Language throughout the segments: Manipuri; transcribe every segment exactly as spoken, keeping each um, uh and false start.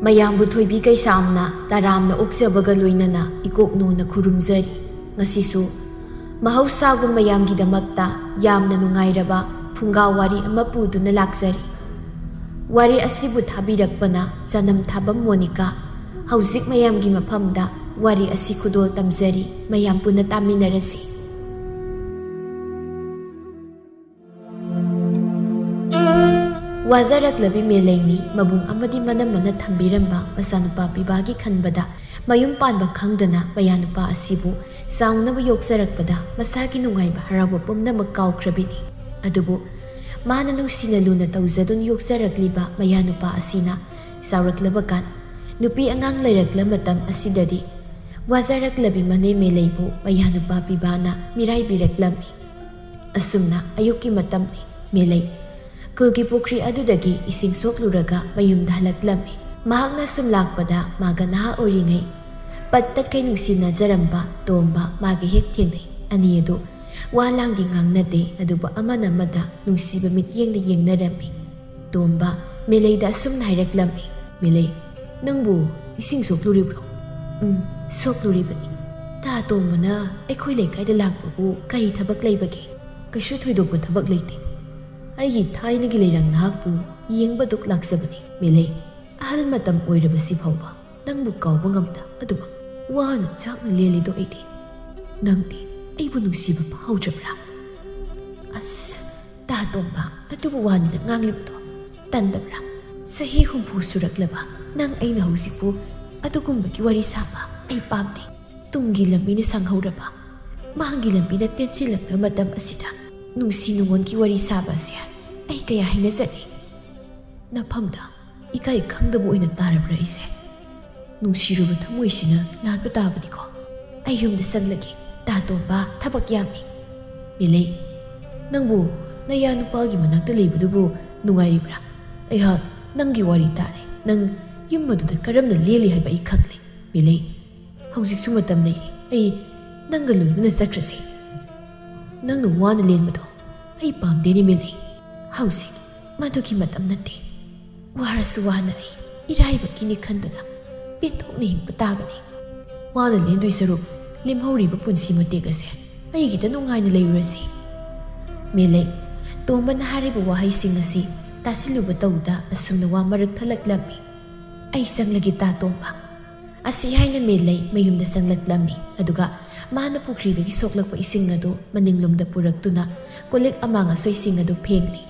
ꯃꯌꯥꯝꯕꯨ ꯊꯣꯏꯕꯤ ꯀꯩꯁꯥꯝꯅ ꯇꯔꯥꯝꯅ ꯑꯣꯛꯆꯕꯒ ꯂꯣꯏꯅꯅ ꯏꯀꯣꯛꯅꯣꯅ ꯈꯨꯔꯨꯝꯖꯔꯤ꯫ ꯉꯁꯤꯁꯨ ꯃꯍꯧꯁꯥꯒꯨꯝ ꯃꯌꯥꯝꯒꯤꯗꯃꯛꯇ ꯌꯥꯝꯅ ꯅꯨꯡꯉꯥꯏꯔꯕ ꯐꯨꯡꯒꯥ ꯋꯥꯔꯤ ꯑꯃ ꯄꯨꯗꯨꯅ ꯂꯥꯛꯆꯔꯤ꯫ ꯋꯥꯔꯤ ꯑꯁꯤꯕꯨ ꯊꯥꯕꯤꯔꯛꯄꯅ ꯆꯅꯝ ꯊꯥꯕꯝ ꯃꯣꯅꯤꯀꯥ꯫ ꯍꯧꯖꯤꯛ ꯃꯌꯥꯝꯒꯤ ꯃꯐꯝꯗ ꯋꯥꯔꯤ ꯑꯁꯤ ꯈꯨꯗꯣꯜ ꯇꯝꯖꯔꯤ꯫ ꯃꯌꯥꯝ ꯄꯨꯟꯅ ꯇꯥꯃꯤꯟꯅꯔꯁꯤ꯫ ꯋꯥꯖꯔꯛꯂꯕꯤ ꯃꯦꯂꯩꯅꯤ ꯃꯕꯨꯡ ꯑꯃꯗꯤ ꯃꯅꯝꯃꯅ ꯊꯝꯕꯤꯔꯝꯕ ꯃꯆꯥꯅꯨꯄꯥ ꯄꯤꯕꯥꯒꯤ ꯈꯟꯕꯗ ꯃꯌꯨꯝ ꯄꯥꯟꯕ ꯈꯪꯗꯅ ꯃꯌꯥꯅꯨꯄꯥ ꯑꯁꯤꯕꯨ ꯆꯥꯎꯅꯕ ꯌꯣꯛꯆꯔꯛꯄꯗ ꯃꯁꯥꯒꯤ ꯅꯨꯡꯉꯥꯏꯕ ꯍꯔꯥꯎꯕ ꯄꯨꯝꯅꯃꯛ ꯀꯥꯎꯈ꯭ꯔꯕꯤꯅꯤ꯫ ꯑꯗꯨꯕꯨ ꯃꯥꯅ ꯅꯨꯡꯁꯤꯅ ꯂꯨꯅ ꯇꯧꯖꯗꯨꯅ ꯌꯣꯛꯆꯔꯛꯂꯤꯕ ꯃꯌꯥꯅꯨꯄꯥ ꯑꯁꯤꯅ ꯆꯥꯎꯔꯛꯂꯕ ꯀꯥꯟ ꯅꯨꯄꯤ ꯑꯉꯥꯡ ꯂꯩꯔꯛꯂ ꯃꯇꯝ ꯑꯁꯤꯗꯗꯤ ꯋꯥꯖꯔꯛꯂꯕꯤ ꯃꯅꯦ ꯃꯦꯂꯩꯕꯨ ꯃꯌꯥꯅꯨꯄꯥ ꯄꯤꯕꯥꯅ ꯃꯤꯔꯥꯏꯕꯤꯔꯛꯂꯝꯃꯤ꯫ ꯑꯁꯨꯝꯅ ꯑꯌꯨꯛꯀꯤ ꯃꯇꯝꯅꯤ꯫ ꯃꯦꯂꯩ ꯈꯨꯜꯒꯤ ꯄꯨꯈ꯭ꯔꯤ ꯑꯗꯨꯗꯒꯤ ꯏꯁꯤꯡ ꯁꯣꯛꯂꯨꯔꯒ ꯃꯌꯨꯝꯗ ꯍꯜꯂꯛꯂꯝꯃꯤ꯫ ꯃꯍꯥꯛꯅ ꯁꯨꯝ ꯂꯥꯛꯄꯗ ꯃꯥꯒ ꯅꯍꯥ ꯑꯣꯏꯔꯤꯉꯩ ꯄꯠ ꯇꯠꯈꯩ ꯅꯨꯡꯁꯤꯅꯖꯔꯝꯕ ꯇꯣꯝꯕ ꯃꯥꯒ ꯍꯦꯛ ꯊꯦꯡꯅꯩ꯫ ꯑꯅꯤ ꯑꯗꯨ ꯋꯥ ꯂꯥꯡꯗꯤ ꯉꯥꯡꯅꯗꯦ, ꯑꯗꯨꯕꯨ ꯑꯃꯅ ꯑꯃꯗ ꯅꯨꯡꯁꯤꯕ ꯃꯤꯠꯌꯦꯡꯅ ꯌꯦꯡꯅꯔꯝꯃꯤ꯫ ꯇꯣꯝꯕ ꯃꯦꯂꯩꯗ ꯑꯁꯨꯝꯅ ꯍꯥꯏꯔꯛꯂꯝꯃꯤ, "ꯃꯦꯂꯩ, ꯅꯪꯕꯨ ꯏꯁꯤꯡ ꯁꯣꯛꯂꯨꯔꯤꯕ꯭ꯔꯣ?" "ꯎꯝ, ꯁꯣꯛꯂꯨꯔꯤꯕꯅꯤ꯫ ꯇꯥ ꯇꯣꯝꯕꯅ ꯑꯩꯈꯣꯏ ꯂꯩꯀꯥꯏꯗ ꯂꯥꯛꯄꯕꯨ ꯀꯔꯤ ꯊꯕꯛ ꯂꯩꯕꯒꯦ?" "ꯀꯩꯁꯨ ꯊꯣꯏꯗꯣꯛꯄ ꯊꯕꯛ ꯂꯩꯇꯦ꯫ ꯑꯩꯒꯤ ꯊꯥꯏꯅꯒꯤ ꯂꯩꯔꯥꯡ ꯅꯍꯥꯛꯄꯨ ꯌꯦꯡꯕꯗꯨꯛ ꯂꯥꯛꯆꯕꯅꯤ ꯃꯦꯂꯩ꯫ ꯑꯍꯜ ꯃꯇꯝ ꯑꯣꯏꯔꯕꯁꯤ ꯐꯥꯎꯕ ꯅꯪꯕꯨ ꯀꯥꯎꯕ ꯉꯝꯗ ꯑꯗꯨꯃꯛ ꯋꯥꯅ ꯆꯥꯛꯅ ꯂꯦꯜꯂꯤꯗꯣ ꯑꯩꯗꯤ꯫ ꯅꯪꯗꯤ ꯑꯩꯕꯨ ꯅꯨꯡꯁꯤꯕ ꯐꯥꯎꯗ꯭ꯔꯕ꯭ꯔꯥ?" "ꯑꯁ, ꯇꯥ ꯇꯣꯝꯕ, ꯑꯗꯨꯕꯨ ꯋꯥꯅꯤꯅ ꯉꯥꯡꯂꯤꯕꯗꯣ ꯇꯟꯗꯕ꯭ꯔꯥ? ꯆꯍꯤ ꯍꯨꯝꯐꯨ ꯁꯨꯔꯛꯂꯕ ꯅꯪ ꯑꯩꯅ ꯍꯧꯖꯤꯛꯄꯨ ꯑꯗꯨꯒꯨꯝꯕꯒꯤ ꯋꯥꯔꯤ ꯁꯥꯕ ꯑꯩ ꯄꯥꯝꯗꯦ꯫ ꯇꯨꯡꯒꯤ ꯂꯝꯕꯤꯅ ꯁꯥꯡꯍꯧꯔꯕ, ꯃꯥꯡꯒꯤ ꯂꯝꯕꯤꯅ ꯇꯦꯟꯁꯤꯜꯂꯛꯄ ꯃꯇꯝ ꯑꯁꯤꯗ ꯅꯨꯡꯁꯤ ꯅꯨꯡꯉꯣꯟꯒꯤ ꯋꯥꯔꯤ ꯁꯥꯕ ꯑꯁꯦ ꯑꯩ ꯀꯌꯥ ꯍꯩꯅꯖꯗꯦ꯫ ꯅꯐꯝꯗ ꯏꯀꯥꯏ ꯈꯪꯗꯕ ꯑꯣꯏꯅ ꯇꯥꯔꯕ꯭ꯔꯥ ꯑꯩꯁꯦ? ꯅꯨꯡꯁꯤꯔꯨꯕ ꯊꯃꯣꯏꯁꯤꯅ ꯂꯥꯟꯕ ꯇꯥꯕꯅꯤꯀꯣ꯫ ꯑꯩ ꯌꯨꯝꯗ ꯆꯠꯂꯒꯦ꯫ ꯇꯥ ꯇꯣꯝꯕ, ꯊꯕꯛ ꯌꯥꯝꯃꯤ꯫" "ꯃꯦꯂꯩ, ꯅꯪꯕꯨ ꯅꯌꯥ ꯅꯨꯄꯥꯒꯤ ꯃꯅꯥꯛꯇ ꯂꯩꯕꯗꯨꯕꯨ ꯅꯨꯡꯉꯥꯏꯔꯤꯕ꯭ꯔꯥ? ꯑꯩꯍꯥꯛ ꯅꯪꯒꯤ ꯋꯥꯔꯤ ꯇꯥꯔꯦ꯫ ꯅꯪ ꯌꯨꯝ ꯑꯗꯨꯗ ꯀꯔꯝꯅ ꯂꯦꯜꯂꯤ ꯍꯥꯏꯕ ꯑꯩ ꯈꯪꯂꯦ꯫ ꯃꯦꯂꯩ, ꯍꯧꯖꯤꯛꯁꯨ ꯃꯇꯝ ꯂꯩꯔꯤ꯫ ꯑꯩ ꯅꯪꯒ ꯂꯣꯏꯅꯅ ꯆꯠꯈ꯭ꯔꯁꯤ꯫ ꯅꯪꯅ ꯋꯥꯅ ꯂꯦꯟꯕꯗꯣ ꯑꯩ ꯄꯥꯝꯗꯦꯅꯦ ꯃꯦꯂꯩ꯫ ꯍꯧꯖꯤꯛ ꯃꯗꯨꯒꯤ ꯃꯇꯝ ꯅꯠꯇꯦ꯫ ꯋꯥꯔꯁꯨ ꯋꯥꯅ ꯑꯩ ꯏꯔꯥꯏꯕꯛꯀꯤꯅꯤ ꯈꯟꯗꯨꯅ ꯄꯦꯟꯊꯣꯛꯅ ꯍꯤꯡꯕ ꯇꯥꯕꯅꯤ꯫ ꯋꯥꯅ ꯂꯦꯟꯗꯣꯏ ꯁꯔꯨꯛ, ꯂꯦꯝꯍꯧꯔꯤꯕ ꯄꯨꯟꯁꯤ ꯃꯇꯦꯛ ꯑꯁꯦ ꯑꯩꯒꯤꯗ ꯅꯨꯡꯉꯥꯏꯅ ꯂꯩꯔꯨꯔꯁꯤ꯫ ꯃꯦꯂꯩ, ꯇꯣꯝꯕꯅ ꯍꯥꯏꯔꯤꯕ ꯋꯥꯍꯩꯁꯤꯡ ꯑꯁꯤ ꯇꯥꯁꯤꯜꯂꯨꯕ ꯇꯧꯗ ꯑꯁꯨꯝꯅ ꯋꯥ ꯃꯔꯛ ꯊꯠꯂꯛꯂꯝꯃꯤ꯫ "ꯑꯩ ꯆꯪꯂꯒꯦ ꯇꯥ ꯇꯣꯝꯕ꯫" ꯑꯁꯤ ꯍꯥꯏꯅ ꯃꯦꯂꯩ ꯃꯌꯨꯝꯗ ꯆꯪꯂꯛꯂꯝꯃꯤ꯫ ꯑꯗꯨꯒ ꯃꯥꯅ ꯄꯨꯈ꯭ꯔꯤꯗꯒꯤ ꯁꯣꯛꯂꯛꯄ ꯏꯁꯤꯡ ꯑꯗꯨ ꯃꯅꯤꯡꯂꯣꯝꯗ ꯄꯨꯔꯛꯇꯨꯅ ꯀꯣꯜꯂꯤꯛ ꯑꯃꯥꯡ ꯑꯁꯣꯏꯁꯤꯡ ꯑꯗꯨ ꯐꯦꯡꯂꯤ꯫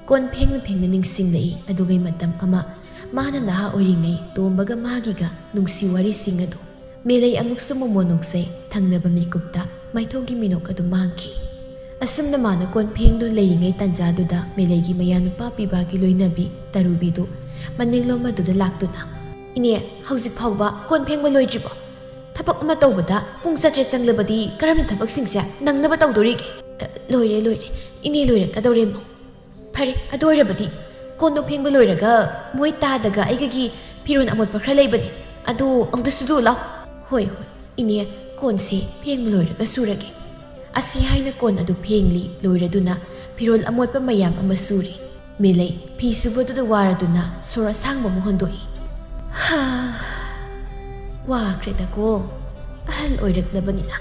ꯀꯣꯟ ꯐꯦꯡꯅ ꯐꯦꯡꯅ ꯅꯤꯡꯁꯤꯡꯂꯛꯏ ꯑꯗꯨꯒꯤ ꯃꯇꯝ ꯑꯃ, ꯃꯥꯅ ꯅꯍꯥ ꯑꯣꯏꯔꯤꯉꯩ ꯇꯣꯝꯕꯒ ꯃꯥꯒꯤꯒ ꯅꯨꯡꯁꯤ ꯋꯥꯔꯤꯁꯤꯡ ꯑꯗꯨ꯫ ꯃꯦꯂꯩ ꯑꯃꯨꯛꯁꯨ ꯃꯣꯃꯣꯟ ꯅꯣꯛꯆꯩ, ꯊꯪꯅꯕ ꯃꯤꯀꯨꯞꯇ ꯃꯥꯏꯊꯣꯡꯒꯤ ꯃꯤꯅꯣꯛ ꯑꯗꯨ ꯃꯥꯡꯈꯤ꯫ ꯑꯁꯨꯝꯅ ꯃꯥꯅ ꯀꯣꯟ ꯐꯦꯡꯗꯨꯅ ꯂꯩꯔꯤꯉꯩ ꯇꯥꯟꯖꯥꯗꯨꯗ ꯃꯦꯂꯩꯒꯤ ꯃꯌꯥꯅꯨꯄꯥ ꯄꯤꯕꯥꯒꯤ ꯂꯣꯏꯅꯕꯤ ꯇꯔꯨꯕꯤꯗꯨ ꯃꯅꯤꯡꯂꯣꯝ ꯑꯗꯨꯗ ꯂꯥꯛꯇꯨꯅ, "ꯏꯅꯦ, ꯍꯧꯖꯤꯛ ꯐꯥꯎꯕ ꯀꯣꯟ ꯐꯦꯡꯕ ꯂꯣꯏꯗ꯭ꯔꯤꯕꯣ? ꯊꯕꯛ ꯑꯃ ꯇꯧꯕꯗ ꯄꯨꯡ ꯆꯥꯇ꯭ꯔꯦꯠ ꯆꯪꯂꯕꯗꯤ ꯀꯔꯝꯅ ꯊꯕꯛꯁꯤꯡꯁꯦ ꯅꯪꯅꯕ ꯇꯧꯗꯣꯔꯤꯒꯦ?" "ꯑ, ꯂꯣꯏꯔꯦ, ꯂꯣꯏꯔꯦ꯫ ꯏꯅꯦ ꯂꯣꯏꯔꯛꯀꯗꯧꯔꯦ ꯑꯃꯨꯛ꯫" "ꯐꯔꯦ, ꯑꯗꯨ ꯑꯣꯏꯔꯕꯗꯤ ꯀꯣꯟꯗꯣ ꯐꯦꯡꯕ ꯂꯣꯏꯔꯒ ꯃꯣꯏ ꯇꯥꯗꯒ ꯑꯩꯒꯒꯤ ꯐꯤꯔꯣꯜ ꯑꯃꯣꯠꯄ ꯈꯔ ꯂꯩꯕꯅꯦ, ꯑꯗꯨ ꯑꯃꯨꯛꯇ ꯁꯨꯗꯣꯛꯎ ꯂꯥꯎ꯫" "ꯍꯣꯏ, ꯍꯣꯏ, ꯏꯅꯦ, ꯀꯣꯟꯁꯦ ꯐꯦꯡꯕ ꯂꯣꯏꯔꯒ ꯁꯨꯔꯒꯦ꯫" ꯑꯁꯤ ꯍꯥꯏꯅ ꯀꯣꯟ ꯑꯗꯨ ꯐꯦꯡꯂꯤ꯫ ꯂꯣꯏꯔꯗꯨꯅ ꯐꯤꯔꯣꯜ ꯑꯃꯣꯠꯄ ꯃꯌꯥꯝ ꯑꯃ ꯁꯨꯔꯤ꯫ ꯃꯦꯂꯩ ꯐꯤ ꯁꯨꯕꯗꯨꯗ ꯋꯥꯔꯗꯨꯅ ꯁꯣꯔ ꯑꯁꯥꯡꯕ ꯑꯃ ꯍꯣꯟꯗꯣꯛꯏ꯫ "ꯍꯥ, ꯋꯥꯈ꯭ꯔꯦꯗꯀꯣ꯫ ꯑꯍꯜ ꯑꯣꯏꯔꯛꯂꯕꯅꯤꯅ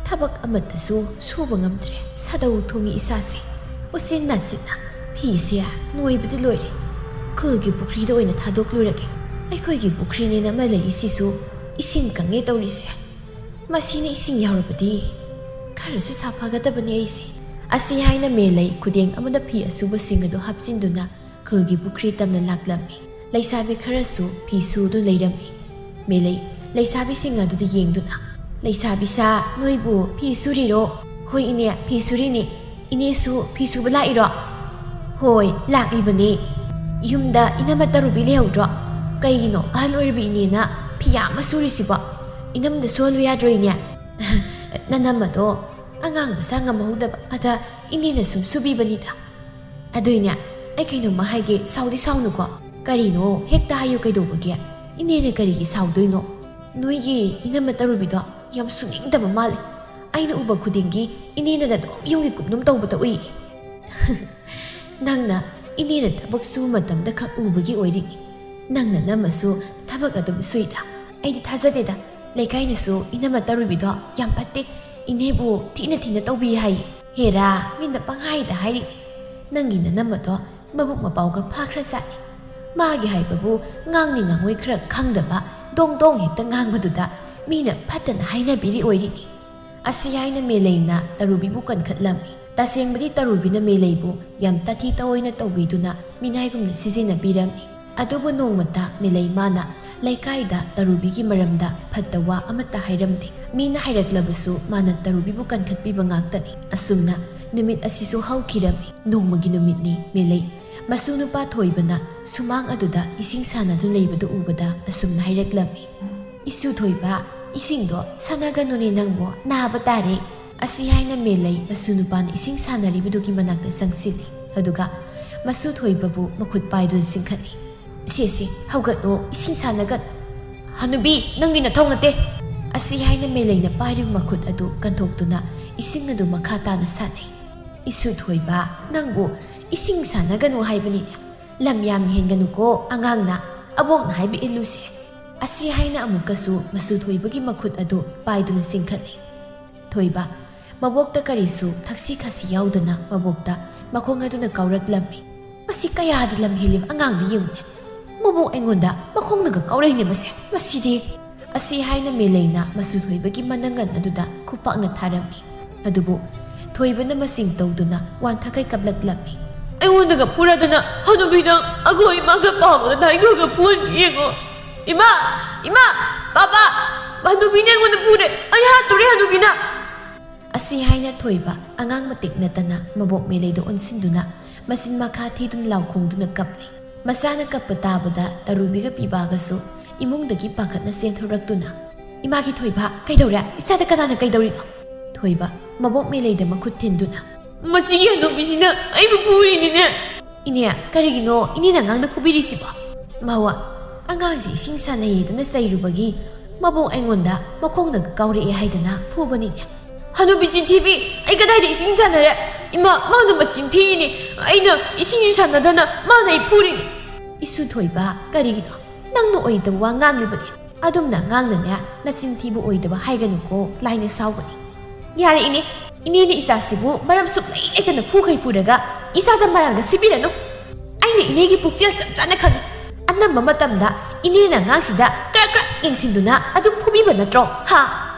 ꯊꯕꯛ ꯑꯃꯠꯇꯁꯨ ꯁꯨꯕ ꯉꯝꯗ꯭ꯔꯦ꯫ ꯁꯥꯗꯧ ꯊꯣꯡꯉꯤ ꯏꯁꯥꯁꯦ꯫ ꯎꯆꯤꯟ ꯅꯥꯆꯤꯟꯅ ꯐꯤꯁꯦ ꯅꯣꯏꯕꯗꯤ ꯂꯣꯏꯔꯦ꯫ ꯈꯨꯜꯒꯤ ꯄꯨꯈ꯭ꯔꯤꯗ ꯑꯣꯏꯅ ꯊꯥꯗꯣꯛꯂꯨꯔꯒꯦ꯫ ꯑꯩꯈꯣꯏꯒꯤ ꯄꯨꯈ꯭ꯔꯤꯅꯦꯅ ꯑꯃ ꯂꯩꯔꯤꯁꯤꯁꯨ ꯏꯁꯤꯡ ꯀꯪꯉꯦ ꯇꯧꯔꯤꯁꯦ꯫ ꯃꯁꯤꯅ ꯏꯁꯤꯡ ꯌꯥꯎꯔꯕꯗꯤ ꯈꯔꯁꯨ ꯁꯥꯐꯒꯗꯕꯅꯤ ꯑꯩꯁꯦ꯫" ꯑꯁꯤ ꯍꯥꯏꯅ ꯃꯦꯂꯩ ꯈꯨꯗꯦꯡ ꯑꯃꯗ ꯐꯤ ꯑꯁꯨꯕꯁꯤꯡ ꯑꯗꯨ ꯍꯥꯞꯆꯤꯟꯗꯨꯅ ꯈꯨꯜꯒꯤ ꯄꯨꯈ꯭ꯔꯤ ꯇꯝꯅ ꯂꯥꯛꯂꯝꯃꯤ꯫ ꯂꯩꯁꯥꯕꯤ ꯈꯔꯁꯨ ꯐꯤ ꯁꯨꯗꯨꯅ ꯂꯩꯔꯝꯃꯤ꯫ ꯃꯦꯂꯩ ꯂꯩꯁꯥꯕꯤꯁꯤꯡ ꯑꯗꯨꯗ ꯌꯦꯡꯗꯨꯅ, "ꯂꯩꯁꯥꯕꯤ ꯁꯥ, ꯅꯣꯏꯕꯨ ꯐꯤ ꯁꯨꯔꯤꯔꯣ?" "ꯍꯣꯏ ꯏꯅꯦ, ꯐꯤ ꯁꯨꯔꯤꯅꯤ꯫ ꯏꯅꯦꯁꯨ ꯐꯤ ꯁꯨꯕ ꯂꯥꯛꯏꯔꯣ?" "ꯍꯣꯏ, ꯂꯥꯛꯂꯤꯕꯅꯦ꯫ ꯌꯨꯝꯗ ꯏꯅꯝꯃ ꯇꯔꯨꯕꯤ ꯂꯩꯍꯧꯗ꯭ꯔꯣ? ꯀꯩꯒꯤꯅꯣ ꯑꯍꯜ ꯑꯣꯏꯔꯕꯤ ꯏꯅꯦꯅ ꯐꯤ ꯌꯥꯝꯅ ꯁꯨꯔꯤꯁꯤꯕꯣ? ꯏꯅꯝꯗ ꯁꯨꯍꯜꯂꯨ ꯌꯥꯗ꯭ꯔꯣ ꯏꯅꯦ?" "ꯅꯅꯝꯃꯗꯣ ꯑꯉꯥꯡ ꯃꯁꯥ ꯉꯝꯍꯧꯗꯕ, ꯑꯗ ꯏꯅꯦꯅ ꯁꯨꯝ ꯁꯨꯕꯤꯕꯅꯤꯗ꯫" "ꯑꯗꯨꯏꯅꯦ, ꯑꯩ ꯀꯩꯅꯣꯝꯃ ꯍꯥꯏꯒꯦ, ꯁꯥꯎꯗꯤ ꯁꯥꯎꯅꯨꯀꯣ꯫" "ꯀꯔꯤꯅꯣ? ꯍꯦꯛꯇ ꯍꯥꯏꯌꯨ, ꯀꯩꯗꯧꯕꯒꯦ? ꯏꯅꯦꯅ ꯀꯔꯤꯒꯤ ꯁꯥꯎꯗꯣꯏꯅꯣ? ꯅꯣꯏꯒꯤ ꯏꯅꯝꯃ ꯇꯔꯨꯕꯤꯗꯣ ꯌꯥꯝ ꯁꯨꯅꯤꯡꯗꯕ ꯃꯥꯜꯂꯦ꯫ ꯑꯩꯅ ꯎꯕ ꯈꯨꯗꯤꯡꯒꯤ ꯏꯅꯦꯅ ꯑꯗꯨꯝ ꯌꯨꯝꯒꯤ ꯀꯨꯞꯅꯣꯝ ꯇꯧꯕꯇ ꯎꯏ꯫" "ꯅꯪꯅ ꯏꯅꯦꯅ ꯊꯕꯛ ꯁꯨꯕ ꯃꯇꯝꯗ ꯈꯛ ꯎꯕꯒꯤ ꯑꯣꯏꯔꯤꯅꯤ꯫ "ꯅꯪꯅ ꯅꯝꯃꯁꯨ ꯊꯕꯛ ꯑꯗꯨꯝ ꯁꯨꯏꯗ꯫ ꯑꯩꯗꯤ ꯊꯥꯖꯗꯦꯗ꯫ ꯂꯩꯀꯥꯏꯅꯁꯨ ꯏꯅꯝꯃ ꯇꯔꯨꯕꯤꯗꯣ ꯌꯥꯝ ꯐꯠꯇꯦ, ꯏꯅꯦꯕꯨ ꯊꯤꯅ ꯊꯤꯅ ꯇꯧꯕꯤ ꯍꯥꯏꯌꯦ꯫ ꯍꯦꯔꯥ, ꯃꯤꯅ ꯄꯪꯍꯥꯏꯗ ꯍꯥꯏꯔꯤ꯫ ꯅꯪꯒꯤ ꯅꯅꯝꯃꯗꯣ ꯃꯕꯨꯛ ꯃꯄꯥꯎꯒ ꯐꯥꯈ꯭ꯔꯖꯥꯠꯅꯤ꯫ ꯃꯥꯒꯤ ꯍꯥꯏꯕꯕꯨ ꯉꯥꯡꯅꯤ ꯉꯥꯡꯉꯣꯏ ꯈꯔ ꯈꯪꯗꯕ, ꯗꯣꯡ ꯗꯣꯡ ꯍꯦꯛꯇ ꯉꯥꯡꯕꯗꯨꯗ ꯃꯤꯅ ꯐꯠꯇꯅ ꯍꯥꯏꯅꯕꯤꯔꯤ ꯑꯣꯏꯔꯤꯅꯤ"꯫ ꯑꯁꯤ ꯍꯥꯏꯅ ꯃꯦꯂꯩꯅ ꯇꯔꯨꯕꯤꯕꯨ ꯀꯟꯈꯠꯂꯝꯃꯤ꯫ ꯇꯁꯦꯡꯕꯗꯤ ꯇꯔꯨꯕꯤꯅ ꯃꯦꯂꯩꯕꯨ ꯌꯥꯝ ꯇꯥꯊꯤ ꯇꯑꯣꯏꯅ ꯇꯧꯕꯤꯗꯨꯅ ꯃꯤꯅꯥꯏꯒꯨꯝꯅ ꯁꯤꯖꯤꯟꯅꯕꯤꯔꯝꯃꯤ꯫ ꯑꯗꯨꯕꯨ ꯅꯣꯡꯃꯇ ꯃꯦꯂꯩ ꯃꯥꯅ ꯂꯩꯀꯥꯏꯗ ꯇꯔꯨꯕꯤꯒꯤ ꯃꯔꯝꯗ ꯐꯠꯇ ꯋꯥ ꯑꯃꯠꯇ ꯍꯥꯏꯔꯝꯗꯦ꯫ ꯃꯤꯅ ꯍꯥꯏꯔꯛꯂꯕꯁꯨ ꯃꯥꯅ ꯇꯔꯨꯕꯤꯕꯨ ꯀꯟꯈꯠꯄꯤꯕ ꯉꯥꯛꯇꯅꯤ꯫ ꯑꯁꯨꯝꯅ ꯅꯨꯃꯤꯠ ꯑꯁꯤꯁꯨ ꯍꯧꯈꯤꯔꯝꯃꯤ꯫ ꯅꯣꯡꯃꯒꯤ ꯅꯨꯃꯤꯠꯅꯤ꯫ ꯃꯦꯂꯩ ꯃꯁꯨ ꯅꯨꯄꯥ ꯊꯣꯏꯕꯅ ꯁꯨꯃꯥꯡ ꯑꯗꯨꯗ ꯏꯁꯤꯡ ꯁꯥꯟꯅꯗꯨꯅ ꯂꯩꯕꯗꯨ ꯎꯕꯗ ꯑꯁꯨꯝꯅ ꯍꯥꯏꯔꯛꯂꯝꯃꯤ, "ꯏꯁꯨ ꯊꯣꯏꯕ, ꯏꯁꯤꯡꯗꯣ ꯁꯥꯟꯅꯒꯅꯨꯅꯦ ꯅꯪꯕꯨ, ꯅꯥꯕ ꯇꯥꯔꯦ"꯫ ꯑꯁꯤ ꯍꯥꯏꯅ ꯃꯦꯂꯩ ꯃꯁꯨ ꯅꯨꯄꯥꯅ ꯏꯁꯤꯡ ꯁꯥꯟꯅꯔꯤꯕꯗꯨꯒꯤ ꯃꯅꯥꯛꯇ ꯆꯪꯁꯤꯜꯂꯤ꯫ ꯑꯗꯨꯒ ꯃꯁꯨ ꯊꯣꯏꯕꯕꯨ ꯃꯈꯨꯠ ꯄꯥꯏꯗꯨꯅ ꯆꯤꯡꯈꯠꯂꯤ꯫ "ꯁꯦ, ꯁꯦ, ꯍꯧꯒꯠꯂꯣ, ꯏꯁꯤꯡ ꯁꯥꯟꯅꯒꯠ-" "ꯍꯅꯨꯕꯤ, ꯅꯪꯒꯤ ꯅꯊꯧ ꯅꯠꯇꯦ!" ꯑꯁꯤ ꯍꯥꯏꯅ ꯃꯦꯂꯩꯅ ꯄꯥꯏꯔꯤꯕ ꯃꯈꯨꯠ ꯑꯗꯨ ꯀꯟꯊꯣꯛꯇꯨꯅ ꯏꯁꯤꯡ ꯑꯗꯨ ꯃꯈꯥ ꯇꯥꯅ ꯁꯥꯟꯅꯩ꯫ "ꯏꯁꯨ ꯊꯣꯏꯕ, ꯅꯪꯕꯨ ꯏꯁꯤꯡ ꯁꯥꯟꯅꯒꯅꯨ ꯍꯥꯏꯕꯅꯤꯅꯦ꯫ ꯂꯝ ꯌꯥꯝꯅ ꯍꯦꯟꯒꯅꯨꯀꯣ, ꯑꯉꯥꯡꯅ꯫ ꯑꯕꯣꯛꯅ ꯍꯥꯏꯕ ꯏꯜꯂꯨꯁꯦ"꯫ ꯑꯁꯤ ꯍꯥꯏꯅ ꯑꯃꯨꯛꯀꯁꯨ ꯃꯁꯨ ꯊꯣꯏꯕꯒꯤ ꯃꯈꯨꯠ ꯑꯗꯨ ꯄꯥꯏꯗꯨꯅ ꯆꯤꯡꯈꯠꯂꯤ꯫ ꯊꯣꯏꯕ ꯃꯕꯣꯛꯇ ꯀꯔꯤꯁꯨ ꯊꯛꯁꯤ ꯈꯥꯁꯤ ꯌꯥꯎꯗꯅ ꯃꯕꯣꯛꯇ ꯃꯈꯣꯡ ꯑꯗꯨꯅ ꯀꯥꯎꯔꯛꯂꯝꯃꯤ꯫ "ꯃꯁꯤ ꯀꯌꯥꯗ ꯂꯝ ꯍꯦꯜꯂꯤꯕ ꯑꯉꯥꯡꯗꯨ ꯌꯦꯡꯉꯨꯅꯦ꯫ ꯃꯕꯣꯛ ꯑꯩꯉꯣꯟꯗ ꯃꯈꯣꯡꯅꯒ ꯀꯥꯎꯔꯛꯏꯅꯦ ꯃꯁꯦ꯫ ꯃꯁꯤꯗꯤ"꯫ ꯑꯁꯤ ꯍꯥꯏꯅ ꯃꯦꯂꯩꯅ ꯃꯁꯨ ꯊꯣꯏꯕꯒꯤ ꯃꯅꯪꯒꯟ ꯑꯗꯨꯗ ꯈꯨꯄꯥꯛꯅ ꯊꯥꯔꯝꯃꯤ꯫ ꯑꯗꯨꯕꯨ ꯊꯣꯏꯕꯅ ꯃꯆꯤꯡ ꯇꯧꯗꯨꯅ ꯋꯥꯟꯊꯈꯩ ꯀꯞꯂꯛꯂꯝꯃꯤ꯫ "ꯑꯩꯉꯣꯟꯗꯒ ꯐꯨꯔꯗꯅ ꯍꯅꯨꯕꯤꯅ ꯑꯩꯈꯣꯏ ꯏꯃꯥꯒ ꯄꯥꯕꯒ ꯅꯥꯏꯗꯣꯒ ꯐꯨꯍꯟꯒꯦ ꯌꯦꯡꯉꯣ꯫ ꯏꯃꯥ! ꯏꯃꯥ! ꯄꯥꯄꯥ! ꯍꯅꯨꯕꯤꯅ ꯑꯩꯉꯣꯟꯗ ꯐꯨꯔꯦ꯫ ꯑꯩ ꯍꯥꯠꯇꯣꯔꯦ ꯍꯅꯨꯕꯤꯅ!" ꯑꯁꯤ ꯍꯥꯏꯅ ꯊꯣꯏꯕ ꯑꯉꯥꯡ ꯃꯇꯤꯛ ꯅꯠꯇꯅ ꯃꯕꯣꯛ ꯃꯦꯂꯩꯗ ꯑꯣꯟꯁꯤꯟꯗꯨꯅ ꯃꯆꯤꯟ ꯃꯈꯥ ꯊꯤꯗꯨꯅ ꯂꯥꯎꯈꯣꯡꯗꯨꯅ ꯀꯞꯂꯤ꯫ ꯃꯆꯥꯅ ꯀꯞꯄ ꯇꯥꯕꯗ ꯇꯔꯨꯕꯤꯒ ꯄꯤꯕꯥꯒꯁꯨ ꯏꯃꯨꯡꯗꯒꯤ ꯄꯥꯈꯠꯅ ꯆꯦꯟꯊꯣꯔꯛꯇꯨꯅ, "ꯏꯃꯥꯒꯤ ꯊꯣꯏꯕ, ꯀꯩꯗꯧꯔꯦ? ꯏꯆꯥꯗ ꯀꯅꯥꯅ ꯀꯩꯗꯧꯔꯤꯅꯣ?" ꯊꯣꯏꯕ ꯃꯕꯣꯛ ꯃꯦꯂꯩꯗ ꯃꯈꯨꯠ ꯊꯤꯟꯗꯨꯅ, "ꯃꯁꯤꯒꯤ ꯍꯅꯨꯕꯤꯁꯤꯅ ꯑꯩꯕꯨ ꯐꯨꯔꯤꯅꯤꯅꯦ!" "ꯏꯅꯦ, ꯀꯔꯤꯒꯤꯅꯣ ꯏꯅꯦꯅ ꯑꯉꯥꯡꯗ ꯐꯨꯕꯤꯔꯤꯁꯤꯕꯣ?" "ꯃꯋꯥ, ꯑꯉꯥꯡꯁꯤ ꯏꯁꯤꯡ ꯁꯥꯟꯅꯩꯌꯦꯗꯅ ꯆꯩꯔꯨꯕꯒꯤ ꯃꯕꯣꯛ ꯑꯩꯉꯣꯟꯗ ꯃꯈꯣꯡꯅꯒ ꯀꯥꯎꯔꯛꯑꯦ ꯍꯥꯏꯗꯅ ꯐꯨꯕꯅꯤꯅꯦ"꯫ "ꯍꯅꯨꯕꯤ ꯆꯤꯟꯊꯤꯕꯤ, ꯑꯩ ꯀꯗꯥꯏꯗ ꯏꯁꯤꯡ ꯁꯥꯟꯅꯔꯦ? ꯏꯃꯥ, ꯃꯥꯅ ꯃꯆꯤꯟ ꯊꯤꯔꯤꯅꯤ꯫ ꯑꯩꯅ ꯏꯁꯤꯡꯁꯨ ꯁꯥꯟꯅꯗꯅ ꯃꯥꯅ ꯑꯩ ꯐꯨꯔꯤꯅꯤ"꯫ "ꯏꯁꯨ ꯊꯣꯏꯕ, ꯀꯔꯤꯒꯤꯅꯣ? ꯅꯪꯅ ꯑꯣꯏꯗꯕ ꯋꯥ ꯉꯥꯡꯂꯤꯕꯅꯦ꯫ ꯑꯗꯨꯝꯅ ꯉꯥꯡꯅꯅꯦ, ꯅꯆꯤꯟ ꯊꯤꯕ ꯑꯣꯏꯗꯕ ꯍꯥꯏꯒꯅꯨꯀꯣ, ꯂꯥꯏꯅ ꯁꯥꯎꯒꯅꯤ꯫" "ꯌꯥꯔꯦ ꯏꯅꯦ, ꯏꯅꯦꯅ ꯏꯆꯥꯁꯤꯕꯨ ꯃꯔꯝ ꯁꯨꯛꯂꯩ ꯂꯩꯇꯅ ꯐꯨꯈꯩ ꯐꯨꯔꯒ ꯏꯆꯥꯗ ꯃꯔꯥꯜꯒ ꯁꯤꯕꯤꯔꯅꯨ꯫ ꯑꯩꯅ ꯏꯅꯦꯒꯤ ꯄꯨꯛꯆꯦꯜ ꯆꯞ ꯆꯥꯅ ꯈꯪꯉꯤ꯫ ꯑꯅꯝꯕ ꯃꯇꯝꯗ ꯏꯅꯦꯅ ꯑꯉꯥꯡꯁꯤꯗ ꯀ꯭ꯔꯛ ꯀ꯭ꯔꯛ ꯌꯦꯡꯁꯤꯟꯗꯨꯅ ꯑꯗꯨꯝ ꯐꯨꯕꯤꯕ ꯅꯠꯇ꯭ꯔꯣ? ꯍꯥ?"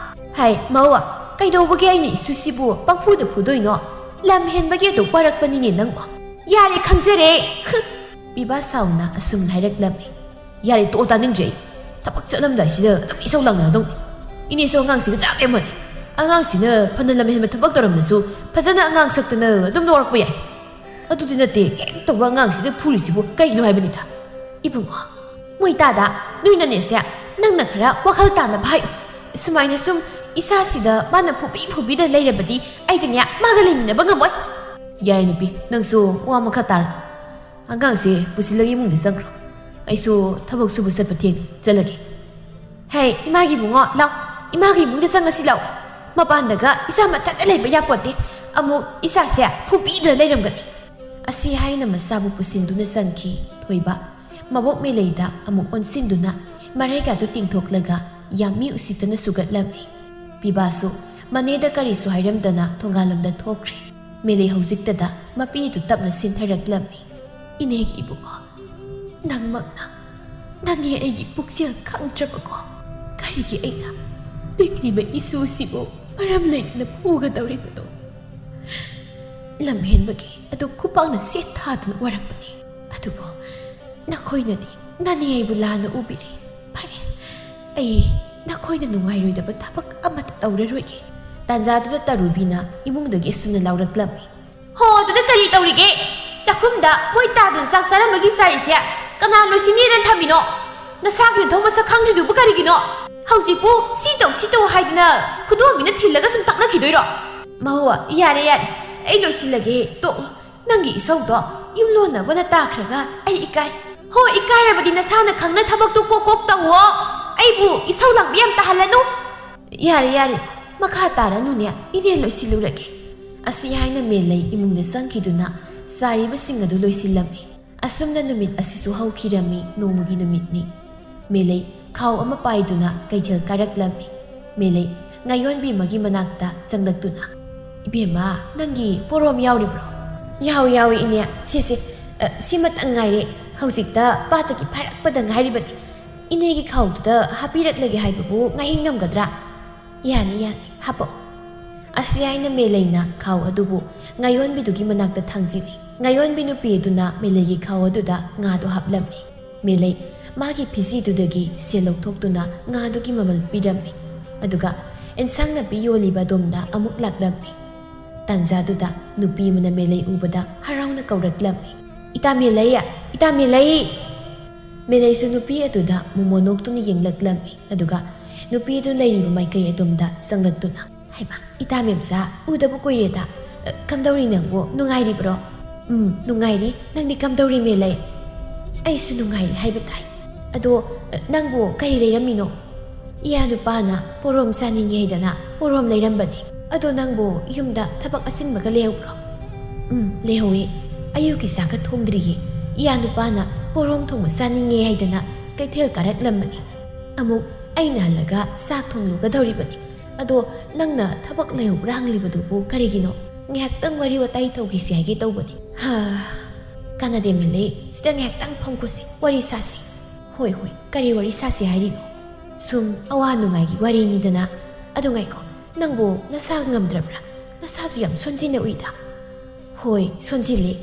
"ꯍꯥꯏ, ꯃꯧ, ꯀꯩꯗꯧꯕꯒꯤ ꯑꯩꯅ ꯏꯁꯨꯁꯤꯕꯨ ꯄꯪꯐꯨꯗ ꯐꯨꯗꯣꯏꯅꯣ? ꯂꯝ ꯍꯦꯟꯕꯒꯤ ꯑꯗꯨ ꯋꯥꯔꯛꯄꯅꯤꯅꯦ ꯅꯪꯕꯣ꯫" "ꯌꯥꯔꯦ, ꯈꯪꯖꯔꯦ꯫" ꯄꯤꯕꯥ ꯁꯥꯎꯅ ꯑꯁꯨꯝ ꯍꯥꯏꯔꯛꯂꯝꯃꯤ꯫ "ꯌꯥꯔꯦ, ꯇꯣꯛꯑꯣ, ꯇꯥꯅꯤꯡꯗ꯭ꯔꯦ ꯑꯩ꯫ ꯊꯕꯛ ꯆꯠꯂꯝꯗꯥꯏꯁꯤꯗ ꯑꯗꯨꯝ ꯏꯁꯧ ꯂꯥꯡꯅꯔꯗꯧꯅꯤ꯫ ꯏꯅꯦꯁꯨ ꯑꯉꯥꯡꯁꯤꯒ ꯆꯞ ꯃꯥꯟꯅꯩ꯫ ꯑꯉꯥꯡꯁꯤꯅ ꯐꯅ ꯂꯝꯍꯦꯟꯕ ꯊꯕꯛ ꯇꯧꯔꯝꯃꯁꯨ ꯐꯖꯅ ꯑꯉꯥꯡ ꯁꯛꯇꯅ ꯑꯗꯨꯝ ꯅꯣꯛꯂꯛꯄ ꯌꯥꯏ꯫ ꯑꯗꯨꯗꯤ ꯅꯠꯇꯦ, ꯍꯦꯛ ꯇꯧꯕ ꯑꯉꯥꯡꯁꯤꯗ ꯐꯨꯔꯤꯁꯤꯕꯨ ꯀꯩꯒꯤꯅꯣ ꯍꯥꯏꯕꯅꯤꯗ꯫" "ꯏꯕꯨꯡꯉꯣ, ꯃꯣꯏ ꯇꯥꯗ, ꯅꯣꯏꯅꯅꯦꯁꯦ, ꯅꯪꯅ ꯈꯔ ꯋꯥꯈꯜ ꯇꯥꯅꯕ ꯍꯥꯏꯌꯨ꯫ ꯁꯨꯃꯥꯏꯅ ꯁꯨꯝ ꯏꯁꯥꯁꯤꯗ ꯃꯥꯅ ꯐꯨꯕꯤ ꯐꯨꯕꯤꯗ ꯂꯩꯔꯕꯗꯤ ꯑꯩꯗꯤꯅꯦ, ꯃꯥꯒ ꯂꯩꯃꯤꯟꯅꯕ ꯉꯝꯃꯣꯏ꯫" "ꯌꯥꯔꯦ ꯅꯨꯄꯤ, ꯅꯪꯁꯨ ꯋꯥ ꯃꯈꯥ ꯇꯥꯔꯅꯨ꯫ ꯑꯉꯥꯡꯁꯦ ꯄꯨꯁꯤꯜꯂꯒ ꯏꯃꯨꯡꯗ ꯆꯪꯈ꯭ꯔꯣ꯫ ꯑꯩꯁꯨ ꯊꯕꯛ ꯁꯨꯕ ꯆꯠꯄ ꯊꯦꯡꯉꯦ, ꯆꯠꯂꯒꯦ꯫" "ꯍꯦ, ꯏꯃꯥꯒꯤ ꯏꯕꯨꯡꯉꯣ, ꯂꯥꯎ꯫ ꯏꯃꯥꯒꯤ ꯏꯃꯨꯡꯗ ꯆꯪꯉꯁꯤ ꯂꯥꯎ꯫ ꯃꯄꯥꯟꯗꯒ ꯏꯆꯥ ꯃꯊꯟꯇ ꯂꯩꯕ ꯌꯥꯄꯣꯠꯇꯦ꯫ ꯑꯃꯨꯛ ꯏꯆꯥꯁꯦ ꯐꯨꯕꯤꯗ ꯂꯩꯔꯝꯒꯅꯤ꯫" ꯑꯁꯤ ꯍꯥꯏꯅ ꯃꯆꯥꯕꯨ ꯄꯨꯁꯤꯟꯗꯨꯅ ꯆꯪꯈꯤ ꯊꯣꯏꯕ꯫ ꯃꯕꯣꯛ ꯃꯦꯂꯩꯗ ꯑꯃꯨꯛ ꯑꯣꯟꯁꯤꯟꯗꯨꯅ ꯃꯔꯩꯒꯥꯗꯨ ꯇꯤꯡꯊꯣꯛꯂꯒ ꯌꯥꯝ ꯃꯤ ꯎꯁꯤꯠꯇꯅ ꯁꯨꯒꯠꯂꯝꯃꯤ꯫ ꯄꯤꯕꯥꯁꯨ ꯃꯅꯦꯗ ꯀꯔꯤꯁꯨ ꯍꯥꯏꯔꯝꯗꯅ ꯊꯣꯡꯒꯥꯜꯂꯣꯝꯗ ꯊꯣꯛꯈ꯭ꯔꯦ꯫ ꯃꯦꯂꯩ ꯍꯧꯖꯤꯛꯇꯗ ꯃꯄꯤꯗꯨ ꯇꯞꯅ ꯁꯤꯟꯊꯔꯛꯂꯝꯃꯤ꯫ "ꯏꯅꯦꯒꯤ ꯏꯕꯨꯡꯉꯣ, ꯅꯪꯃꯛꯅ ꯅꯅꯦ ꯑꯩꯒꯤ ꯄꯨꯛꯆꯦꯜ ꯈꯪꯗ꯭ꯔꯕꯀꯣ? ꯀꯔꯤꯒꯤ ꯑꯩꯅ ꯄꯤꯛꯂꯤꯕ ꯏꯁꯨꯁꯤꯕꯨ ꯃꯔꯝ ꯂꯩꯇꯅ ꯐꯨꯒꯗꯧꯔꯤꯕꯅꯣ? ꯂꯝ ꯍꯦꯟꯕꯒꯤ ꯑꯗꯨ ꯈꯨꯄꯥꯛꯅ ꯁꯦꯠ ꯊꯥꯗꯨꯅ ꯋꯥꯔꯛꯄꯅꯤ꯫ ꯑꯗꯨꯕꯨ ꯅꯈꯣꯏꯅꯗꯤ ꯅꯅꯦ ꯑꯩꯕꯨ ꯂꯥꯟꯅ ꯎꯕꯤꯔꯦ꯫ ꯐꯔꯦ, ꯑꯩ ꯅꯈꯣꯏꯅ ꯅꯨꯡꯉꯥꯏꯔꯣꯏꯗꯕ ꯊꯕꯛ ꯑꯃꯠꯇ ꯇꯧꯔꯔꯣꯏꯒꯦ꯫" ꯇꯥꯟꯖꯥꯗꯨꯗ ꯇꯔꯨꯕꯤꯅ ꯏꯃꯨꯡꯗꯒꯤ ꯑꯁꯨꯝꯅ ꯂꯥꯎꯔꯛꯂꯝꯃꯤ꯫ "ꯍꯣ, ꯑꯗꯨꯗ ꯀꯔꯤ ꯇꯧꯔꯤꯒꯦ? ꯆꯥꯛꯈꯨꯝꯗ ꯃꯣꯏ ꯇꯥꯗꯅ ꯆꯥꯛ ꯆꯥꯔꯝꯕꯒꯤ ꯆꯥꯔꯤꯁꯦ ꯀꯅꯥ ꯂꯣꯏꯁꯤꯟꯅꯤꯅ ꯊꯝꯃꯤꯅꯣ? ꯅꯁꯥꯒꯤ ꯅꯊꯧ ꯃꯁꯛ ꯈꯪꯗ꯭ꯔꯤꯗꯨꯕꯨ ꯀꯔꯤꯒꯤꯅꯣ? ꯍꯧꯖꯤꯛꯄꯨ ꯁꯤ ꯇꯧ, ꯁꯤ ꯇꯧ ꯍꯥꯏꯗꯅ ꯈꯨꯗꯣꯝꯕꯤꯅ ꯊꯤꯜꯂꯒ ꯁꯨꯝ ꯇꯥꯛꯅꯈꯤꯗꯣꯏꯔꯣ?" "ꯃꯧ, ꯌꯥꯔꯦ, ꯌꯥꯔꯦ, ꯑꯩ ꯂꯣꯏꯁꯤꯜꯂꯒꯦ, ꯇꯣꯛꯑꯣ꯫ ꯅꯪꯒꯤ ꯏꯁꯧꯗꯣ ꯌꯨꯝꯂꯣꯟꯅꯕꯅ ꯇꯥꯈ꯭ꯔꯒ ꯑꯩ ꯏꯀꯥꯏ꯫" "ꯍꯣ, ꯏꯀꯥꯏꯔꯕꯗꯤ ꯅꯁꯥꯅ ꯈꯪꯅ ꯊꯕꯛꯇꯣ ꯀꯣꯛ ꯀꯣꯛ ꯇꯧꯋꯣ꯫ ꯑꯩꯕꯨ ꯏꯁꯧ ꯂꯥꯡꯕꯤ ꯌꯥꯝ ꯇꯥꯍꯜꯂꯅꯨ꯫" "ꯌꯥꯔꯦ, ꯌꯥꯔꯦ, ꯃꯈꯥ ꯇꯥꯔꯅꯨꯅꯦ, ꯏꯅꯦ ꯂꯣꯏꯁꯤꯜꯂꯨꯔꯒꯦ꯫" ꯑꯁꯤ ꯍꯥꯏꯅ ꯃꯦꯂꯩ ꯏꯃꯨꯡꯗ ꯆꯪꯈꯤꯗꯨꯅ ꯆꯥꯔꯤꯕꯁꯤꯡ ꯑꯗꯨ ꯂꯣꯏꯁꯤꯜꯂꯝꯃꯤ꯫ ꯑꯁꯨꯝꯅ ꯅꯨꯃꯤꯠ ꯑꯁꯤꯁꯨ ꯍꯧꯈꯤꯔꯝꯃꯤ꯫ ꯅꯣꯡꯃꯒꯤ ꯅꯨꯃꯤꯠꯅꯤ꯫ ꯃꯦꯂꯩ ꯈꯥꯎ ꯑꯃ ꯄꯥꯏꯗꯨꯅ ꯀꯩꯊꯦꯜ ꯀꯥꯔꯛꯂꯝꯃꯤ꯫ ꯃꯦꯂꯩ ꯉꯥꯌꯣꯟꯕꯤ ꯑꯃꯒꯤ ꯃꯅꯥꯛꯇ ꯆꯪꯂꯛꯇꯨꯅ, "ꯏꯕꯦꯝꯃ, ꯅꯪꯒꯤ ꯄꯣꯔꯣꯝ ꯌꯥꯎꯔꯤꯕ꯭ꯔꯣ?" "ꯌꯥꯎꯏ, ꯌꯥꯎꯏ, ꯏꯅꯦ꯫ ꯁꯤꯁꯦ, ꯑ, ꯁꯤꯃꯇꯪ ꯉꯥꯏꯔꯦ꯫ ꯍꯧꯖꯤꯛꯇ ꯄꯥꯠꯇꯒꯤ ꯐꯥꯔꯛꯄꯗ ꯉꯥꯏꯔꯤꯕꯅꯤ꯫ ꯏꯅꯦꯒꯤ ꯈꯥꯎꯗꯨꯗ ꯍꯥꯞꯄꯤꯔꯛꯂꯒꯦ ꯍꯥꯏꯕꯕꯨ ꯉꯥꯍꯤꯡ ꯉꯝꯒꯗ꯭ꯔꯥ?" "ꯌꯥꯅꯤ, ꯌꯥꯅꯤ, ꯍꯥꯄꯛꯑꯣ꯫" ꯑꯁꯤ ꯍꯥꯏꯅ ꯃꯦꯂꯩꯅ ꯈꯥꯎ ꯑꯗꯨꯕꯨ ꯉꯥꯌꯣꯟꯕꯤꯗꯨꯒꯤ ꯃꯅꯥꯛꯇ ꯊꯥꯡꯖꯤꯜꯂꯤ꯫ ꯉꯥꯌꯣꯟꯕꯤ ꯅꯨꯄꯤ ꯑꯗꯨꯅ ꯃꯦꯂꯩꯒꯤ ꯈꯥꯎ ꯑꯗꯨꯗ ꯉꯥꯗꯨ ꯍꯥꯞꯂꯝꯃꯤ꯫ ꯃꯦꯂꯩ ꯃꯥꯒꯤ ꯐꯤꯖꯤꯗꯨꯗꯒꯤ ꯁꯦꯜ ꯂꯧꯊꯣꯛꯇꯨꯅ ꯉꯥꯗꯨꯒꯤ ꯃꯃꯜ ꯄꯤꯔꯝꯃꯤ꯫ ꯑꯗꯨꯒ ꯑꯦꯟꯁꯥꯡ ꯅꯥꯄꯤ ꯌꯣꯜꯂꯤꯕ ꯑꯗꯣꯝꯗ ꯑꯃꯨꯛ ꯂꯥꯛꯂꯝꯃꯤ꯫ ꯇꯥꯟꯖꯥꯗꯨꯗ ꯅꯨꯄꯤ ꯑꯃꯅ ꯃꯦꯂꯩ ꯎꯕꯗ ꯍꯔꯥꯎꯅ ꯀꯧꯔꯛꯂꯝꯃꯤ, "ꯏꯇꯥ ꯃꯦꯂꯩ! ꯏꯇꯥ ꯃꯦꯂꯩ!" ꯃꯦꯂꯩꯁꯨ ꯅꯨꯄꯤ ꯑꯗꯨꯗ ꯃꯨꯃꯣꯟ ꯅꯣꯛꯇꯨꯅ ꯌꯦꯡꯂꯛꯂꯝꯃꯤ꯫ ꯑꯗꯨꯒ ꯅꯨꯄꯤ ꯑꯗꯨ ꯂꯩꯔꯤꯕ ꯃꯥꯏꯀꯩ ꯑꯗꯣꯝꯗ ꯆꯪꯂꯛꯇꯨꯅ, "ꯍꯩꯃꯥ, ꯏꯇꯥ ꯃꯦꯝꯆꯥ, ꯎꯗꯕ ꯀꯨꯏꯔꯦꯗ꯫ ꯑ, ꯀꯝꯗꯧꯔꯤ ꯅꯪꯕꯨ? ꯅꯨꯡꯉꯥꯏꯔꯤꯕ꯭ꯔꯣ?" "ꯎꯝ, ꯅꯨꯡꯉꯥꯏꯔꯤ꯫ ꯅꯪꯗꯤ ꯀꯝꯗꯧꯔꯤ ꯃꯦꯂꯩ?" "ꯑꯩꯁꯨ ꯅꯨꯡꯉꯥꯏꯔꯤ ꯍꯥꯏꯕ ꯇꯥꯏ꯫ ꯑꯗꯣ, ꯑ, ꯅꯪꯕꯨ ꯀꯔꯤ ꯂꯩꯔꯝꯃꯤꯅꯣ?" "ꯏꯌꯥ ꯅꯨꯄꯥꯅ ꯄꯣꯔꯣꯝ ꯆꯥꯅꯤꯡꯉꯦ ꯍꯥꯏꯗꯅ ꯄꯣꯔꯣꯝ ꯂꯩꯔꯝꯕꯅꯤ꯫ ꯑꯗꯣ ꯅꯪꯕꯨ ꯌꯨꯝꯗ ꯊꯕꯛ ꯑꯆꯤꯟꯕꯒ ꯂꯩꯍꯧꯕ꯭ꯔꯣ?" "ꯎꯝ, ꯂꯩꯍꯧꯋꯤ꯫ ꯑꯌꯨꯛꯀꯤ ꯆꯥꯛꯀ ꯊꯣꯡꯗ꯭ꯔꯤꯌꯦ꯫ ꯏꯌꯥ ꯅꯨꯄꯥꯅ ꯄꯣꯔꯣꯝ ꯊꯣꯡꯕ ꯆꯥꯅꯤꯡꯉꯦ ꯍꯥꯏꯗꯅ ꯀꯩꯊꯦꯜ ꯀꯥꯔꯛꯂꯝꯕꯅꯤ꯫ ꯑꯃꯨꯛ ꯑꯩꯅ ꯍꯜꯂꯒ ꯆꯥꯛ ꯊꯣꯡꯂꯨꯒꯗꯧꯔꯤꯕꯅꯤ꯫ ꯑꯗꯣ ꯅꯪꯅ ꯊꯕꯛ ꯂꯩꯍꯧꯕ꯭ꯔꯥ ꯍꯪꯂꯤꯕꯗꯨꯕꯨ ꯀꯔꯤꯒꯤꯅꯣ? ꯉꯥꯏꯍꯥꯛꯇꯪ ꯋꯥꯔꯤ ꯋꯥꯇꯥꯏ ꯇꯧꯈꯤꯁꯤ ꯍꯥꯏꯒꯦ ꯇꯧꯕꯅꯤ꯫" "ꯍꯥ, ꯀꯥꯟꯅꯗꯦ ꯃꯦꯂꯩ, ꯁꯤꯗ ꯉꯥꯏꯍꯥꯛꯇꯪ ꯐꯝꯈꯣꯁꯤ, ꯋꯥꯔꯤ ꯁꯥꯁꯤ꯫" "ꯍꯣꯏ, ꯍꯣꯏ, ꯀꯔꯤ ꯋꯥꯔꯤ ꯁꯥꯁꯤ ꯍꯥꯏꯔꯤꯅꯣ?" "ꯁꯨꯝ ꯑꯋꯥ ꯅꯨꯡꯉꯥꯏꯒꯤ ꯋꯥꯔꯤꯅꯤꯗꯅ꯫ ꯑꯗꯨ ꯉꯥꯏꯈꯣ, ꯅꯪꯕꯨ ꯅꯁꯥ ꯉꯝꯗ꯭ꯔꯕ꯭ꯔꯥ? ꯅꯁꯥꯗꯨ ꯌꯥꯝ ꯁꯣꯟꯖꯤꯟꯅ ꯎꯏꯗ꯫" "ꯍꯣꯏ, ꯁꯣꯟꯖꯤꯜꯂꯦ꯫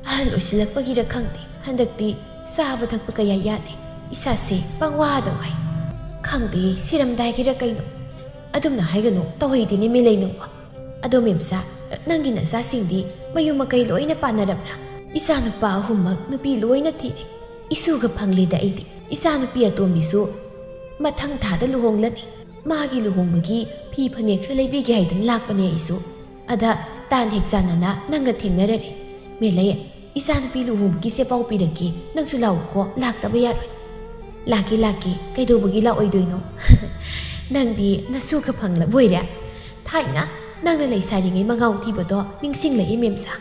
ꯑꯍꯜ ꯑꯣꯏꯁꯤꯜꯂꯛꯄꯒꯤꯔ ꯈꯪꯗꯦ, ꯍꯟꯗꯛꯇꯤ ꯆꯥꯕ ꯊꯛꯄ ꯀꯌꯥ ꯌꯥꯗꯦ꯫ ꯏꯁꯥꯁꯦ ꯄꯪꯋꯥꯗ ꯋꯥꯏ꯫ ꯈꯪꯗꯦ, ꯁꯤꯔꯝꯗꯥꯏꯒꯤꯔ ꯀꯩꯅꯣ꯫" "ꯑꯗꯨꯝꯅ ꯍꯥꯏꯒꯅꯨ, ꯇꯧꯍꯩꯗꯦꯅꯦ ꯃꯦꯂꯩ ꯅꯪꯕꯨ꯫ ꯑꯗꯣ ꯃꯦꯝꯆꯥ, ꯅꯪꯒꯤ ꯅꯆꯥꯁꯤꯡꯗꯤ ꯃꯌꯨꯝ ꯃꯀꯩ ꯂꯣꯏꯅ ꯄꯥꯟꯅꯔꯕ꯭ꯔꯥ?" "ꯏꯆꯥꯅꯨꯄꯥ ꯑꯍꯨꯝꯃꯛ ꯅꯨꯄꯤ ꯂꯣꯏꯅ ꯊꯤꯔꯦ꯫ ꯏꯁꯨꯒ ꯐꯪꯂꯦꯗ ꯑꯩꯗꯤ꯫ ꯏꯆꯥꯅꯨꯄꯤ ꯑꯇꯣꯝꯕꯤꯁꯨ ꯃꯊꯪ ꯊꯥꯗ ꯂꯨꯍꯣꯡꯂꯅꯤ꯫ ꯃꯥꯒꯤ ꯂꯨꯍꯣꯡꯕꯒꯤ ꯐꯤ ꯐꯅꯦꯛ ꯈꯔ ꯂꯩꯕꯤꯒꯦ ꯍꯥꯏꯗꯅ ꯂꯥꯛꯄꯅꯦ ꯑꯩꯁꯨ꯫ ꯑꯗ ꯇꯥꯟ ꯍꯦꯛ ꯆꯥꯟꯅꯅ ꯅꯪꯒ ꯊꯦꯡꯅꯔꯔꯦ꯫ ꯃꯦꯂꯩ, ꯏꯆꯥꯅꯨꯄꯤ ꯂꯨꯍꯣꯡꯕꯒꯤꯁꯦ ꯄꯥꯎ ꯄꯤꯔꯛꯀꯦ, ꯅꯪꯁꯨ ꯂꯥꯛꯎꯀꯣ, ꯂꯥꯛꯇꯕ ꯌꯥꯔꯣꯏ꯫" "ꯂꯥꯛꯀꯦ, ꯂꯥꯛꯀꯦ, ꯀꯩꯗꯧꯕꯒꯤ ꯂꯥꯛꯑꯣꯏꯗꯣꯏꯅꯣ?" "ꯅꯪꯗꯤ ꯅꯁꯨꯒ ꯐꯪꯂꯕꯣꯏꯔꯦ꯫ ꯊꯥꯏꯅ ꯅꯪꯅ ꯂꯩꯁꯥꯔꯤꯉꯩ ꯃꯉꯥꯎ ꯊꯤꯕꯗꯣ ꯅꯤꯡꯁꯤꯡꯂꯛꯏ ꯃꯦꯝꯆꯥ꯫"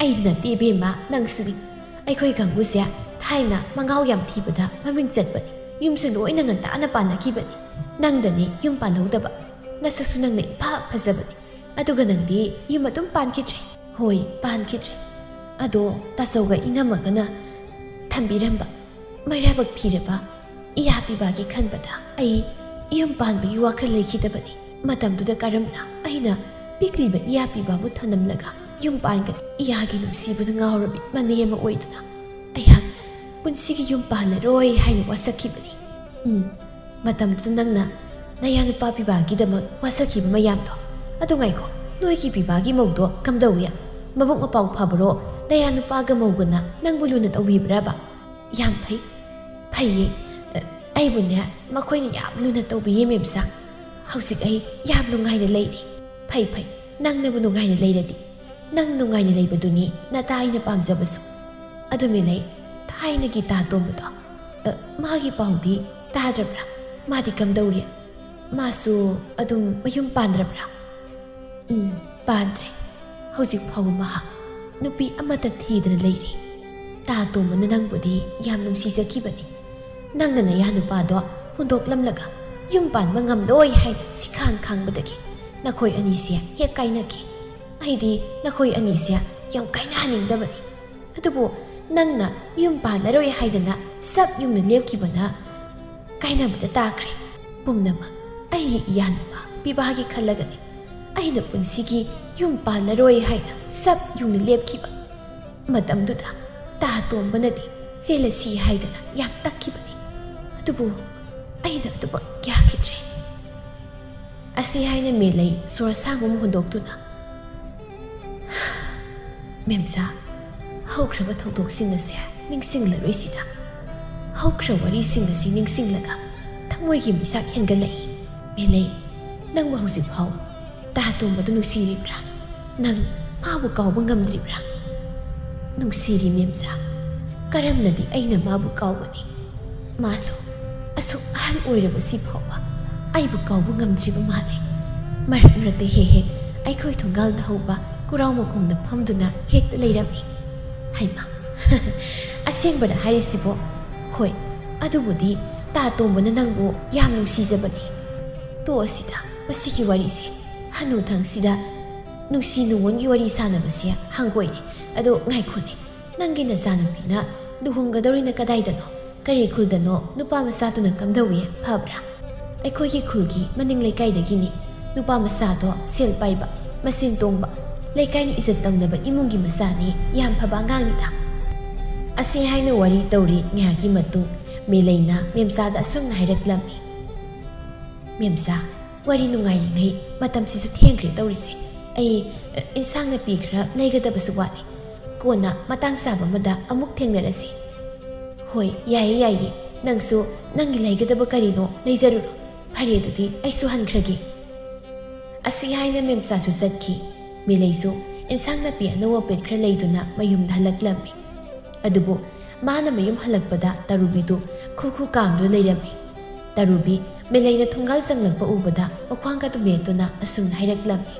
ꯑꯩꯗꯤ ꯅꯠꯇꯦ ꯏꯕꯦꯝꯃ, ꯅꯪꯁꯨꯅꯤ꯫ ꯑꯩꯈꯣꯏ ꯀꯥꯡꯕꯨꯁꯦ ꯊꯥꯏꯅ ꯃꯉꯥꯎ ꯌꯥꯝ ꯊꯤꯕꯗ ꯃꯃꯤꯡ ꯆꯠꯄꯅꯤ꯫ ꯌꯨꯝꯁꯨ ꯂꯣꯏꯅ ꯉꯟꯇꯥꯅ ꯄꯥꯟꯅꯈꯤꯕꯅꯤ꯫ ꯅꯪꯗꯅꯤ ꯌꯨꯝ ꯄꯥꯜꯍꯧꯗꯕ꯫ ꯅꯁꯛꯁꯨ ꯅꯪꯅ ꯏꯐ ꯐꯖꯕꯅꯤ꯫ ꯑꯗꯨꯒ ꯅꯪꯗꯤ ꯌꯨꯝ ꯑꯗꯨꯝ ꯄꯥꯟꯈꯤꯗ꯭ꯔꯦ꯫ ꯍꯣꯏ, ꯄꯥꯟꯈꯤꯗ꯭ꯔꯦ꯫ ꯑꯗꯣ ꯇꯥꯆꯧꯒ ꯏꯅꯝꯃꯒꯅ ꯊꯝꯕꯤꯔꯝꯕ ꯃꯩꯔꯥꯕꯛ ꯊꯤꯔꯕ ꯏꯌꯥ ꯄꯤꯕꯥꯒꯤ ꯈꯟꯕꯗ ꯑꯩ ꯌꯨꯝ ꯄꯥꯟꯕꯒꯤ ꯋꯥꯈꯜ ꯂꯩꯈꯤꯗꯕꯅꯤ꯫ ꯃꯇꯝꯗꯨꯗ ꯀꯔꯝꯅ ꯑꯩꯅ ꯄꯤꯛꯂꯤꯕ ꯏꯌꯥ ꯄꯤꯕꯥꯕꯨ ꯊꯅꯝꯂꯒ ꯌꯨꯝ ꯄꯥꯟꯒꯅꯤ? ꯏꯌꯥꯒꯤ ꯅꯨꯡꯁꯤꯕꯅ ꯉꯥꯎꯔꯕꯤ ꯃꯅꯦ ꯑꯃ ꯑꯣꯏꯗꯨꯅ ꯑꯩꯍꯥꯛ ꯄꯨꯟꯁꯤꯒꯤ ꯌꯨꯝ ꯄꯥꯜꯂꯔꯣꯏ ꯍꯥꯏꯅ ꯋꯥꯁꯛꯈꯤꯕꯅꯤ꯫ ꯎꯝ, ꯃꯇꯝꯗꯨꯗ ꯅꯪꯅ ꯅꯌꯥ ꯅꯨꯄꯥ ꯄꯤꯕꯥꯒꯤꯗꯃꯛ ꯋꯥꯁꯛꯈꯤꯕ ꯃꯌꯥꯝꯗꯣ꯫ ꯑꯗꯨ ꯉꯥꯏꯈꯣ, ꯅꯣꯏꯒꯤ ꯄꯤꯕꯥꯒꯤ ꯃꯧꯗꯣ ꯀꯝꯗꯧꯏ? ꯃꯕꯨꯛ ꯃꯄꯥꯎ ꯐꯕ꯭ꯔꯣ? ꯅꯌꯥ ꯅꯨꯄꯥꯒ ꯃꯧꯒꯅ ꯅꯪꯕꯨ ꯂꯨꯅ ꯇꯧꯕꯤꯕ꯭ꯔꯕ? ꯌꯥꯝ ꯐꯩ꯫ ꯐꯩꯌꯦ꯫ ꯑꯩꯕꯨꯅꯦ ꯃꯈꯣꯏꯅ ꯌꯥꯝ ꯂꯨꯅ ꯇꯧꯕꯤꯌꯦ, ꯃꯦꯝꯆꯥ꯫ ꯍꯧꯖꯤꯛ ꯑꯩ ꯌꯥꯝ ꯅꯨꯡꯉꯥꯏꯅ ꯂꯩꯔꯤ꯫ ꯐꯩ, ꯐꯩ꯫ ꯅꯪꯅꯕꯨ ꯅꯨꯡꯉꯥꯏꯅ ꯂꯩꯔꯗꯤ꯫ ꯅꯪ ꯅꯨꯡꯉꯥꯏꯅ ꯂꯩꯕꯗꯨꯅꯤ ꯅꯇꯥ ꯑꯩꯅ ꯄꯥꯝꯖꯕꯁꯨ꯫ ꯑꯗꯨ ꯃꯦꯂꯩ, ꯊꯥꯏꯅꯒꯤ ꯇꯥ ꯇꯣꯝꯕꯗꯣ, ꯑ, ꯃꯥꯒꯤ ꯄꯥꯎꯗꯤ ꯇꯥꯗ꯭ꯔꯕ꯭ꯔꯥ? ꯃꯥꯗꯤ ꯀꯝꯗꯧꯔꯤ? ꯃꯥꯁꯨ ꯑꯗꯨꯝ ꯃꯌꯨꯝ ꯄꯥꯟꯗ꯭ꯔꯕ꯭ꯔꯥ? ꯎꯝ, ꯄꯥꯟꯗ꯭ꯔꯦ꯫ ꯍꯧꯖꯤꯛ ꯐꯥꯎꯕ ꯃꯍꯥꯛ ꯅꯨꯄꯤ ꯑꯃꯠꯇ ꯊꯤꯗꯅ ꯂꯩꯔꯤ꯫ ꯇꯥ ꯇꯣꯝꯕꯅ ꯅꯪꯕꯨꯗꯤ ꯌꯥꯝ ꯅꯨꯡꯁꯤꯖꯈꯤꯕꯅꯤ꯫ ꯅꯪꯅ ꯅꯌꯥ ꯅꯨꯄꯥꯗꯣ ꯍꯨꯟꯗꯣꯛꯂꯝꯂꯒ ꯌꯨꯝ ꯄꯥꯟꯕ ꯉꯝꯂꯣꯏ ꯍꯥꯏꯅ ꯁꯤꯈꯥꯡ ꯈꯥꯡꯕꯗꯒꯤ ꯅꯈꯣꯏ ꯑꯅꯤꯁꯦ ꯍꯦꯛ ꯀꯥꯏꯅꯈꯤ꯫ ꯑꯩꯗꯤ ꯅꯈꯣꯏ ꯑꯅꯤꯁꯦ ꯌꯥꯝ ꯀꯥꯏꯅꯍꯟꯅꯤꯡꯗꯕꯅꯤ꯫ ꯑꯗꯨꯕꯨ ꯅꯪꯅ ꯌꯨꯝ ꯄꯥꯜꯂꯔꯣꯏ ꯍꯥꯏꯗꯅ ꯁꯞ ꯌꯨꯡꯅ ꯂꯦꯞꯈꯤꯕꯅ ꯀꯥꯏꯅꯕꯗ ꯇꯥꯈ꯭ꯔꯦ꯫ ꯄꯨꯝꯅꯃꯛ ꯑꯩꯒꯤ ꯏꯌꯥꯅꯨꯄꯥ ꯄꯤꯕꯥꯒꯤ ꯈꯜꯂꯒꯅꯤ꯫ ꯑꯩꯅ ꯄꯨꯟꯁꯤꯒꯤ ꯌꯨꯝ ꯄꯥꯜꯂꯔꯣꯏ ꯍꯥꯏꯅ ꯁꯞ ꯌꯨꯡꯅ ꯂꯦꯞꯈꯤꯕ꯫ ꯃꯇꯝꯗꯨꯗ ꯇꯥ ꯇꯣꯝꯕꯅꯗꯤ ꯆꯦꯜꯂꯁꯤ ꯍꯥꯏꯗꯅ ꯌꯥꯝ ꯇꯛꯈꯤꯕꯅꯤ꯫ ꯑꯗꯨꯕꯨ ꯑꯩꯅ ꯑꯗꯨꯃꯛ ꯌꯥꯈꯤꯗ꯭ꯔꯦ꯫ ꯑꯁꯤ ꯍꯥꯏꯅ ꯃꯦꯂꯩ ꯁꯣꯔ ꯑꯁꯥꯡꯕ ꯑꯃ ꯍꯣꯟꯗꯣꯛꯇꯨꯅ, "ꯃꯦꯝꯆꯥ, ꯍꯧꯈ꯭ꯔꯕ ꯊꯧꯗꯣꯛꯁꯤꯡ ꯑꯁꯦ ꯅꯤꯡꯁꯤꯡꯂꯔꯣꯏꯁꯤꯗ꯫ ꯍꯧꯈ꯭ꯔ ꯋꯥꯔꯤꯁꯤꯡ ꯑꯁꯤ ꯅꯤꯡꯁꯤꯡꯂꯒ ꯊꯃꯣꯏꯒꯤ ꯃꯩꯆꯥꯛ ꯍꯦꯟꯒꯠꯂꯛꯏ꯫ ꯃꯦꯂꯩ, ꯅꯪꯕꯨ ꯍꯧꯖꯤꯛ ꯐꯥꯎ ꯇꯥ ꯇꯣꯝꯕꯗꯨ ꯅꯨꯡꯁꯤꯔꯤꯕ꯭ꯔꯥ? ꯅꯪ ꯃꯥꯕꯨ ꯀꯥꯎꯕ ꯉꯝꯗ꯭ꯔꯤꯕ꯭ꯔꯥ?" "ꯅꯨꯡꯁꯤꯔꯤ ꯃꯦꯝꯆꯥ꯫ ꯀꯔꯝꯅꯗꯤ ꯑꯩꯅ ꯃꯥꯕꯨ ꯀꯥꯎꯒꯅꯤ? ꯃꯥꯁꯨ ꯑꯁꯨꯛ ꯑꯍꯜ ꯑꯣꯏꯔꯕꯁꯤ ꯐꯥꯎꯕ ꯑꯩꯕꯨ ꯀꯥꯎꯕ ꯉꯝꯗ꯭ꯔꯤꯕ ꯃꯥꯜꯂꯦ꯫ ꯃꯔꯛ ꯃꯔꯛꯇ ꯍꯦꯛ ꯍꯦꯛ ꯑꯩꯈꯣꯏ ꯊꯣꯡꯒꯥꯜꯗ ꯍꯧꯕ ꯀꯨꯔꯥꯎ ꯃꯈꯣꯡꯗ ꯐꯝꯗꯨꯅ ꯍꯦꯛꯇ ꯂꯩꯔꯝꯃꯤ꯫ ꯍꯩꯃꯥ, ꯑꯁꯦꯡꯕꯔ ꯍꯥꯏꯔꯤꯁꯤꯕꯣ? ꯍꯣꯏ, ꯑꯗꯨꯕꯨꯗꯤ ꯇꯥ ꯇꯣꯝꯕꯅ ꯅꯪꯕꯨ ꯌꯥꯝ ꯅꯨꯡꯁꯤꯖꯕꯅꯤ꯫ ꯇꯣꯛꯑꯁꯤꯗ ꯃꯁꯤꯒꯤ ꯋꯥꯔꯤꯁꯦ꯫ ꯍꯅꯨꯊꯪꯁꯤꯗ ꯅꯨꯡꯁꯤ ꯅꯨꯡꯉꯣꯟꯒꯤ ꯋꯥꯔꯤ ꯁꯥꯟꯅꯕꯁꯦ ꯍꯪꯒꯣꯏꯔꯦ꯫ ꯑꯗꯣ ꯉꯥꯏꯈꯣꯅꯦ, ꯅꯪꯒꯤ ꯅꯆꯥꯅꯨꯄꯤꯅ ꯂꯨꯍꯣꯡꯒꯗꯧꯔꯤꯅ ꯀꯗꯥꯏꯗꯅꯣ? ꯀꯔꯤ ꯈꯨꯜꯗꯅꯣ ꯅꯨꯄꯥ ꯃꯆꯥꯗꯨꯅ ꯀꯝꯗꯧꯏ? ꯐꯕ꯭ꯔꯥ? ꯑꯩꯈꯣꯏꯒꯤ ꯈꯨꯜꯒꯤ ꯃꯅꯤꯡ ꯂꯩꯀꯥꯏꯗꯒꯤꯅꯤ꯫ ꯅꯨꯄꯥ ꯃꯆꯥꯗꯣ ꯁꯦꯜ ꯄꯥꯏꯕ, ꯃꯆꯤꯟ ꯇꯣꯡꯕ, ꯂꯩꯀꯥꯏꯅ ꯏꯖꯠ ꯇꯧꯅꯕ ꯏꯃꯨꯡꯒꯤ ꯃꯆꯥꯅꯤ꯫ ꯌꯥꯝ ꯐꯕ ꯑꯉꯥꯡꯅꯤꯗ꯫ ꯑꯁꯤ ꯍꯥꯏꯅ ꯋꯥꯔꯤ ꯇꯧꯔꯤ ꯉꯥꯏꯍꯥꯛꯀꯤ ꯃꯇꯨꯡ ꯃꯦꯂꯩꯅ ꯃꯦꯝꯆꯥꯗ ꯑꯁꯨꯝꯅ ꯍꯥꯏꯔꯛꯂꯝꯃꯤ꯫ ꯃꯦꯝꯆꯥ, ꯋꯥꯔꯤ ꯅꯨꯡꯉꯥꯏꯔꯤꯉꯩ ꯃꯇꯝꯁꯤꯁꯨ ꯊꯦꯡꯈ꯭ꯔꯦ ꯇꯧꯔꯤꯁꯦ꯫ ꯑꯩ, ꯑ, ꯏꯟꯁꯥꯡ ꯅꯥꯄꯤ ꯈꯔ ꯂꯩꯒꯗꯕꯁꯨ ꯋꯥꯠꯂꯤ꯫ ꯀꯣꯟꯅ ꯃꯇꯥꯡ ꯆꯥꯕ ꯑꯃꯗ ꯑꯃꯨꯛ ꯊꯦꯡꯅꯔꯁꯤ꯫ ꯍꯣꯏ, ꯌꯥꯏꯌꯦ, ꯌꯥꯏꯌꯦ꯫ ꯅꯪꯁꯨ ꯅꯪꯒꯤ ꯂꯩꯒꯗꯕ ꯀꯔꯤꯅꯣ ꯂꯩꯖꯔꯨꯔꯣ꯫ ꯐꯔꯦ, ꯑꯗꯨꯗꯤ ꯑꯩꯁꯨ ꯍꯟꯈ꯭ꯔꯒꯦ꯫ ꯑꯁꯤ ꯍꯥꯏꯅ ꯃꯦꯝꯆꯥꯁꯨ ꯆꯠꯈꯤ꯫ ꯃꯦꯂꯩꯁꯨ ꯏꯟꯁꯥꯡ ꯅꯥꯄꯤ ꯑꯅꯧ ꯑꯄꯦꯠ ꯈꯔ ꯂꯩꯗꯨꯅ ꯃꯌꯨꯝꯗ ꯍꯜꯂꯛꯂꯝꯃꯤ꯫ ꯑꯗꯨꯕꯨ ꯃꯥꯅ ꯃꯌꯨꯝ ꯍꯜꯂꯛꯄꯗ ꯇꯔꯨꯕꯤꯗꯨ ꯈꯨ ꯈꯨ ꯀꯥꯝꯗꯨꯅ ꯂꯩꯔꯝꯃꯤ꯫ ꯇꯔꯨꯕꯤ ꯃꯦꯂꯩꯅ ꯊꯣꯡꯒꯥꯜ ꯆꯪꯂꯛꯄ ꯎꯕꯗ ꯃꯈ꯭ꯋꯥꯡꯒꯗꯨ ꯃꯦꯠꯇꯨꯅ ꯑꯁꯨꯝꯅ ꯍꯥꯏꯔꯛꯂꯝꯃꯤ꯫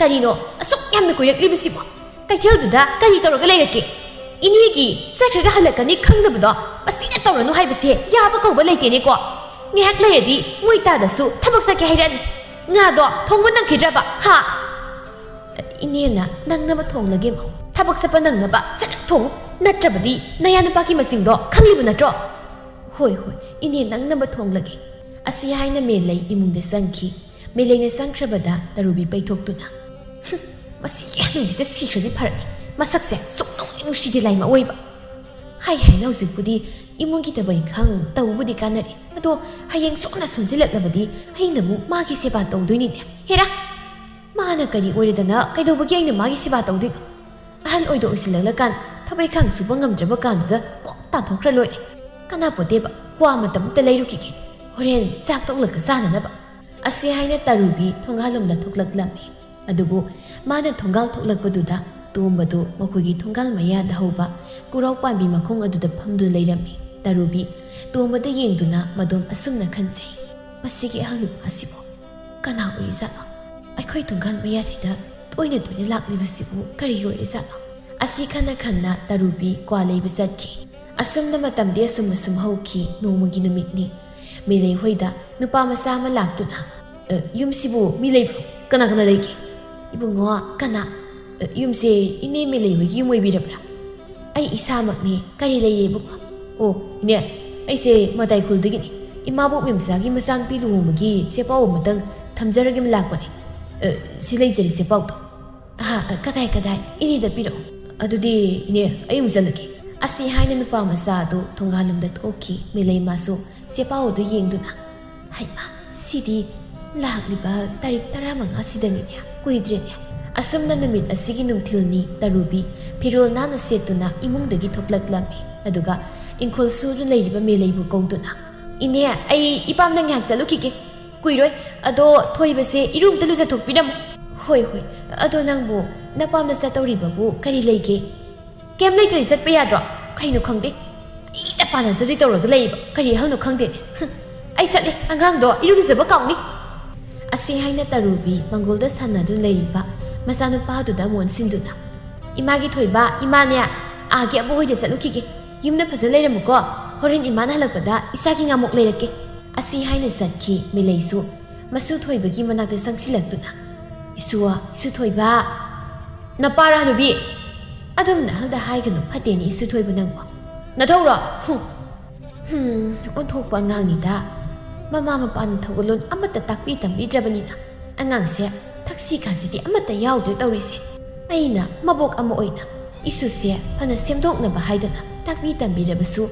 ꯀꯔꯤꯅꯣ ꯑꯁꯨꯛ ꯌꯥꯝꯅ ꯀꯨꯏꯔꯛꯂꯤꯕꯁꯤꯕꯣ? ꯀꯩꯊꯦꯜꯗꯨꯗ ꯀꯔꯤ ꯇꯧꯔꯒ ꯂꯩꯔꯛꯀꯦ? ꯏꯅꯦꯒꯤ ꯆꯠꯈ꯭ꯔꯒ ꯍꯜꯂꯛꯀꯅꯤ ꯈꯪꯗꯕꯗꯣ ꯃꯁꯤꯅ ꯇꯧꯔꯅꯨ ꯍꯥꯏꯕꯁꯦ ꯌꯥꯕ ꯀꯧꯕ ꯂꯩꯇꯦꯅꯦꯀꯣ꯫ ꯉꯥꯏꯍꯥꯛ ꯂꯩꯔꯗꯤ ꯃꯣꯏ ꯇꯥꯗꯁꯨ ꯊꯕꯛ ꯆꯠꯀꯦ ꯍꯥꯏꯔꯛꯑꯅꯤ꯫ ꯉꯥꯗꯣ ꯊꯣꯡꯕ ꯅꯪꯈꯤꯗ꯭ꯔꯕ? ꯍꯥ? ꯏꯅꯦꯅ ꯅꯪꯅꯕ ꯊꯣꯡꯂꯒꯦ꯫ ꯊꯕꯛ ꯆꯠꯄ ꯅꯪꯅꯕ ꯁꯠ ꯊꯣꯡꯉꯨ꯫ ꯅꯠꯇ꯭ꯔꯕꯗꯤ ꯅꯌꯥ ꯅꯨꯄꯥꯒꯤ ꯃꯁꯤꯡꯗꯣ ꯈꯪꯂꯤꯕ ꯅꯠꯇ꯭ꯔꯣ? ꯍꯣꯏ, ꯍꯣꯏ, ꯏꯅꯦ ꯅꯪꯅꯕ ꯊꯣꯡꯂꯒꯦ꯫ ꯑꯁꯤ ꯍꯥꯏꯅ ꯃꯦꯂꯩ ꯏꯃꯨꯡꯗ ꯆꯪꯈꯤ꯫ ꯃꯦꯂꯩꯅ ꯆꯪꯈ꯭ꯔꯕꯗ ꯇꯔꯨꯕꯤ ꯄꯩꯊꯣꯛꯇꯨꯅ, "ꯍꯨꯝ, ꯃꯁꯤꯒꯤ ꯍꯅꯨꯕꯤꯁꯦ ꯁꯤꯈ꯭ꯔꯗꯤ ꯐꯔꯅꯤ꯫ ꯃꯁꯛꯁꯦ ꯁꯨꯛꯅꯨꯡ ꯍꯦꯛ ꯅꯨꯡꯁꯤꯗꯦ ꯂꯥꯏꯃ ꯑꯣꯏꯕ꯫ ꯍꯥꯏ ꯍꯥꯏꯅ ꯍꯧꯖꯤꯛꯄꯨꯗꯤ ꯏꯃꯨꯡꯒꯤ ꯊꯕꯛ ꯏꯪꯈꯥꯡ ꯇꯧꯕꯕꯨꯗꯤ ꯀꯥꯟꯅꯔꯦ꯫ ꯑꯗꯣ ꯍꯌꯦꯡ ꯁꯣꯟꯅ ꯁꯣꯟꯖꯤꯜꯂꯛꯂꯕꯗꯤ ꯑꯩꯅ ꯑꯃꯨꯛ ꯃꯥꯒꯤ ꯁꯦꯕꯥ ꯇꯧꯗꯣꯏꯅꯤꯅꯦ꯫ ꯍꯦꯔꯥ! ꯃꯥꯅ ꯀꯔꯤ ꯑꯣꯏꯔꯗꯅ ꯀꯩꯗꯧꯕꯒꯤ ꯑꯩꯅ ꯃꯥꯒꯤ ꯁꯦꯕꯥ ꯇꯧꯗꯣꯏꯅꯣ? ꯑꯍꯜ ꯑꯣꯏꯗ ꯑꯣꯏꯁꯤꯜꯂꯛꯂꯀꯥꯟ ꯊꯕꯛ ꯏꯪꯈꯥꯡ ꯁꯨꯕ ꯉꯝꯗ꯭ꯔꯕ ꯀꯥꯟꯗꯨꯗ ꯀꯣꯛ ꯇꯥꯟꯊꯣꯛꯈ꯭ꯔ ꯂꯣꯏꯔꯦ꯫ ꯀꯥꯟꯅꯄꯣꯠꯇꯦꯕ, ꯀ꯭ꯋꯥ ꯃꯇꯝ ꯑꯃꯇ ꯂꯩꯔꯨꯈꯤꯒꯦ, ꯍꯣꯔꯦꯟ ꯆꯥꯛ ꯇꯣꯛꯂꯒ ꯆꯥꯅꯅꯕ꯫" ꯑꯁꯤ ꯍꯥꯏꯅ ꯇꯔꯨꯕꯤ ꯊꯣꯡꯒꯥꯜꯂꯣꯝꯗ ꯊꯣꯛꯂꯛꯂꯝꯃꯤ꯫ ꯑꯗꯨꯕꯨ ꯃꯥꯅ ꯊꯣꯡꯒꯥꯜ ꯊꯣꯛꯂꯛꯄꯗꯨꯗ ꯇꯣꯝꯕꯗꯨ ꯃꯈꯣꯏꯒꯤ ꯊꯣꯡꯒꯥꯜ ꯃꯌꯥꯗ ꯍꯧꯕ ꯀꯨꯔꯥꯎ ꯄꯥꯝꯕꯤ ꯃꯈꯣꯡ ꯑꯗꯨꯗ ꯐꯝꯗꯨꯅ ꯂꯩꯔꯝꯃꯤ꯫ ꯇꯔꯨꯕꯤ ꯇꯣꯝꯕꯗ ꯌꯦꯡꯗꯨꯅ ꯃꯗꯣꯝ ꯑꯁꯨꯝꯅ ꯈꯟꯖꯩ, "ꯃꯁꯤꯒꯤ ꯑꯍꯜ ꯅꯨꯄꯥꯁꯤꯕꯨ ꯀꯅꯥ ꯑꯣꯏꯔꯤꯖꯥꯠꯅꯣ? ꯑꯩꯈꯣꯏ ꯊꯣꯡꯒꯥꯜ ꯃꯌꯥꯁꯤꯗ ꯇꯣꯏꯅ ꯇꯣꯏꯅ ꯂꯥꯛꯂꯤꯕꯁꯤꯕꯨ ꯀꯔꯤ ꯑꯣꯏꯔꯤꯖꯥꯠꯅꯣ? ꯑꯁꯤ ꯈꯟꯅ ꯈꯟꯅ ꯇꯔꯨꯕꯤ ꯀ꯭ꯋꯥ ꯂꯩꯕ ꯆꯠꯈꯤ꯫ ꯑꯁꯨꯝꯅ ꯃꯇꯝꯗꯤ ꯑꯁꯨꯝ ꯑꯁꯨꯝ ꯍꯧꯈꯤ꯫ ꯅꯣꯡꯃꯒꯤ ꯅꯨꯃꯤꯠꯅꯤ꯫ ꯃꯦꯂꯩ ꯍꯣꯏꯗ ꯅꯨꯄꯥ ꯃꯆꯥ ꯑꯃ ꯂꯥꯛꯇꯨꯅ, "ꯑ, ꯌꯨꯝꯁꯤꯕꯨ ꯃꯤ ꯂꯩꯕ꯭ꯔꯣ? ꯀꯅꯥ ꯀꯅꯥ ꯂꯩꯒꯦ?" "ꯏꯕꯨꯡꯉꯣ, ꯀꯅꯥ? ꯑ, ꯌꯨꯝꯁꯦ ꯏꯅꯦ ꯃꯦꯂꯩ ꯍꯣꯏꯒꯤ ꯌꯨꯝ ꯑꯣꯏꯕꯤꯔꯕ꯭ꯔꯥ?" "ꯑꯩ ꯏꯁꯥꯃꯛꯅꯤ꯫ ꯀꯔꯤ ꯂꯩꯔꯦ ꯏꯕꯨꯡꯉꯣ?" "ꯑꯣ, ꯏꯅꯦ, ꯑꯩꯁꯦ ꯃꯇꯥꯏ ꯈꯨꯜꯗꯒꯤꯅꯤ꯫ ꯏꯃꯥꯕꯣꯛ ꯃꯦꯝꯆꯥꯒꯤ ꯃꯆꯥꯅꯨꯄꯤ ꯂꯨꯍꯣꯡꯕꯒꯤ ꯆꯦꯄꯥꯎ ꯑꯃꯇꯪ ꯊꯝꯖꯔꯒꯦꯅ ꯂꯥꯛꯄꯅꯦ꯫ ꯑ, ꯁꯤ ꯂꯩꯖꯔꯦ ꯆꯦꯄꯥꯎꯗꯣ꯫" "ꯑꯍꯥ, ꯑ, ꯀꯗꯥꯏ, ꯀꯗꯥꯏ? ꯏꯅꯦꯗ ꯄꯤꯔꯛꯑꯣ꯫" "ꯑꯗꯨꯗꯤ ꯏꯅꯦ, ꯑꯩ ꯑꯃꯨꯛ ꯆꯠꯂꯒꯦ꯫" ꯑꯁꯤ ꯍꯥꯏꯅ ꯅꯨꯄꯥ ꯃꯆꯥ ꯑꯗꯨ ꯊꯣꯡꯒꯥꯜꯂꯣꯝꯗ ꯊꯣꯛꯈꯤ꯫ ꯃꯦꯂꯩ ꯃꯥꯁꯨ ꯆꯦꯄꯥꯎ ꯑꯗꯨ ꯌꯦꯡꯗꯨꯅ, "ꯍꯩꯃꯥ, ꯁꯤꯗꯤ ꯂꯥꯛꯂꯤꯕ ꯇꯥꯔꯤꯛ ꯇꯔꯥꯃꯉꯥꯁꯤꯗꯅꯤꯅꯦ, ꯀꯨꯏꯗ꯭ꯔꯦꯅꯦ꯫" ꯑꯁꯨꯝꯅ ꯅꯨꯃꯤꯠ ꯑꯁꯤꯒꯤ ꯅꯨꯡꯊꯤꯜꯅꯤ꯫ ꯇꯔꯨꯕꯤ ꯐꯤꯔꯣꯜ ꯅꯥꯟꯅ ꯁꯦꯠꯇꯨꯅ ꯏꯃꯨꯡꯗꯒꯤ ꯊꯣꯛꯂꯛꯂꯝꯃꯤ꯫ ꯑꯗꯨꯒ ꯏꯪꯈꯣꯜ ꯁꯨꯗꯨꯅ ꯂꯩꯔꯤꯕ ꯃꯦꯂꯩꯕꯨ ꯀꯧꯗꯨꯅ, "ꯏꯅꯦ, ꯑꯩ ꯏꯄꯥꯝꯗ ꯉꯥꯏꯍꯥꯛ ꯆꯠꯂꯨꯈꯤꯒꯦ꯫ ꯀꯨꯏꯔꯣꯏ꯫ ꯑꯗꯣ ꯊꯣꯏꯕꯁꯦ ꯏꯔꯨ ꯑꯝꯇ ꯂꯨꯖꯊꯣꯛꯄꯤꯔꯝꯃꯨ꯫" "ꯍꯣꯏ, ꯍꯣꯏ꯫ ꯑꯗꯣ ꯅꯪꯕꯨ ꯅꯄꯥꯝꯗ ꯆꯠꯇꯧꯔꯤꯕꯕꯨ ꯀꯔꯤ ꯂꯩꯒꯦ?" "ꯀꯩꯝ ꯂꯩꯇ꯭ꯔꯗꯤ ꯆꯠꯄ ꯌꯥꯗ꯭ꯔꯣ? ꯀꯩꯅꯣ ꯈꯪꯗꯦ꯫ ꯑꯩꯅ ꯄꯥꯅꯖꯗꯣꯏ ꯇꯧꯔꯒ ꯂꯩꯌꯦꯕ꯫ ꯀꯔꯤ ꯍꯪꯅꯣ ꯈꯪꯗꯦꯅꯦ꯫ ꯍꯨꯝ꯫ ꯑꯩ ꯆꯠꯂꯦ꯫ ꯑꯉꯥꯡꯗꯣ ꯏꯔꯨ ꯂꯨꯖꯕ ꯀꯥꯎꯅꯤ꯫" ꯑꯁꯤ ꯍꯥꯏꯅ ꯇꯔꯨꯕꯤ ꯃꯪꯒꯣꯜꯗ ꯁꯥꯟꯅꯗꯨꯅ ꯂꯩꯔꯤꯕ ꯃꯆꯥꯅꯨꯄꯥꯗꯨꯗ ꯑꯃꯨꯛ ꯑꯣꯟꯁꯤꯟꯗꯨꯅ, "ꯏꯃꯥꯒꯤ ꯊꯣꯏꯕ, ꯏꯃꯥꯅꯦ, ꯑꯥꯒꯤ ꯑꯕꯣꯛ ꯍꯣꯏꯗ ꯆꯠꯂꯨꯈꯤꯒꯦ꯫ ꯌꯨꯝꯗ ꯐꯖ ꯂꯩꯔꯝꯃꯨꯀꯣ꯫ ꯍꯣꯔꯦꯟ ꯏꯃꯥꯅ ꯍꯜꯂꯛꯄꯗ ꯏꯆꯥꯒꯤ ꯉꯥꯃꯣꯛ ꯂꯩꯔꯛꯀꯦ꯫" ꯑꯁꯤ ꯍꯥꯏꯅ ꯆꯠꯈꯤ꯫ ꯃꯦꯂꯩꯁꯨ ꯃꯁꯨ ꯊꯣꯏꯕꯒꯤ ꯃꯅꯥꯛꯇ ꯆꯪꯁꯤꯜꯂꯛꯇꯨꯅ, "ꯏꯁꯨ, ꯏꯁꯨ ꯊꯣꯏꯕ꯫" "ꯅꯄꯥꯔꯥ ꯅꯨꯄꯤ?" "ꯑꯗꯨꯝꯅ ꯑꯍꯜꯗ ꯍꯥꯏꯒꯅꯨ, ꯐꯠꯇꯦꯅꯦ ꯏꯁꯨ ꯊꯣꯏꯕ ꯅꯪꯕꯣ꯫" "ꯅꯊꯧꯔꯣ? ꯍꯨꯝ꯫ ꯍꯨꯝ, ꯑꯣꯟꯊꯣꯛꯄ ꯑꯉꯥꯡꯅꯤꯗ꯫ ꯃꯃꯥ ꯃꯄꯥꯅ ꯊꯧꯒꯜꯂꯣꯟ ꯑꯃꯠꯇ ꯇꯥꯛꯄꯤ ꯇꯝꯕꯤꯗ꯭ꯔꯕꯅꯤꯅ ꯑꯉꯥꯡꯁꯦ ꯊꯛꯁꯤ ꯈꯥꯁꯤꯗꯤ ꯑꯃꯠꯇ ꯌꯥꯎꯗ꯭ꯔꯦ ꯇꯧꯔꯤꯁꯦ꯫ ꯑꯩꯅ ꯃꯕꯣꯛ ꯑꯃ ꯑꯣꯏꯅ ꯏꯁꯨꯁꯦ ꯐꯅ ꯁꯦꯝꯗꯣꯛꯅꯕ ꯍꯥꯏꯗꯅ ꯇꯥꯛꯄꯤ ꯇꯝꯕꯤꯔꯕꯁꯨ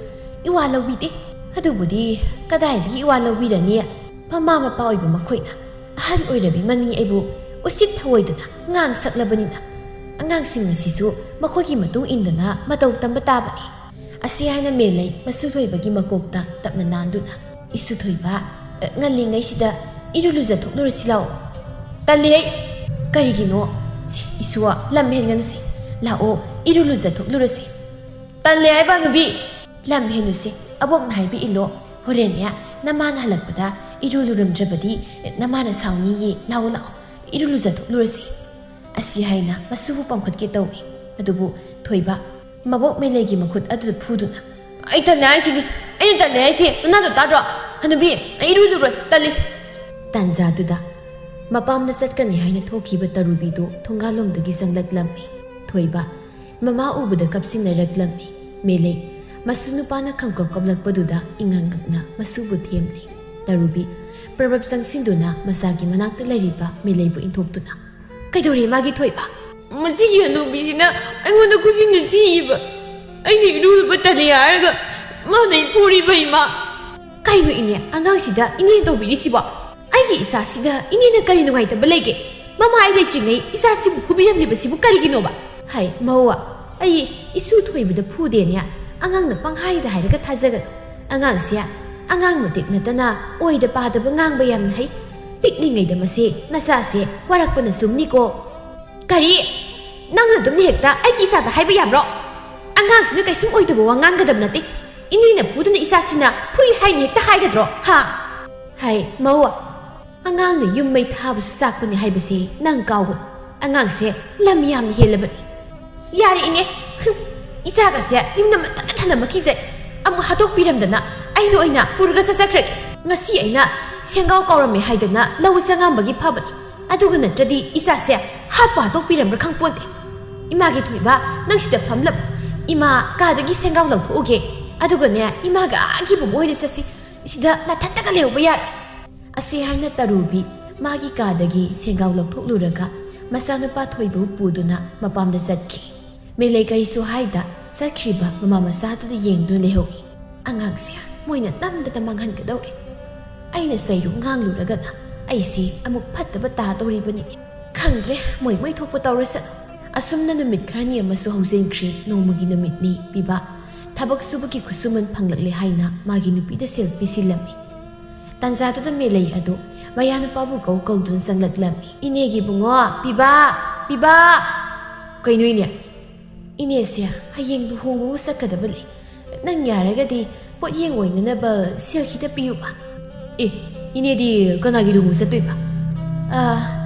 ꯏꯋꯥ ꯂꯧꯕꯤꯗꯦ꯫ ꯑꯗꯨꯕꯨꯗꯤ ꯀꯗꯥꯏꯗꯒꯤ ꯏꯋꯥ ꯂꯧꯕꯤꯔꯅꯤ? ꯃꯃꯥ ꯃꯄꯥ ꯑꯣꯏꯕ ꯃꯈꯣꯏꯅ ꯑꯍꯜ ꯑꯣꯏꯔꯕꯤ ꯃꯅꯤ ꯑꯩꯕꯨ ꯎꯁꯤꯠ ꯊꯑꯣꯏꯗꯅ ꯉꯥꯡ ꯁꯛꯂꯕꯅꯤꯅ ꯑꯉꯥꯡꯁꯤꯡ ꯑꯁꯤꯁꯨ ꯃꯈꯣꯏꯒꯤ ꯃꯇꯨꯡ ꯏꯟꯗꯅ ꯃꯇꯧ ꯇꯝꯕ ꯇꯥꯕꯅꯤ꯫" ꯑꯁꯤ ꯍꯥꯏꯅ ꯃꯦꯂꯩ ꯃꯁꯨ ꯊꯣꯏꯕꯒꯤ ꯃꯀꯣꯛꯇ ꯇꯞꯅ ꯅꯥꯟꯗꯨꯅ, "ꯏꯁꯨ ꯊꯣꯏꯕ, ꯑ, ꯉꯜꯂꯤꯉꯩꯁꯤꯗ ꯏꯔꯨ ꯂꯨꯖꯊꯣꯛꯂꯨꯔꯁꯤ ꯂꯥꯛꯑꯣ꯫" "ꯇꯜꯂꯤ ꯑꯩ꯫" "ꯀꯔꯤꯒꯤꯅꯣ?" "ꯁꯤ, ꯏꯁꯨ, ꯂꯝ ꯍꯦꯟꯒꯅꯨꯁꯤ꯫ ꯂꯥꯛꯑꯣ, ꯏꯔꯨ ꯂꯨꯖꯊꯣꯛꯂꯨꯔꯁꯤ꯫" "ꯇꯜꯂꯦ ꯍꯥꯏꯕ ꯅꯨꯄꯤ!" "ꯂꯝ ꯍꯦꯟꯅꯨꯁꯦ, ꯑꯕꯣꯛꯅ ꯍꯥꯏꯕ ꯏꯜꯂꯣ꯫ ꯍꯣꯔꯦꯟꯅꯦ ꯅꯃꯥꯅ ꯍꯜꯂꯛꯄꯗ ꯏꯔꯨ ꯂꯨꯔꯝꯗ꯭ꯔꯕꯗꯤ ꯅꯃꯥꯅ ꯁꯥꯎꯅꯤꯌꯦ꯫ ꯂꯥꯛꯑꯣ, ꯂꯥꯛꯑꯣ, ꯏꯔꯨ ꯂꯨꯖꯊꯣꯛꯂꯨꯔꯁꯤ꯫" ꯑꯁꯤ ꯍꯥꯏꯅ ꯃꯁꯨꯕꯨ ꯄꯝꯈꯠꯀꯦ ꯇꯧꯏ꯫ ꯑꯗꯨꯕꯨ ꯊꯣꯏꯕ ꯃꯕꯣꯛ ꯃꯦꯂꯩꯒꯤ ꯃꯈꯨꯠ ꯑꯗꯨꯗ ꯐꯨꯗꯨꯅ, "ꯑꯩ ꯇꯜꯂꯦ ꯍꯥꯏꯁꯤꯗꯤ, ꯑꯩꯅ ꯇꯜꯂꯦ ꯍꯥꯏꯁꯦ ꯅꯅꯥꯗꯣ ꯇꯥꯗ꯭ꯔꯣ? ꯍꯅꯨꯕꯤ, ꯑꯩ ꯏꯔꯨ ꯂꯨꯔꯣꯏ, ꯇꯜꯂꯤ!" ꯇꯥꯟꯖꯥꯗꯨꯗ ꯃꯄꯥꯝꯗ ꯆꯠꯀꯅꯤ ꯍꯥꯏꯅ ꯊꯣꯛꯈꯤꯕ ꯇꯔꯨꯕꯤꯗꯨ ꯊꯣꯡꯒꯥꯜꯂꯣꯝꯗꯒꯤ ꯆꯪꯂꯛꯂꯝꯃꯤ꯫ ꯊꯣꯏꯕ ꯃꯃꯥ ꯎꯕꯗ ꯀꯞꯁꯤꯟꯅꯔꯛꯂꯝꯃꯤ꯫ ꯃꯦꯂꯩ ꯃꯁꯨ ꯅꯨꯄꯥꯅ ꯈꯝꯀꯞ ꯀꯞꯂꯛꯄꯗꯨꯗ ꯏꯉꯛ ꯉꯛꯅ ꯃꯁꯨꯕꯨ ꯊꯦꯝꯂꯤ꯫ ꯇꯔꯨꯕꯤ ꯄ꯭ꯔꯕꯞ ꯆꯪꯁꯤꯟꯗꯨꯅ ꯃꯆꯥꯒꯤ ꯃꯅꯥꯛꯇ ꯂꯩꯔꯤꯕ ꯃꯦꯂꯩꯕꯨ ꯏꯟꯊꯣꯛꯇꯨꯅ, "ꯀꯩꯗꯧꯔꯦ ꯃꯥꯒꯤ ꯊꯣꯏꯕ?" "ꯃꯁꯤꯒꯤ ꯍꯅꯨꯕꯤꯁꯤꯅ ꯑꯩꯉꯣꯟꯗ ꯈꯨꯖꯤꯟꯅ ꯊꯤꯏꯕ꯫ ꯑꯩꯅ ꯏꯔꯨꯂꯨꯕ ꯇꯜꯂꯦ ꯍꯥꯏꯔꯒ ꯃꯥꯅ ꯑꯩ ꯐꯨꯔꯤꯕ, ꯏꯃꯥ!" "ꯀꯩꯅꯣ ꯏꯅꯦ, ꯑꯉꯥꯡꯁꯤꯗ ꯏꯅꯦꯅ ꯇꯧꯕꯤꯔꯤꯁꯤꯕꯣ? ꯑꯩꯒꯤ ꯏꯆꯥꯁꯤꯗ ꯏꯅꯦꯅ ꯀꯔꯤ ꯅꯨꯡꯉꯥꯏꯇꯕ ꯂꯩꯒꯦ? ꯃꯃꯥ ꯑꯩ ꯂꯩꯇ꯭ꯔꯤꯉꯩ ꯏꯆꯥꯁꯤꯕꯨ ꯐꯨꯕꯤꯔꯝꯂꯤꯕꯁꯤꯕꯨ ꯀꯔꯤꯒꯤꯅꯣꯕ?" "ꯍꯥꯏ ꯃꯧꯋꯥ, ꯑꯩ ꯏꯁꯨ ꯊꯣꯏꯕꯗ ꯐꯨꯗꯦꯅꯦ꯫ ꯑꯉꯥꯡꯅ ꯄꯪꯍꯥꯏꯗ ꯍꯥꯏꯔꯒ ꯊꯥꯖꯒꯅꯨ꯫ ꯑꯉꯥꯡꯁꯦ ꯑꯉꯥꯡ ꯃꯇꯤꯛ ꯅꯠꯇꯅ ꯑꯣꯏꯗ ꯄꯥꯗꯕ ꯉꯥꯡꯕ ꯌꯥꯝꯅ ꯍꯩ꯫ ꯄꯤꯛꯂꯤꯉꯩꯗ ꯃꯁꯦ ꯅꯆꯥꯁꯦ ꯋꯥꯔꯛꯄꯅ ꯆꯨꯝꯅꯤꯀꯣ꯫" "ꯀꯔꯤ? ꯅꯪꯅ ꯑꯗꯨꯝ ꯍꯦꯛꯇ ꯑꯩꯒꯤ ꯏꯆꯥꯗ ꯍꯥꯏꯕ ꯌꯥꯕ꯭ꯔꯣ? ꯑꯉꯥꯡꯁꯤꯅ ꯀꯩꯁꯨꯝ ꯑꯣꯏꯗꯕ ꯋꯥ ꯉꯥꯡꯒꯗꯕ ꯅꯠꯇꯦ꯫ ꯏꯅꯦꯅ ꯐꯨꯗꯨꯅ ꯏꯆꯥꯁꯤꯅ ꯐꯨꯏ ꯍꯥꯏꯅ ꯍꯦꯛꯇ ꯍꯥꯏꯒꯗ꯭ꯔꯣ, ꯍꯥ?" "ꯍꯥꯏ ꯃꯧ, ꯑꯉꯥꯡꯅ ꯌꯨꯝ ꯃꯩ ꯊꯥꯕꯁꯨ ꯆꯥꯛꯄꯅꯤ ꯍꯥꯏꯕꯁꯦ ꯅꯪ ꯀꯥꯎꯒꯅꯨ꯫ ꯑꯉꯥꯡꯁꯦ ꯂꯝ ꯌꯥꯝꯅ ꯍꯦꯜꯂꯕꯅꯤ꯫" "ꯌꯥꯔꯦ ꯏꯅꯦ, ꯍꯨꯝ, ꯏꯆꯥꯒꯁꯦ ꯌꯨꯝꯗ ꯃꯊꯟ ꯊꯅꯝꯃꯛꯈꯤꯁꯦ꯫ ꯑꯃꯨꯛ ꯍꯥꯠꯇꯣꯛꯄꯤꯔꯝꯗꯅ ꯑꯩꯅ ꯑꯣꯏꯅ ꯄꯨꯔꯒ ꯆꯠꯆꯈ꯭ꯔꯒꯦ꯫ ꯉꯁꯤ ꯑꯩꯅ ꯁꯦꯡꯒꯥꯎ ꯀꯥꯎꯔꯝꯃꯦ ꯍꯥꯏꯗꯅ ꯂꯧ ꯆꯪꯉꯝꯕꯒꯤ ꯐꯕꯅꯤ꯫ ꯑꯗꯨꯒ ꯅꯠꯇ꯭ꯔꯗꯤ ꯏꯆꯥꯁꯦ ꯍꯥꯠꯄꯨ ꯍꯥꯠꯇꯣꯛꯄꯤꯔꯝꯕ꯭ꯔꯥ ꯈꯪꯄꯣꯟꯇꯦ꯫ ꯏꯃꯥꯒꯤ ꯊꯣꯏꯕ, ꯅꯪ ꯁꯤꯗ ꯐꯝꯂꯝꯃꯨ꯫ ꯏꯃꯥ ꯀꯥꯗꯒꯤ ꯁꯦꯡꯒꯥꯎ ꯂꯧꯊꯣꯛꯎꯒꯦ꯫ ꯑꯗꯨꯒꯅꯦ, ꯏꯃꯥꯒ ꯑꯥꯒꯤ ꯕꯨꯕꯣꯛ ꯍꯣꯏꯗ ꯆꯠꯁꯤ꯫ ꯁꯤꯗ ꯅꯊꯟꯇꯒ ꯂꯩꯍꯧꯕ ꯌꯥꯔꯣꯏ꯫" ꯑꯁꯤ ꯍꯥꯏꯅ ꯇꯔꯨꯕꯤ ꯃꯥꯒꯤ ꯀꯥꯗꯒꯤ ꯁꯦꯡꯒꯥꯎ ꯂꯧꯊꯣꯛꯂꯨꯔꯒ ꯃꯆꯥꯅꯨꯄꯥ ꯊꯣꯏꯕꯕꯨ ꯄꯨꯗꯨꯅ ꯃꯄꯥꯝꯗ ꯆꯠꯈꯤ꯫ ꯃꯦꯂꯩ ꯀꯔꯤꯁꯨ ꯍꯥꯏꯗ ꯆꯠꯈ꯭ꯔꯤꯕ ꯃꯃꯥ ꯃꯆꯥꯗꯨꯗ ꯌꯦꯡꯗꯨꯅ ꯂꯩꯍꯧꯏ꯫ "ꯑꯉꯥꯡꯁꯦ ꯃꯣꯏꯅ ꯅꯝꯗꯅ ꯃꯥꯡꯍꯟꯒꯗꯧꯔꯦ꯫ ꯑꯩꯅ ꯆꯩꯔꯨ ꯉꯥꯡꯂꯨꯔꯒꯅ ꯑꯩꯁꯦ ꯑꯃꯨꯛ ꯐꯠꯇꯕ ꯇꯥꯗꯧꯔꯤꯕꯅꯤ꯫ ꯈꯪꯗ꯭ꯔꯦ, ꯃꯣꯏ ꯃꯣꯏ ꯊꯣꯛꯄ ꯇꯧꯔꯁꯅꯨ꯫" ꯑꯁꯨꯝꯅ ꯅꯨꯃꯤꯠ ꯈꯔꯅꯤ ꯑꯃꯁꯨ ꯍꯧꯖꯤꯟꯈ꯭ꯔꯦ꯫ ꯅꯣꯡꯃꯒꯤ ꯅꯨꯃꯤꯠꯅꯤ꯫ ꯄꯤꯕꯥ ꯊꯕꯛ ꯁꯨꯕꯒꯤ ꯈꯨꯠꯁꯨꯃꯟ ꯐꯪꯂꯛꯂꯦ ꯍꯥꯏꯅ ꯃꯥꯒꯤ ꯅꯨꯄꯤꯗ ꯁꯦꯜ ꯄꯤꯁꯤꯜꯂꯝꯃꯤ꯫ ꯇꯥꯟꯖꯥꯗꯨꯗ ꯃꯦꯂꯩ ꯑꯗꯨ ꯃꯌꯥꯅꯨꯄꯥꯕꯨ ꯀꯧ ꯀꯧꯗꯨꯅ ꯆꯪꯂꯛꯂꯝꯃꯤ꯫ "ꯏꯅꯦꯒꯤ ꯏꯕꯨꯡꯉꯣ, ꯄꯤꯕꯥ, ꯄꯤꯕꯥ!" "ꯀꯩꯅꯣ ꯏꯅꯦ?" "ꯏꯅꯦꯁꯦ ꯍꯌꯦꯡ ꯂꯨꯍꯣꯡꯕ ꯑꯃ ꯆꯠꯀꯗꯕ ꯂꯩ꯫ ꯅꯪ ꯌꯥꯔꯒꯗꯤ ꯄꯣꯠꯌꯦꯡ ꯑꯣꯏꯅꯅꯕ ꯁꯦꯜ ꯈꯤꯇ ꯄꯤꯌꯨꯕ꯫" "ꯑꯦ, ꯏꯅꯦꯗꯤ ꯀꯅꯥꯒꯤ ꯂꯨꯍꯣꯡꯕ ꯆꯠꯇꯣꯏꯕ?" "ꯑ,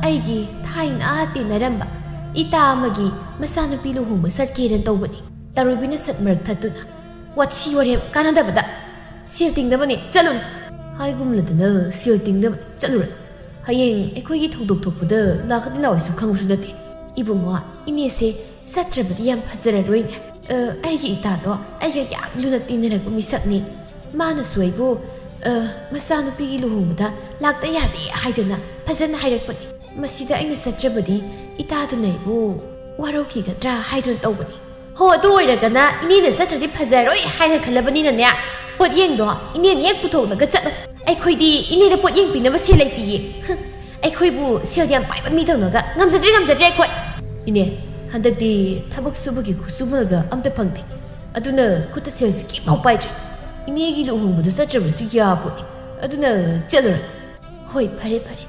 ꯑꯩꯒꯤ ꯊꯥꯏꯅ ꯇꯤꯟꯅꯔꯝꯕ ꯏꯇꯥ ꯑꯃꯒꯤ ꯃꯆꯥꯅꯨꯄꯤ ꯂꯨꯍꯣꯡꯕ ꯆꯠꯀꯦꯅ ꯇꯧꯕꯅꯤ꯫ ꯇꯔꯨꯕꯤꯅ ꯁꯠ ꯃꯔꯛ ꯊꯠꯇꯨꯅ, "ꯋꯥꯊꯤ ꯋꯥꯔꯦꯝ ꯀꯥꯟꯅꯗꯕꯗ! ꯁꯦꯜ ꯇꯤꯡꯅꯕꯅꯤ, ꯆꯠꯂꯨꯅꯨ!" ꯍꯥꯏꯒꯨꯝꯂꯗꯅ, "ꯁꯦꯜ ꯇꯤꯡꯅꯕꯅꯤ, ꯆꯠꯂꯨꯔꯅꯨ꯫ ꯍꯌꯦꯡ ꯑꯩꯈꯣꯏꯒꯤ ꯊꯧꯗꯣꯛ ꯊꯣꯛꯄꯗ ꯂꯥꯛꯀꯗꯤ ꯂꯥꯛꯑꯣꯏꯁꯨ ꯈꯪꯕꯁꯨ ꯅꯠꯇꯦ꯫ ꯏꯕꯨꯡꯉꯣ, ꯏꯅꯦꯁꯦ ꯆꯠꯇ꯭ꯔꯕꯗꯤ ꯌꯥꯝ ꯐꯖꯔꯔꯣꯏꯅꯦ꯫ ꯑ, ꯑꯩꯒꯤ ꯏꯇꯥꯗꯣ ꯑꯩꯒ ꯌꯥꯝ ꯂꯨꯅ ꯇꯤꯟꯅꯔꯛꯄ ꯃꯤꯁꯛꯅꯤ꯫ ꯃꯥꯅꯁꯨ ꯑꯩꯕꯨ, ꯑ, ꯃꯆꯥꯅꯨꯄꯤꯒꯤ ꯂꯨꯍꯣꯡꯕꯗ ꯂꯥꯛꯇ ꯌꯥꯗꯦ ꯍꯥꯏꯗꯅ ꯐꯖꯅ ꯍꯥꯏꯔꯛꯄꯅꯤ꯫ ꯃꯁꯤꯗ ꯑꯩꯅ ꯆꯠꯇ꯭ꯔꯕꯗꯤ ꯏꯇꯥꯗꯨꯅ ꯑꯩꯕꯨ ꯋꯥꯔꯧꯈꯤꯒꯗ꯭ꯔꯥ ꯍꯥꯏꯗꯨꯅ ꯇꯧꯕꯅꯤ꯫" "ꯍꯣ, ꯑꯗꯨ ꯑꯣꯏꯔꯒꯅ ꯏꯅꯦꯅ ꯆꯠꯇ꯭ꯔꯗꯤ ꯐꯖꯔꯣꯏ ꯍꯥꯏꯅ ꯈꯜꯂꯕꯅꯤꯅꯅꯦ, ꯄꯣꯠꯌꯦꯡꯗꯣ ꯏꯅꯦꯅ ꯍꯦꯛ ꯄꯨꯊꯣꯛꯂꯒ ꯆꯠꯂꯣ꯫ ꯑꯩꯈꯣꯏꯗꯤ ꯏꯅꯦꯗ ꯄꯣꯠꯌꯦꯡ ꯄꯤꯅꯕ ꯁꯦꯜ ꯂꯩꯇꯤꯌꯦ꯫ ꯍꯨꯝ, ꯑꯩꯈꯣꯏꯕꯨ ꯁꯦꯜ ꯌꯥꯝ ꯄꯥꯏꯕ ꯃꯤꯗꯧꯅꯒ ꯉꯝꯖꯗ꯭ꯔꯦ, ꯉꯝꯖꯗ꯭ꯔꯦ ꯑꯩꯈꯣꯏ!" "ꯏꯅꯦ, ꯍꯟꯗꯛꯇꯤ ꯊꯕꯛ ꯁꯨꯕꯒꯤ ꯈꯨꯠꯁꯨꯃꯜꯒ ꯑꯝꯇ ꯐꯪꯗꯦ꯫ ꯑꯗꯨꯅ ꯈꯨꯠꯇ ꯁꯦꯜꯁꯤ ꯀꯦꯝꯐꯥꯎ ꯄꯥꯏꯗ꯭ꯔꯦ꯫ ꯏꯅꯦꯒꯤ ꯂꯨꯍꯣꯡꯕꯗꯨ ꯆꯠꯇ꯭ꯔꯕꯁꯨ ꯌꯥꯄꯣꯠꯅꯤ꯫ ꯑꯗꯨꯅ ꯆꯠꯂꯨꯔꯅꯨ꯫" "ꯍꯣꯏ, ꯐꯔꯦ, ꯐꯔꯦ꯫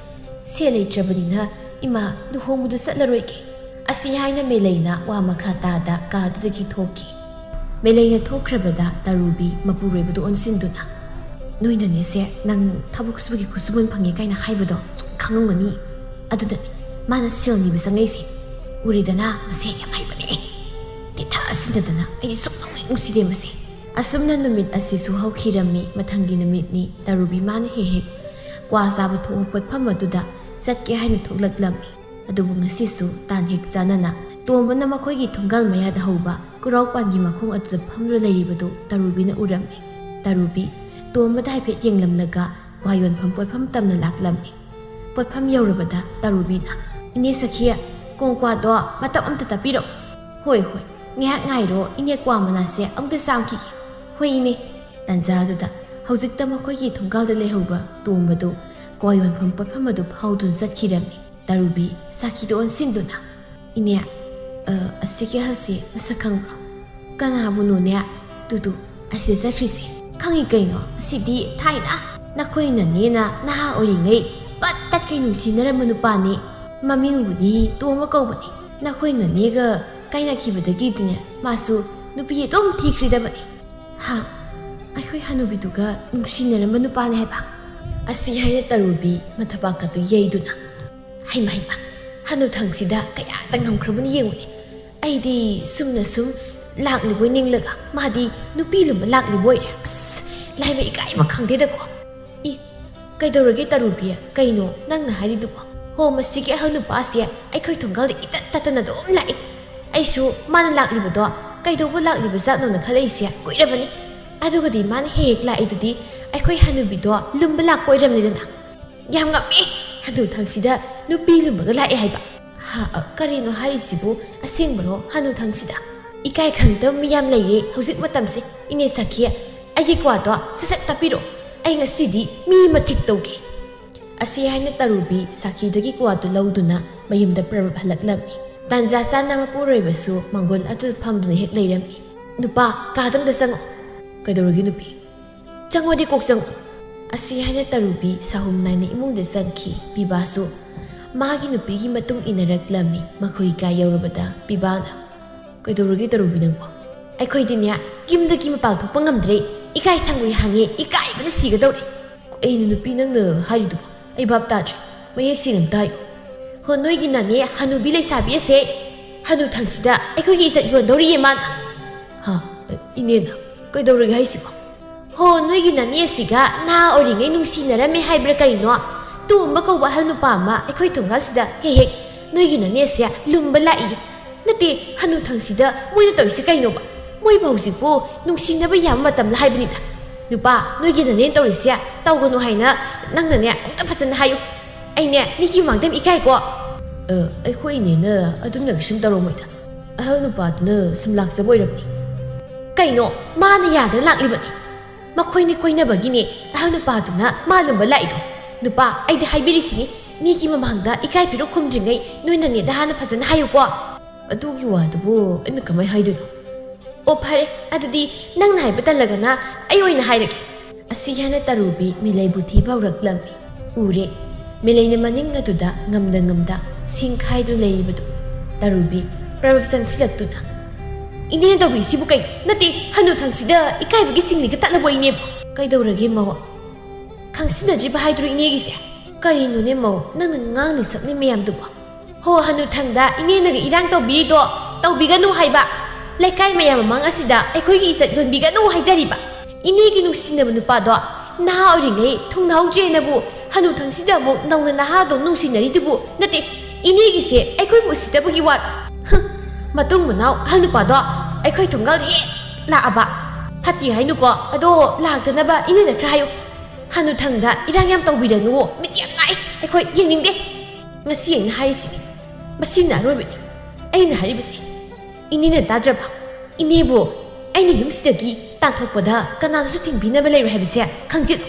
ꯁꯦꯜ ꯂꯩꯇ꯭ꯔꯕꯅꯤꯅ ꯏꯃꯥ ꯂꯨꯍꯣꯡꯕꯗꯨ ꯆꯠꯂꯔꯣꯏꯒꯦ꯫" ꯑꯁꯤ ꯍꯥꯏꯅ ꯃꯦꯂꯩꯅ ꯋꯥ ꯃꯈꯥ ꯇꯥꯗ ꯀꯥꯗꯨꯗꯒꯤ ꯊꯣꯛꯈꯤ꯫ ꯃꯦꯂꯩꯅ ꯊꯣꯛꯈ꯭ꯔꯕꯗ ꯇꯔꯨꯕꯤ ꯃꯄꯨꯔꯣꯏꯕꯗ ꯑꯣꯟꯁꯤꯟꯗꯨꯅ, "ꯅꯣꯏꯅꯅꯦꯁꯦ, ꯅꯪ ꯊꯕꯛ ꯁꯨꯕꯒꯤ ꯈꯨꯠꯁꯨꯃꯟ ꯐꯪꯉꯦ ꯀꯥꯏꯅ ꯍꯥꯏꯕꯗꯣ ꯁꯨꯝ ꯈꯪꯉꯝꯒꯅꯤ꯫ ꯑꯗꯨꯅꯅꯦ ꯃꯥꯅ ꯁꯦꯜ ꯅꯤꯕ ꯆꯪꯉꯛꯏꯁꯦ꯫ ꯎꯔꯦꯗꯅ, ꯃꯁꯦ ꯌꯥꯝ ꯍꯩꯕꯅꯦ꯫ ꯇꯤꯊꯥ ꯁꯤꯟꯅꯗꯅ ꯑꯩꯗꯤ ꯁꯨꯛꯅꯨꯡ ꯅꯨꯡꯁꯤꯗꯦ ꯃꯁꯦ꯫" ꯑꯁꯨꯝꯅ ꯅꯨꯃꯤꯠ ꯑꯁꯤꯁꯨ ꯍꯧꯈꯤꯔꯝꯃꯤ꯫ ꯃꯊꯪꯒꯤ ꯅꯨꯃꯤꯠꯅꯤ꯫ ꯇꯔꯨꯕꯤ ꯃꯥꯅ ꯍꯦꯛ ꯍꯦꯛ ꯀ꯭ꯋꯥ ꯆꯥꯕ ꯊꯣꯛꯄ ꯄꯣꯠꯐꯝ ꯑꯗꯨꯗ ꯆꯠꯀꯦ ꯍꯥꯏꯅ ꯊꯣꯛꯂꯛꯂꯝꯃꯤ꯫ ꯑꯗꯨꯕꯨ ꯉꯁꯤꯁꯨ ꯇꯥꯟ ꯍꯦꯛ ꯆꯥꯅꯅ ꯇꯣꯝꯕꯅ ꯃꯈꯣꯏꯒꯤ ꯊꯣꯡꯒꯥꯜ ꯃꯌꯥꯗ ꯍꯧꯕ ꯀꯨꯔꯥꯎ ꯄꯥꯟꯕꯤ ꯃꯈꯣꯡ ꯑꯗꯨꯗ ꯐꯝꯗꯨꯅ ꯂꯩꯔꯤꯕꯗꯨ ꯇꯔꯨꯕꯤꯅ ꯎꯔꯝꯃꯤ꯫ ꯇꯔꯨꯕꯤ ꯇꯣꯝꯕꯗ ꯍꯥꯏꯐꯦꯠ ꯌꯦꯡꯂꯝꯂꯒ ꯀ꯭ꯋꯥ ꯌꯣꯟꯐꯝ ꯄꯣꯠꯐꯝ ꯇꯝꯅ ꯂꯥꯛꯂꯝꯃꯤ꯫ ꯄꯣꯠꯐꯝ ꯌꯧꯔꯕꯗ ꯇꯔꯨꯕꯤꯅ, "ꯏꯅꯦ ꯁꯈꯤ, ꯀꯣꯡꯀ꯭ꯋꯥꯗꯣ ꯃꯇꯞ ꯑꯝꯇ ꯇꯞꯄꯤꯔꯛꯎ꯫" "ꯍꯣꯏ, ꯍꯣꯏ, ꯉꯥꯏꯍꯥꯛ ꯉꯥꯏꯔꯣ, ꯏꯅꯦ ꯀ꯭ꯋꯥ ꯃꯅꯥꯁꯦ ꯑꯃꯨꯛꯇ ꯆꯥꯝꯈꯤꯒꯦ꯫" "ꯍꯣꯏ, ꯏꯅꯦ꯫" ꯇꯟꯖꯥꯗꯨꯗ ꯍꯧꯖꯤꯛꯇ ꯃꯈꯣꯏꯒꯤ ꯊꯣꯡꯒꯥꯜꯗ ꯂꯩꯍꯧꯕ ꯇꯣꯝꯕꯗꯨ ꯀ꯭ꯋꯥ ꯌꯣꯟꯐꯝ ꯄꯣꯠꯐꯝ ꯑꯗꯨ ꯐꯥꯎꯗꯨꯅ ꯆꯠꯈꯤꯔꯝꯃꯤ꯫ ꯇꯔꯨꯕꯤ ꯁꯈꯤꯗ ꯑꯣꯟꯁꯤꯟꯗꯨꯅ, "ꯏꯅꯦ, ꯑ, ꯑꯁꯤꯒꯤ ꯑꯍꯜꯁꯤ ꯃꯁꯛ ꯈꯪꯕ꯭ꯔꯣ?" "ꯀꯅꯥꯕꯨꯅꯣꯅꯦ?" "ꯇꯨ, ꯇꯨ, ꯑꯁꯤꯗ ꯆꯠꯈ꯭ꯔꯤꯁꯦ꯫ ꯈꯪꯉꯤ ꯀꯩꯅꯣ, ꯑꯁꯤꯗꯤ ꯊꯥꯏꯅ ꯅꯈꯣꯏ ꯅꯅꯦꯅ ꯅꯍꯥ ꯑꯣꯏꯔꯤꯉꯩ ꯄꯠ ꯇꯠꯈꯩ ꯅꯨꯡꯁꯤꯅꯔꯝꯕ ꯅꯨꯄꯥꯅꯤ꯫ ꯃꯃꯤꯡꯕꯨꯗꯤ ꯇꯣꯝꯕ ꯀꯧꯕꯅꯤ꯫ ꯅꯈꯣꯏ ꯅꯅꯦꯒ ꯀꯥꯏꯅꯈꯤꯕꯗꯒꯤꯗꯤꯅꯦ, ꯃꯥꯁꯨ ꯅꯨꯄꯤ ꯑꯗꯨꯝ ꯊꯤꯈ꯭ꯔꯤꯗꯕꯅꯤ꯫" "ꯍꯥ? ꯑꯩꯈꯣꯏ ꯍꯅꯨꯕꯤꯗꯨꯒ ꯅꯨꯡꯁꯤꯅꯔꯝꯕ ꯅꯨꯄꯥꯅꯤ ꯍꯥꯏꯕ?" ꯑꯁꯤ ꯍꯥꯏꯅ ꯇꯔꯨꯕꯤ ꯃꯊꯕꯥꯛ ꯑꯗꯨ ꯌꯩꯗꯨꯅ, "ꯍꯩꯃ, ꯍꯩꯃ, ꯍꯅꯨꯊꯪꯁꯤꯗ ꯀꯌꯥꯗ ꯉꯝꯈ꯭ꯔꯕꯅꯣ ꯌꯦꯡꯉꯨꯅꯦ꯫ ꯑꯩꯗꯤ ꯁꯨꯝꯅ ꯁꯨꯝ ꯂꯥꯛꯂꯤꯕꯣꯏ ꯅꯤꯡꯂꯒ ꯃꯥꯗꯤ ꯅꯨꯄꯤ ꯂꯨꯝꯕ ꯂꯥꯛꯂꯤꯕꯣꯏꯔꯦ꯫ ꯑꯁ, ꯂꯥꯏꯃ ꯏꯀꯥꯏꯕ ꯈꯪꯗꯦꯗꯀꯣ꯫ ꯏ, ꯀꯩꯗꯧꯔꯒꯦ ꯇꯔꯨꯕꯤ? ꯀꯩꯅꯣ ꯅꯪꯅ ꯍꯥꯏꯔꯤꯗꯨꯕꯣ? ꯍꯣ, ꯃꯁꯤꯒꯤ ꯑꯍꯜ ꯅꯨꯄꯥꯁꯦ ꯑꯩꯈꯣꯏ ꯊꯣꯡꯒꯥꯜꯗ ꯏꯇꯠ ꯇꯠꯇꯅ ꯑꯗꯨꯝ ꯂꯥꯛꯏ꯫ ꯑꯩꯁꯨ ꯃꯥꯅ ꯂꯥꯛꯂꯤꯕꯗꯣ ꯀꯩꯗꯧꯕ ꯂꯥꯛꯂꯤꯕ ꯖꯥꯠꯅꯣꯅ ꯈꯜꯂꯛꯏꯁꯦ ꯀꯨꯏꯔꯕꯅꯤ꯫ ꯑꯗꯨꯒꯗꯤ ꯃꯥꯅ ꯍꯦꯛ ꯍꯦꯛ ꯂꯥꯛꯏꯗꯨꯗꯤ ꯑꯩꯈꯣꯏ ꯍꯅꯨꯕꯤꯗꯣ ꯂꯨꯝꯕ ꯂꯥꯛꯄ ꯑꯣꯏꯔꯝꯂꯦꯗꯅ꯫ ꯌꯥꯝ ꯉꯝꯃꯦ! ꯍꯅꯨꯊꯪꯁꯤꯗ ꯅꯨꯄꯤ ꯂꯨꯝꯕꯒ ꯂꯥꯛꯑꯦ ꯍꯥꯏꯕ꯫ ꯍꯥ, ꯑ, ꯀꯔꯤꯅꯣ ꯍꯥꯏꯔꯤꯁꯤꯕꯨ? ꯑꯁꯦꯡꯕꯔꯣ ꯍꯅꯨꯊꯪꯁꯤꯗ? ꯏꯀꯥꯏ ꯈꯪꯗꯕ ꯃꯤ ꯌꯥꯝ ꯂꯩꯔꯦ ꯍꯧꯖꯤꯛ ꯃꯇꯝꯁꯦ꯫ ꯏꯅꯦ ꯁꯈꯤ, ꯑꯩꯒꯤ ꯀ꯭ꯋꯥꯗꯣ ꯁꯠ ꯁꯠ ꯇꯞꯄꯤꯔꯣ꯫ ꯑꯩ ꯉꯁꯤꯗꯤ ꯃꯤ ꯃꯊꯤꯛ ꯇꯧꯒꯦ꯫ ꯑꯁꯤ ꯍꯥꯏꯅ ꯇꯔꯨꯕꯤ ꯁꯥꯈꯤꯗꯒꯤ ꯀ꯭ꯋꯥꯗꯨ ꯂꯧꯗꯨꯅ ꯃꯌꯨꯝꯗ ꯄ꯭ꯔꯕꯞ ꯍꯜꯂꯛꯂꯝꯃꯤ꯫ ꯇꯥꯟꯖꯥ ꯆꯥꯅ ꯃꯄꯨꯔꯣꯏꯕꯁꯨ ꯃꯥꯡꯒꯣꯜ ꯑꯗꯨꯗ ꯐꯝꯗꯨꯅ ꯍꯦꯛ ꯂꯩꯔꯝꯃꯤ꯫ "ꯅꯨꯄꯥ, ꯀꯥꯗ ꯑꯝꯇ ꯆꯪꯉꯛꯑꯣ꯫" "ꯀꯩꯗꯧꯔꯒꯦ ꯅꯨꯄꯤ?" "ꯆꯪꯉꯣꯗꯤ ꯀꯣꯛ ꯆꯪꯉꯛꯑꯣ꯫" ꯑꯁꯤ ꯍꯥꯏꯅ ꯇꯔꯨꯕꯤ ꯁꯥꯍꯨꯝ ꯅꯥꯏꯅ ꯏꯃꯨꯡꯗ ꯆꯪꯈꯤ꯫ ꯄꯤꯕꯥꯁꯨ ꯃꯥꯒꯤ ꯅꯨꯄꯤꯒꯤ ꯃꯇꯨꯡ ꯏꯟꯅꯔꯛꯂꯝꯃꯤ꯫ ꯃꯈꯣꯏ ꯀꯥ ꯌꯧꯔꯕꯗ ꯄꯤꯕꯥꯅ, "ꯀꯩꯗꯧꯔꯒꯦ ꯇꯔꯨꯕꯤ ꯅꯪꯕꯣ?" "ꯑꯩꯈꯣꯏꯗꯤꯅꯦ, ꯌꯨꯝꯗꯒꯤ ꯃꯄꯥꯟ ꯊꯣꯛꯄ ꯉꯝꯗ꯭ꯔꯦ꯫ ꯏꯀꯥꯏ ꯁꯪꯒꯨꯏ ꯍꯥꯡꯉꯦ, ꯏꯀꯥꯏꯕꯅ ꯁꯤꯒꯗꯧꯔꯦ꯫" "ꯀꯩꯅꯣ ꯅꯨꯄꯤ ꯅꯪꯅ ꯍꯥꯏꯔꯤꯗꯨꯕꯣ? ꯑꯩ ꯚꯥꯞ ꯇꯥꯗ꯭ꯔꯦ꯫ ꯃꯌꯦꯛ ꯁꯦꯡꯅ ꯑꯝꯇ ꯍꯥꯏꯌꯨ꯫" "ꯍꯣ, ꯅꯣꯏꯒꯤ ꯅꯅꯦ ꯍꯅꯨꯕꯤ ꯂꯩꯁꯥꯕꯤ ꯑꯁꯦ ꯍꯅꯨ ꯊꯪꯁꯤꯗ ꯑꯩꯈꯣꯏꯒꯤ ꯏꯖꯠ ꯌꯣꯟꯗꯧꯔꯤꯌꯦ ꯃꯥꯅ꯫" "ꯍꯥ? ꯏꯅꯦꯅ? ꯀꯩꯗꯧꯔꯒꯦ ꯍꯥꯏꯁꯤꯕꯣ?" "ꯍꯣ, ꯅꯣꯏꯒꯤ ꯅꯅꯦ ꯑꯁꯤꯒ ꯅꯍꯥ ꯑꯣꯏꯔꯤꯉꯩ ꯅꯨꯡꯁꯤꯅꯔꯝꯃꯦ ꯍꯥꯏꯕ꯭ꯔꯥ ꯀꯔꯤꯅꯣ? ꯇꯣꯝꯕ ꯀꯧꯕ ꯑꯍꯜ ꯅꯨꯄꯥ ꯑꯃ ꯑꯩꯈꯣꯏ ꯊꯣꯡꯒꯥꯜꯁꯤꯗ ꯍꯦꯛ ꯍꯦꯛ ꯅꯣꯏꯒꯤ ꯅꯅꯦꯁꯦ ꯂꯨꯝꯕ ꯂꯥꯛꯏ꯫ ꯅꯠꯇꯦ, ꯍꯅꯨ ꯊꯪꯁꯤꯗ ꯃꯣꯏꯅ ꯇꯧꯔꯤꯁꯦ ꯀꯩꯅꯣꯕ? ꯃꯣꯏꯕꯨ ꯍꯧꯖꯤꯛꯄꯨ ꯅꯨꯡꯁꯤꯅꯕ ꯌꯥꯕ ꯃꯇꯝꯂ ꯍꯥꯏꯕꯅꯤꯗ꯫ ꯅꯨꯄꯥ, ꯅꯣꯏꯒꯤ ꯅꯅꯦꯅ ꯇꯧꯔꯤꯁꯦ ꯇꯧꯒꯅꯨ ꯍꯥꯏꯅ ꯅꯪꯅꯅꯦ ꯑꯃꯨꯛꯇ ꯐꯖꯅ ꯍꯥꯏꯌꯨ꯫ ꯑꯩꯅꯦ ꯃꯤꯒꯤ ꯃꯃꯥꯡꯗ ꯌꯥꯝ ꯏꯀꯥꯏꯀꯣ꯫" "ꯑ, ꯑꯩꯈꯣꯏ ꯏꯅꯦꯅ ꯑꯗꯨꯝꯅ ꯀꯩꯁꯨꯝ ꯇꯧꯔꯝꯃꯣꯏꯗ꯫ ꯑꯍꯜ ꯅꯨꯄꯥꯗꯨꯅ ꯁꯨꯝ ꯂꯥꯛꯆꯕ ꯑꯣꯏꯔꯝꯅꯤ꯫" "ꯀꯩꯅꯣ, ꯃꯥꯅ ꯌꯥꯗꯅ ꯂꯥꯛꯂꯤꯕꯅꯤ꯫ ꯃꯈꯣꯏꯅꯤ ꯀꯣꯏꯅꯕꯒꯤꯅꯦ ꯑꯍꯜ ꯅꯨꯄꯥꯗꯨꯅ ꯃꯥ ꯂꯨꯝꯕ ꯂꯥꯛꯏꯗꯣ꯫ ꯅꯨꯄꯥ, ꯑꯩꯗꯤ ꯍꯥꯏꯕꯤꯔꯤꯁꯤꯅꯤ, ꯃꯤꯒꯤ ꯃꯃꯥꯡꯗ ꯏꯀꯥꯏ ꯐꯤꯔꯨꯛ ꯈꯨꯝꯗ꯭ꯔꯤꯉꯩ ꯅꯣꯏ ꯅꯅꯦꯗ ꯍꯥꯟꯅ ꯐꯖꯅ ꯍꯥꯏꯌꯨꯀꯣ꯫" "ꯑꯗꯨꯒꯤ ꯋꯥꯗꯨꯕꯨ ꯑꯩꯅ ꯀꯃꯥꯏ ꯍꯥꯏꯗꯣꯏꯅꯣ?" "ꯑꯣ, ꯐꯔꯦ, ꯑꯗꯨꯗꯤ ꯅꯪꯅ ꯍꯥꯏꯕ ꯇꯜꯂꯒꯅ ꯑꯩ ꯑꯣꯏꯅ ꯍꯥꯏꯔꯒꯦ꯫" ꯑꯁꯤ ꯍꯥꯏꯅ ꯇꯔꯨꯕꯤ ꯃꯤꯂꯩꯕꯨ ꯊꯤꯕ ꯍꯧꯔꯛꯂꯝꯃꯤ꯫ ꯎꯔꯦ, ꯃꯤꯂꯩꯅ ꯃꯅꯤꯡ ꯑꯗꯨꯗ ꯉꯝꯗ ꯉꯝꯗ ꯁꯤꯡ ꯈꯥꯏꯗꯨꯅ ꯂꯩꯔꯤꯕꯗꯨ꯫ ꯇꯔꯨꯕꯤ ꯄ꯭ꯔꯕꯞ ꯆꯪꯁꯤꯜꯂꯛꯇꯨꯅ, "ꯏꯅꯦꯅ ꯇꯧꯕꯤꯁꯤꯕꯨ ꯀꯩꯅꯣ? ꯅꯠꯇꯦ, ꯍꯅꯨ ꯊꯪꯁꯤꯗ ꯏꯀꯥꯏꯕꯒꯤ ꯁꯤꯡꯂꯤꯒ ꯇꯠꯂꯕꯣ ꯏꯅꯦꯕꯨ?" "ꯀꯩꯗꯧꯔꯒꯦ ꯃꯧ? ꯈꯪꯁꯤꯟꯅꯗ꯭ꯔꯤꯕ ꯍꯥꯏꯗꯨꯔꯣ ꯏꯅꯦꯒꯤꯁꯦ?" "ꯀꯔꯤꯅꯣꯅꯦ ꯃꯧ, ꯅꯪꯅ ꯉꯥꯡꯂꯤ ꯁꯛꯂꯤ ꯃꯌꯥꯝꯗꯨꯕꯣ?" ꯍꯣ, ꯍꯅꯨꯊꯪꯗ ꯏꯅꯦꯅꯒ ꯏꯔꯥꯡ ꯇꯧꯕꯤꯔꯤꯗꯣ ꯇꯧꯕꯤꯒꯅꯨ ꯍꯥꯏꯕ꯫ ꯂꯩꯀꯥꯏ ꯃꯌꯥꯝ ꯃꯃꯥꯡ ꯑꯁꯤꯗ ꯑꯩꯈꯣꯏꯒꯤ ꯏꯖꯠ ꯌꯣꯟꯕꯤꯒꯅꯨ ꯍꯥꯏꯖꯔꯤꯕ꯫ ꯏꯅꯦꯒꯤ ꯅꯨꯡꯁꯤꯅꯕ ꯅꯨꯄꯥꯗꯣ ꯅꯍꯥ ꯑꯣꯏꯔꯤꯉꯩ ꯊꯨꯡꯅꯍꯧꯗ꯭ꯔꯦꯅꯕꯨ ꯍꯅꯨꯊꯪꯁꯤꯗ ꯑꯃꯨꯛ ꯅꯧꯅ ꯅꯍꯥꯗꯧ ꯅꯨꯡꯁꯤꯅꯔꯤꯗꯨꯕꯨ ꯅꯠꯇꯦ꯫ ꯏꯅꯦꯒꯤꯁꯦ ꯑꯩꯈꯣꯏꯕꯨ ꯎꯁꯤꯠꯇꯕꯒꯤ ꯋꯥꯔꯣ? ꯍꯨꯝ, ꯃꯇꯨꯡ ꯃꯅꯥꯎ ꯑꯍꯜ ꯅꯨꯄꯥꯗꯣ ꯑꯩꯈꯣꯏ ꯊꯣꯡꯒꯥꯜ ꯍꯦꯛ ꯂꯥꯛꯑꯕ꯫ ꯐꯠꯇꯦ ꯍꯥꯏꯅꯨꯀꯣ, ꯑꯗꯣ ꯂꯥꯛꯇꯅꯕ ꯏꯅꯦꯅ ꯈꯔ ꯍꯥꯏꯌꯨ꯫ ꯍꯅꯨꯊꯪꯗ ꯏꯔꯥꯡ ꯌꯥꯝ ꯇꯧꯕꯤꯔꯅꯨ, ꯃꯤꯠ ꯌꯥꯝ ꯅꯥꯏ, ꯑꯩꯈꯣꯏ ꯌꯦꯡꯅꯤꯡꯗꯦ꯫ ꯉꯁꯤ ꯑꯩꯅ ꯍꯥꯏꯔꯤꯁꯤꯅꯤ, ꯃꯁꯤꯅ ꯑꯔꯣꯏꯕꯅꯤ꯫ ꯑꯩꯅ ꯍꯥꯏꯔꯤꯕꯁꯦ ꯏꯅꯦꯅ ꯇꯥꯗ꯭ꯔꯕ? ꯏꯅꯦꯕꯨ ꯑꯩꯅ ꯌꯨꯝꯁꯤꯗꯒꯤ ꯇꯥꯟꯊꯣꯛꯄꯗ ꯀꯅꯥꯅꯁꯨ ꯊꯤꯡꯕꯤꯅꯕ ꯂꯩꯔꯣꯏ ꯍꯥꯏꯕꯁꯦ ꯈꯪꯖꯤꯜꯂꯨ꯫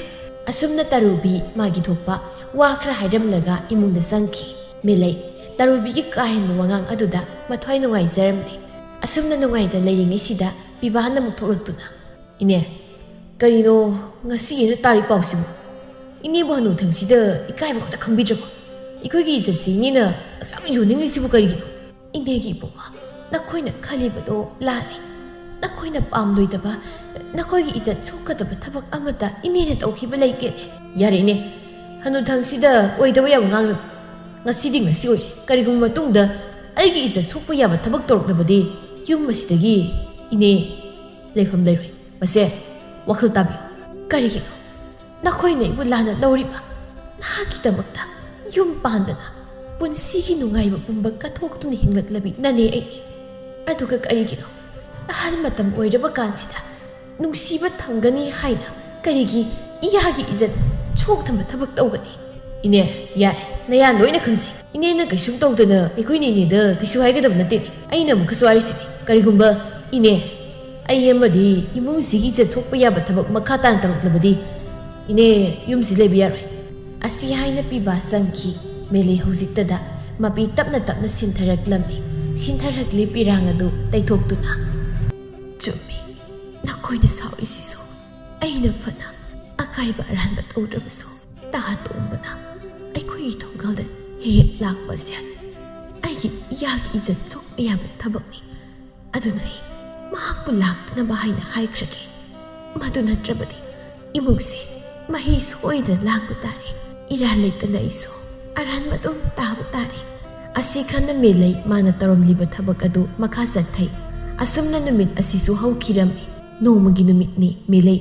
ꯑꯁꯨꯝꯅ ꯇꯔꯨꯕꯤ ꯃꯥꯒꯤ ꯊꯣꯛꯄ ꯋꯥ ꯈꯔ ꯍꯥꯏꯔꯝꯂꯒ ꯏꯃꯨꯡꯗ ꯆꯪꯈꯤ꯫ ꯃꯦꯂꯩ ꯇꯔꯨꯕꯤꯒꯤ ꯀꯥ ꯍꯦꯟꯕ ꯋꯥꯉꯥꯡ ꯑꯗꯨꯗ ꯃꯊ꯭ꯋꯥꯏ ꯅꯨꯡꯉꯥꯏꯖꯔꯝꯂꯦ꯫ ꯑꯁꯨꯝꯅ ꯅꯨꯡꯉꯥꯏꯇ ꯂꯩꯔꯤꯉꯩꯁꯤꯗ ꯄꯤꯕꯥꯅ ꯑꯃꯨꯛ ꯊꯣꯛꯂꯛꯇꯨꯅ, "ꯏꯅꯦ, ꯀꯔꯤꯅꯣ ꯉꯁꯤ ꯑꯩꯅ ꯇꯥꯔꯤ ꯄꯥꯎꯁꯤꯕꯨ? ꯏꯅꯦꯕꯨ ꯍꯅꯨꯊꯪꯁꯤꯗ ꯏꯀꯥꯏꯕ ꯈꯛꯇ ꯈꯪꯕꯤꯗ꯭ꯔꯕꯣ? ꯑꯩꯈꯣꯏꯒꯤ ꯏꯖꯠꯁꯤ ꯏꯅꯦꯅ ꯑꯁꯨꯛ ꯌꯥꯝ ꯌꯣꯟꯅꯤꯡꯂꯤꯁꯤꯕꯨ ꯀꯔꯤꯒꯤꯅꯣ?" "ꯏꯅꯦꯒꯤ ꯏꯕꯨꯡꯉꯣ, ꯅꯈꯣꯏꯅ ꯈꯜꯂꯤꯕꯗꯣ ꯂꯥꯜꯂꯤ꯫ ꯅꯈꯣꯏꯅ ꯄꯥꯝꯂꯣꯏꯗꯕ, ꯅꯈꯣꯏꯒꯤ ꯏꯖꯠ ꯁꯣꯛꯀꯗꯕ ꯊꯕꯛ ꯑꯃꯠꯇ ꯏꯅꯦꯅ ꯇꯧꯈꯤꯕ ꯂꯩꯇꯦꯅꯦ꯫" "ꯌꯥꯔꯦ ꯏꯅꯦ, ꯍꯅꯨꯊꯪꯁꯤꯗ ꯑꯣꯏꯗꯕ ꯌꯥꯕ ꯉꯥꯡꯒꯅꯨ꯫ ꯉꯁꯤꯗꯤ ꯉꯁꯤ ꯑꯣꯏꯔꯦ꯫ ꯀꯔꯤꯒꯨꯝꯕ ꯃꯇꯨꯡꯗ ꯑꯩꯒꯤ ꯏꯖꯠ ꯁꯣꯛꯄ ꯌꯥꯕ ꯊꯕꯛ ꯇꯧꯔꯛꯂꯕꯗꯤ ꯌꯨꯝ ꯑꯁꯤꯗꯒꯤ ꯏꯅꯦ ꯂꯩꯐꯝ ꯂꯩꯔꯣꯏ꯫ ꯃꯁꯦ ꯋꯥꯈꯜ ꯇꯥꯕꯤꯌꯨ꯫" "ꯀꯔꯤꯒꯤꯅꯣ ꯅꯈꯣꯏꯅ ꯑꯩꯕꯨ ꯂꯥꯟꯅ ꯂꯧꯔꯤꯕ? ꯅꯍꯥꯛꯀꯤꯗꯃꯛꯇ ꯌꯨꯝ ꯄꯥꯟꯗꯅ ꯄꯨꯟꯁꯤꯒꯤ ꯅꯨꯡꯉꯥꯏꯕ ꯄꯨꯝꯕ ꯀꯠꯊꯣꯛꯇꯨꯅ ꯍꯤꯡꯂꯛꯂꯕꯤ ꯅꯅꯦ ꯑꯩꯅꯤ꯫ ꯑꯗꯨꯒ ꯀꯔꯤꯒꯤꯅꯣ ꯑꯍꯜ ꯃꯇꯝ ꯑꯣꯏꯔꯕ ꯀꯥꯟꯁꯤꯗ ꯅꯨꯡꯁꯤꯕ ꯊꯝꯒꯅꯤ ꯍꯥꯏꯅ ꯀꯔꯤꯒꯤ ꯏꯌꯥꯒꯤ ꯏꯖꯠ ꯁꯣꯛꯅꯕ ꯊꯕꯛ ꯇꯧꯒꯅꯤ?" "ꯏꯅꯦ, ꯌꯥꯔꯦ, ꯅꯌꯥ ꯂꯣꯏꯅ ꯈꯪꯖꯩ꯫ ꯏꯅꯦꯅ ꯀꯩꯁꯨꯝ ꯇꯧꯗꯅ ꯑꯩꯈꯣꯏꯅ ꯏꯅꯦꯗ ꯀꯩꯁꯨ ꯍꯥꯏꯒꯗꯕ ꯅꯠꯇꯦ꯫ ꯑꯩꯅ ꯑꯃꯨꯛꯀꯁꯨ ꯍꯥꯏꯔꯤꯁꯤꯅꯤ, ꯀꯔꯤꯒꯨꯝꯕ ꯏꯅꯦ, ꯑꯩ ꯑꯃꯗꯤ ꯏꯃꯨꯡꯁꯤꯒꯤ ꯏꯖꯠ ꯁꯣꯛꯄ ꯌꯥꯕ ꯊꯕꯛ ꯃꯈꯥ ꯇꯥꯅ ꯇꯧꯔꯛꯂꯕꯗꯤ ꯏꯅꯦ ꯌꯨꯝꯁꯤ ꯂꯩꯕ ꯌꯥꯔꯣꯏ꯫" ꯑꯁꯤ ꯍꯥꯏꯅ ꯄꯤꯕꯥ ꯆꯪꯈꯤ꯫ ꯃꯦꯂꯩ ꯍꯧꯖꯤꯛꯇꯗ ꯃꯄꯤ ꯇꯞꯅ ꯇꯞꯅ ꯁꯤꯟꯊꯔꯛꯂꯝꯃꯤ꯫ ꯁꯤꯟꯊꯔꯛꯂꯤ ꯄꯤꯔꯥꯡ ꯑꯗꯨ ꯇꯩꯊꯣꯛꯇꯨꯅ, "ꯆꯨꯝꯃꯤ, ꯅꯈꯣꯏꯅ ꯁꯥꯎꯔꯤꯁꯤꯁꯨ꯫ ꯑꯩꯅ ꯐꯅ ꯑꯀꯥꯏꯕ ꯑꯔꯥꯟꯕ ꯇꯧꯗ꯭ꯔꯕꯁꯨ, ꯇꯥ ꯇꯣꯝꯕꯅ ꯑꯩꯈꯣꯏꯒꯤ ꯊꯣꯡꯒꯥꯜꯗ ꯍꯦꯛ ꯍꯦꯛ ꯂꯥꯛꯄꯁꯦ ꯑꯩꯒꯤ ꯏꯌꯥꯒꯤ ꯏꯖꯠ ꯁꯣꯛꯄ ꯌꯥꯕ ꯊꯕꯛꯅꯤ꯫ ꯑꯗꯨꯅ ꯑꯩ ꯃꯍꯥꯛꯄꯨ ꯂꯥꯛꯇꯅꯕ ꯍꯥꯏꯅ ꯍꯥꯏꯈ꯭ꯔꯒꯦ꯫ ꯃꯗꯨ ꯅꯠꯇ꯭ꯔꯕꯗꯤ ꯏꯃꯨꯡꯁꯦ ꯃꯍꯤ ꯁꯣꯏꯗꯅ ꯂꯥꯡꯕ ꯇꯥꯔꯦ꯫ ꯏꯔꯥꯜ ꯂꯩꯇꯅ ꯑꯩꯁꯨ ꯑꯔꯥꯟꯕ ꯑꯗꯨꯝ ꯇꯥꯕ ꯇꯥꯔꯦ꯫ ꯑꯁꯤ ꯈꯟꯅ ꯃꯦꯂꯩ ꯃꯥꯅ ꯇꯧꯔꯝꯂꯤꯕ ꯊꯕꯛ ꯑꯗꯨ ꯃꯈꯥ ꯆꯠꯊꯩ꯫ ꯑꯁꯨꯝꯅ ꯅꯨꯃꯤꯠ ꯑꯁꯤꯁꯨ ꯍꯧꯈꯤꯔꯝꯃꯤ꯫ ꯅꯣꯡꯃꯒꯤ ꯅꯨꯃꯤꯠꯅꯤ꯫ ꯃꯦꯂꯩ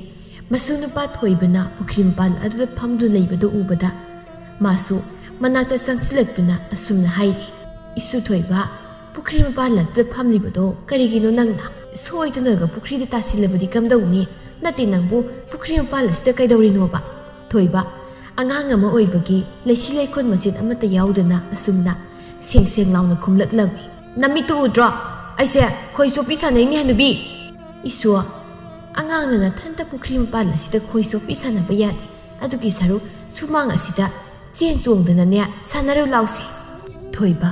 ꯃꯁꯨ ꯅꯨꯄꯥ ꯊꯣꯏꯕꯅ ꯄꯨꯈ꯭ꯔꯤ ꯃꯄꯥꯟ ꯑꯗꯨꯗ ꯐꯝꯗꯨꯅ ꯂꯩꯕꯗꯨ ꯎꯕꯗ ꯃꯥꯁꯨ ꯃꯅꯥꯛꯇ ꯆꯪꯁꯤꯜꯂꯛꯇꯨꯅ ꯑꯁꯨꯝꯅ ꯍꯥꯏꯔꯤ, "ꯏꯁꯨ ꯊꯣꯏꯕ, ꯄꯨꯈ꯭ꯔꯤ ꯃꯄꯥꯟ ꯑꯗꯨꯗ ꯐꯝꯂꯤꯕꯗꯣ ꯀꯔꯤꯒꯤꯅꯣ ꯅꯪꯅ? ꯁꯣꯏꯗꯅꯒ ꯄꯨꯈ꯭ꯔꯤꯗ ꯇꯥꯁꯤꯜꯂꯕꯗꯤ ꯀꯝꯗꯧꯅꯤ? ꯅꯠꯇꯦ, ꯅꯪꯕꯨ ꯄꯨꯈ꯭ꯔꯤ ꯃꯄꯥꯟ ꯑꯁꯤꯗ ꯀꯩꯗꯧꯔꯤꯅꯣꯕ?" ꯊꯣꯏꯕ, ꯑꯉꯥꯡ ꯑꯃ ꯑꯣꯏꯕꯒꯤ ꯂꯩꯁꯤ ꯂꯩꯈꯣꯟ ꯃꯆꯦꯠ ꯑꯃꯠꯇ ꯌꯥꯎꯗꯅ ꯑꯁꯨꯝꯅ ꯁꯦꯡ ꯁꯦꯡ ꯂꯥꯎꯅ ꯈꯨꯝꯂꯛꯂꯝꯃꯤ꯫ "ꯅꯃꯤꯠꯇꯨ ꯎꯗ꯭ꯔꯣ? ꯑꯩꯁꯦ ꯈꯣꯏ ꯆꯣꯞꯄꯤ ꯁꯥꯟꯅꯩꯅꯦ ꯍꯅꯨꯕꯤ!" "ꯏꯁꯨ, ꯑꯉꯥꯡꯅ ꯅꯊꯟꯇ ꯄꯨꯈ꯭ꯔꯤ ꯃꯄꯥꯟ ꯑꯁꯤꯗ ꯈꯣꯏ ꯆꯣꯞꯄꯤ ꯁꯥꯟꯅꯕ ꯌꯥꯗꯦ꯫ ꯑꯗꯨꯒꯤ ꯁꯔꯨꯛ ꯁꯨꯃꯥꯡ ꯑꯁꯤꯗ ꯆꯦꯟ ꯆꯣꯡꯗꯅꯅꯦ ꯁꯥꯟꯅꯔꯨ ꯂꯥꯎꯁꯦ꯫" ꯊꯣꯏꯕ,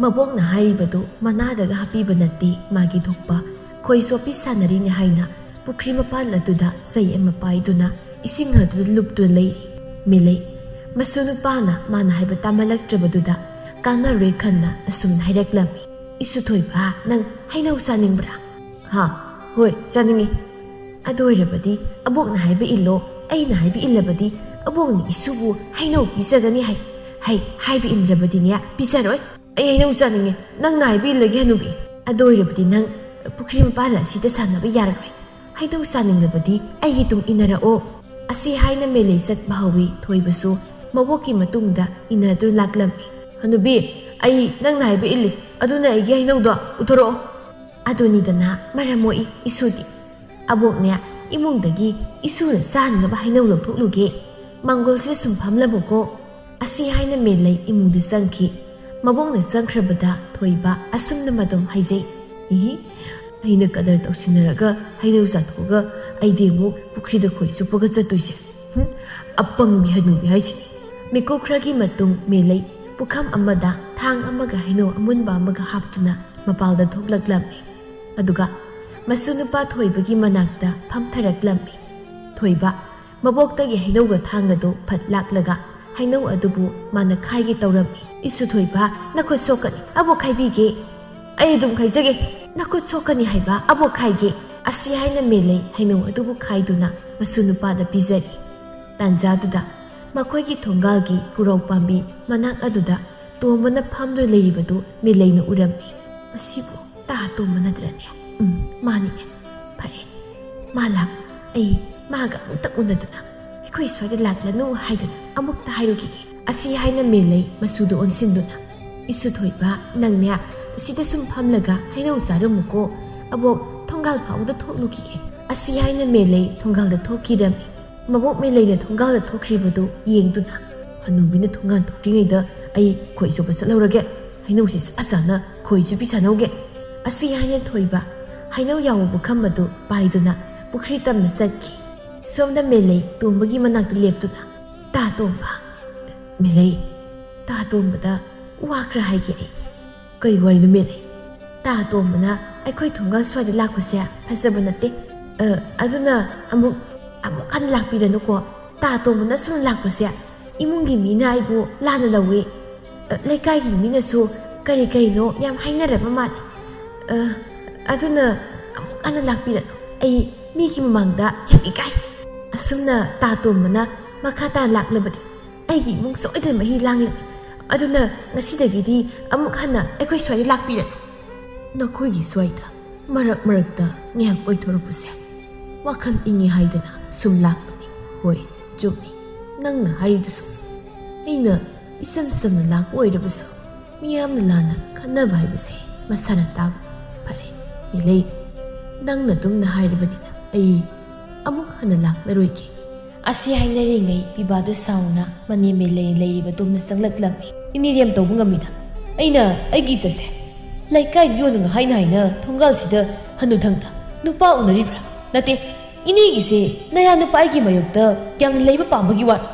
ꯃꯕꯣꯛꯅ ꯍꯥꯏꯔꯤꯕꯗꯨ ꯃꯅꯥꯗꯒ ꯍꯥꯞꯄꯤꯕ ꯅꯠꯇꯦ꯫ ꯃꯥꯒꯤ ꯊꯣꯛꯄ ꯈꯣꯏ ꯆꯣꯞꯄꯤ ꯁꯥꯟꯅꯔꯤꯅꯦ ꯍꯥꯏꯅ ꯄꯨꯈ꯭ꯔꯤ ꯃꯄꯥꯟ ꯑꯗꯨꯗ ꯆꯩ ꯑꯃ ꯄꯥꯏꯗꯨꯅ ꯏꯁꯤꯡ ꯑꯗꯨꯗ ꯂꯨꯞꯇꯨꯅ ꯂꯩꯔꯤ꯫ ꯃꯦꯂꯩ ꯃꯁꯨ ꯅꯨꯄꯥꯅ ꯃꯥꯅ ꯍꯥꯏꯕ ꯇꯥꯃꯜꯂꯛꯇ꯭ꯔꯕꯗꯨꯗ ꯀꯥꯟꯅꯔꯣꯏ ꯈꯟꯅ ꯑꯁꯨꯝꯅ ꯍꯥꯏꯔꯛꯂꯝꯃꯤ, "ꯏꯁꯨ ꯊꯣꯏꯕ, ꯅꯪ ꯍꯩꯅꯧ ꯆꯥꯅꯤꯡꯕ꯭ꯔꯥ?" "ꯍꯥ, ꯍꯣꯏ, ꯆꯥꯅꯤꯡꯉꯤ꯫" "ꯑꯗꯨ ꯑꯣꯏꯔꯕꯗꯤ ꯑꯕꯣꯛꯅ ꯍꯥꯏꯕ ꯏꯜꯂꯣ꯫ ꯑꯩꯅ ꯍꯥꯏꯕ ꯏꯜꯂꯕꯗꯤ ꯑꯕꯣꯛꯅ ꯏꯁꯨꯕꯨ ꯍꯩꯅꯧ ꯄꯤꯖꯒꯅꯤ ꯍꯥꯏ꯫ ꯍꯩ, ꯍꯥꯏꯕ ꯏꯟꯗ꯭ꯔꯕꯗꯤꯅꯦ ꯄꯤꯖꯔꯣꯏ꯫ ꯑꯩ ꯍꯩꯅꯧ ꯆꯥꯅꯤꯡꯉꯦ꯫ ꯅꯪꯅ ꯍꯥꯏꯕ ꯏꯜꯂꯒꯦ ꯍꯅꯨꯕꯤ꯫ ꯑꯗꯨ ꯑꯣꯏꯔꯕꯗꯤ ꯅꯪ ꯄꯨꯈ꯭ꯔꯤ ꯃꯄꯥꯜ ꯑꯁꯤꯗ ꯁꯥꯟꯅꯕ ꯌꯥꯔꯔꯣꯏ꯫ ꯍꯩꯅꯧ ꯆꯥꯅꯤꯡꯂꯕꯗꯤ ꯑꯩꯒꯤ ꯇꯨꯡ ꯏꯟꯅꯔꯛꯑꯣ꯫" ꯑꯁꯤ ꯍꯥꯏꯅ ꯃꯦꯂꯩ ꯆꯠꯄ ꯍꯧꯏ꯫ ꯊꯣꯏꯕꯁꯨ ꯃꯕꯣꯛꯀꯤ ꯃꯇꯨꯡꯗ ꯏꯟꯅꯗꯨꯅ ꯂꯥꯛꯂꯝꯃꯤ꯫ "ꯍꯅꯨꯕꯤ, ꯑꯩ ꯅꯪꯅ ꯍꯥꯏꯕ ꯏꯜꯂꯤ꯫ ꯑꯗꯨꯅ ꯑꯩꯒꯤ ꯍꯩꯅꯧꯗꯣ ꯄꯨꯊꯣꯔꯛꯑꯣ꯫" ꯑꯗꯨꯅꯤꯗꯅ ꯃꯔꯝ ꯃꯣꯛꯏ ꯏꯁꯨꯗꯤ꯫ "ꯑꯕꯣꯛꯅꯦ, ꯏꯃꯨꯡꯗꯒꯤ ꯏꯁꯨꯅ ꯆꯥꯅꯅꯕ ꯍꯩꯅꯧ ꯂꯧꯊꯣꯛꯂꯨꯒꯦ꯫ ꯃꯥꯡꯒꯣꯜꯁꯤꯗ ꯁꯨꯝ ꯐꯝꯂꯝꯃꯨꯀꯣ꯫" ꯑꯁꯤ ꯍꯥꯏꯅ ꯃꯦꯂꯩ ꯏꯃꯨꯡꯗ ꯆꯪꯈꯤ꯫ ꯃꯕꯣꯛꯅ ꯆꯪꯈ꯭ꯔꯕꯗ ꯊꯣꯏꯕ ꯑꯁꯨꯝꯅ ꯃꯇꯝ ꯍꯥꯏꯖꯩ, "ꯏꯍꯤ, ꯑꯩꯅ ꯀꯗꯔ ꯇꯧꯁꯤꯟꯅꯔꯒ ꯍꯩꯅꯧ ꯆꯥꯊꯣꯛꯑꯒ ꯑꯩꯗꯤ ꯑꯃꯨꯛ ꯄꯨꯈ꯭ꯔꯤꯗ ꯈꯣꯏ ꯆꯨꯞꯄꯒ ꯆꯠꯇꯣꯏꯁꯦ꯫ ꯍꯨꯝ, ꯑꯄꯪꯕꯤ ꯍꯅꯨꯕꯤ ꯍꯥꯏꯁꯤꯅꯤ꯫" ꯃꯤꯀꯨꯞ ꯈꯔꯒꯤ ꯃꯇꯨꯡ ꯃꯦꯂꯩ ꯄꯨꯈꯝ ꯑꯃꯗ ꯊꯥꯡ ꯑꯃꯒ ꯍꯩꯅꯧ ꯑꯃꯨꯟꯕ ꯑꯃꯒ ꯍꯥꯞꯇꯨꯅ ꯃꯄꯥꯜꯗ ꯊꯣꯛꯂꯛꯂꯝꯃꯤ꯫ ꯑꯗꯨꯒ ꯃꯁꯨ ꯅꯨꯄꯥ ꯊꯣꯏꯕꯒꯤ ꯃꯅꯥꯛꯇ ꯐꯝꯊꯔꯛꯂꯝꯃꯤ꯫ ꯊꯣꯏꯕ ꯃꯕꯣꯛꯇꯒꯤ ꯍꯩꯅꯧꯒ ꯊꯥꯡꯒꯗꯨ ꯐꯠ ꯂꯥꯛꯂꯒ ꯍꯩꯅꯧ ꯑꯗꯨꯕꯨ ꯃꯥꯅ ꯈꯥꯏꯒꯦ ꯇꯧꯔꯝꯃꯤ꯫ "ꯏꯁꯨ ꯊꯣꯏꯕ, ꯅꯈꯨꯠ ꯁꯣꯛꯀꯅꯤ, ꯑꯕꯣꯛ ꯈꯥꯏꯕꯤꯒꯦ꯫" "ꯑꯩ ꯑꯗꯨꯝ ꯈꯥꯏꯖꯒꯦ꯫" "ꯅꯈꯨꯠ ꯁꯣꯛꯀꯅꯤ ꯍꯥꯏꯕ, ꯑꯕꯣꯛ ꯈꯥꯏꯒꯦ꯫" ꯑꯁꯤ ꯍꯥꯏꯅ ꯃꯦꯂꯩ ꯍꯩꯅꯧ ꯑꯗꯨꯕꯨ ꯈꯥꯏꯗꯨꯅ ꯃꯁꯨ ꯅꯨꯄꯥꯗ ꯄꯤꯖꯔꯤ꯫ ꯇꯥꯟꯖꯥꯗꯨꯗ ꯃꯈꯣꯏꯒꯤ ꯊꯣꯡꯒꯥꯜꯒꯤ ꯀꯨꯔꯧ ꯄꯥꯝꯕꯤ ꯃꯅꯥꯛ ꯑꯗꯨꯗ ꯇꯣꯝꯕꯅ ꯐꯝꯗꯨꯅ ꯂꯩꯔꯤꯕꯗꯨ ꯃꯦꯂꯩꯅ ꯎꯔꯝꯃꯤ꯫ "ꯃꯁꯤꯕꯨ ꯇꯥ ꯇꯣꯝꯕ ꯅꯠꯇ꯭ꯔꯅꯦ? ꯎꯝ, ꯃꯥꯅꯤꯅꯦ꯫ ꯐꯔꯦ, ꯃꯥ ꯂꯥꯛ, ꯑꯩ ꯃꯥꯒ ꯑꯃꯨꯛꯇꯪ ꯎꯅꯗꯨꯅ ꯑꯩꯈꯣꯏ ꯁ꯭ꯋꯥꯏꯗ ꯂꯥꯛꯂꯅꯨ ꯍꯥꯏꯗꯨꯅ ꯑꯃꯨꯛꯇ ꯍꯥꯏꯔꯨꯈꯤꯒꯦ"꯫ ꯑꯁꯤ ꯍꯥꯏꯅ ꯃꯦꯂꯩ ꯃꯆꯨꯗꯨ ꯑꯣꯟꯁꯤꯟꯗꯨꯅ, "ꯏꯁꯨ ꯊꯣꯏꯕ, ꯅꯪꯅꯦ ꯑꯁꯤꯗ ꯁꯨꯝ ꯐꯝꯂꯒ ꯍꯩꯅꯧ ꯆꯥꯔꯝꯃꯨꯀꯣ꯫ ꯑꯕꯣꯛ ꯊꯣꯡꯒꯥꯜ ꯐꯥꯎꯗ ꯊꯣꯛꯂꯨꯈꯤꯒꯦ"꯫ ꯑꯁꯤ ꯍꯥꯏꯅ ꯃꯦꯂꯩ ꯊꯣꯡꯒꯥꯜꯗ ꯊꯣꯛꯈꯤꯔꯝꯃꯤ꯫ ꯃꯕꯣꯛ ꯃꯦꯂꯩꯅ ꯊꯣꯡꯒꯥꯜꯗ ꯊꯣꯛꯈ꯭ꯔꯤꯕꯗꯨ ꯌꯦꯡꯗꯨꯅ, "ꯍꯅꯨꯕꯤꯅ ꯊꯣꯡꯒꯥꯜ ꯊꯣꯛꯇ꯭ꯔꯤꯉꯩꯗ ꯑꯩ ꯈꯣꯏ ꯆꯨꯞꯄ ꯆꯠꯍꯧꯔꯒꯦ꯫ ꯍꯩꯅꯧꯁꯤ ꯆꯥ ꯆꯥꯅ ꯈꯣꯏ ꯆꯨꯞꯄꯤ ꯁꯥꯟꯅꯧꯒꯦ"꯫ ꯑꯁꯤ ꯍꯥꯏꯅ ꯊꯣꯏꯕ ꯍꯩꯅꯧ ꯌꯥꯎꯕ ꯄꯨꯈꯝ ꯑꯗꯨ ꯄꯥꯏꯗꯨꯅ ꯄꯨꯈ꯭ꯔꯤ ꯇꯝꯅ ꯆꯠꯈꯤ꯫ ꯁꯣꯝꯗ ꯃꯦꯂꯩ ꯇꯣꯝꯕꯒꯤ ꯃꯅꯥꯛꯇ ꯂꯦꯞꯇꯨꯅ, "ꯇꯥ ꯇꯣꯝꯕ, ꯃꯦꯂꯩ, ꯇꯥ ꯇꯣꯝꯕꯗ ꯋꯥ ꯈꯔ ꯍꯥꯏꯒꯦ ꯑꯩ"꯫ "ꯀꯔꯤ ꯋꯥꯔꯤꯅꯣ ꯃꯦꯂꯩ?" "ꯇꯥ ꯇꯣꯝꯕꯅ ꯑꯩꯈꯣꯏ ꯊꯣꯡꯒꯥꯜ ꯁ꯭ꯋꯥꯏꯗ ꯂꯥꯛꯄꯁꯦ ꯐꯖꯕ ꯅꯠꯇꯦ꯫ ꯑ, ꯑꯗꯨꯅ ꯑꯃꯨꯛ, ꯑꯃꯨꯛ ꯍꯟꯅ ꯂꯥꯛꯄꯤꯔꯅꯨꯀꯣ꯫ ꯇꯥ ꯇꯣꯝꯕꯅ ꯁꯨꯝ ꯂꯥꯛꯄꯁꯦ ꯏꯃꯨꯡꯒꯤ ꯃꯤꯅ ꯑꯩꯕꯨ ꯂꯥꯟꯅ ꯂꯧꯏ꯫ ꯑ, ꯂꯩꯀꯥꯏꯒꯤ ꯃꯤꯅꯁꯨ ꯀꯔꯤ ꯀꯔꯤꯅꯣ ꯌꯥꯝ ꯍꯥꯏꯅꯔꯕ ꯃꯥꯜꯂꯤ꯫ ꯑ, ꯑꯗꯨꯅ ꯑꯃꯨꯛ ꯍꯟꯅ ꯂꯥꯛꯄꯤꯔꯅꯨ꯫ ꯑꯩ ꯃꯤꯒꯤ ꯃꯃꯥꯡꯗ ꯌꯥꯝ ꯏꯀꯥꯏ꯫ ꯑꯁꯨꯝꯅ ꯇꯥ ꯇꯣꯝꯕꯅ ꯃꯈꯥ ꯇꯥꯅ ꯂꯥꯛꯂꯕꯗꯤ ꯑꯩꯒꯤ ꯏꯃꯨꯡ ꯁꯣꯏꯗꯅ ꯃꯍꯤ ꯂꯥꯡꯂꯅꯤ꯫ ꯑꯗꯨꯅ ꯉꯁꯤꯗꯒꯤꯗꯤ ꯑꯃꯨꯛ ꯍꯟꯅ ꯑꯩꯈꯣꯏ ꯁ꯭ꯋꯥꯏꯗ ꯂꯥꯛꯄꯤꯔꯅꯨ"꯫ "ꯅꯈꯣꯏꯒꯤ ꯁ꯭ꯋꯥꯏꯗ ꯃꯔꯛ ꯃꯔꯛꯇ ꯉꯥꯏꯍꯥꯛ ꯀꯣꯏꯊꯣꯔꯛꯄꯁꯦ ꯋꯥꯈꯜ ꯏꯪꯉꯦ ꯍꯥꯏꯗꯅ ꯁꯨꯝ ꯂꯥꯛꯄꯅꯤ꯫ ꯍꯣꯏ, ꯆꯨꯝꯃꯤ ꯅꯪꯅ ꯍꯥꯏꯔꯤꯗꯨꯁꯨ꯫ ꯑꯩꯅ ꯏꯆꯝ ꯆꯝꯅ ꯂꯥꯛꯄ ꯑꯣꯏꯔꯕꯁꯨ ꯃꯤꯌꯥꯝꯅ ꯂꯥꯟꯅ ꯈꯟꯅꯕ ꯍꯥꯏꯕꯁꯦ ꯃꯁꯥꯅ ꯇꯥꯕꯅꯤ꯫ ꯐꯔꯦ, ꯃꯦꯂꯩ, ꯅꯪꯅ ꯑꯗꯨꯝꯅ ꯍꯥꯏꯔꯕꯅꯤꯅ ꯑꯩ ꯑꯃꯨꯛ ꯍꯟꯅ ꯂꯥꯛꯂꯔꯣꯏꯒꯦ"꯫ ꯑꯁꯤ ꯍꯥꯏꯅꯔꯤꯉꯩ ꯄꯤꯕꯥꯗꯨ ꯁꯥꯎꯅ ꯃꯅꯦꯝ ꯃꯦꯂꯩ ꯂꯩꯔꯤꯕ ꯇꯨꯝꯅ ꯆꯪꯂꯛꯂꯝꯃꯤ꯫ "ꯏꯅꯦꯗꯤ ꯌꯥꯝ ꯇꯧꯕ ꯉꯝꯃꯤꯗ꯫ ꯑꯩꯅ ꯑꯩꯒꯤ ꯏꯆꯠꯁꯦ ꯂꯩꯀꯥꯏꯗ ꯌꯣꯟꯒꯅꯨ ꯍꯥꯏꯅ ꯍꯥꯏꯅ ꯊꯣꯡꯒꯥꯜꯁꯤꯗ ꯍꯅꯨꯊꯪꯗ ꯅꯨꯄꯥ ꯎꯅꯔꯤꯕ꯭ꯔꯥ? ꯅꯠꯇꯦ, ꯏꯅꯦꯒꯤꯁꯦ ꯅꯌꯥ ꯅꯨꯄꯥ ꯑꯩꯒꯤ ꯃꯥꯌꯣꯛꯇ ꯌꯥꯝꯅ ꯂꯩꯕ ꯄꯥꯝꯕꯒꯤ ꯋꯥꯔꯣ?"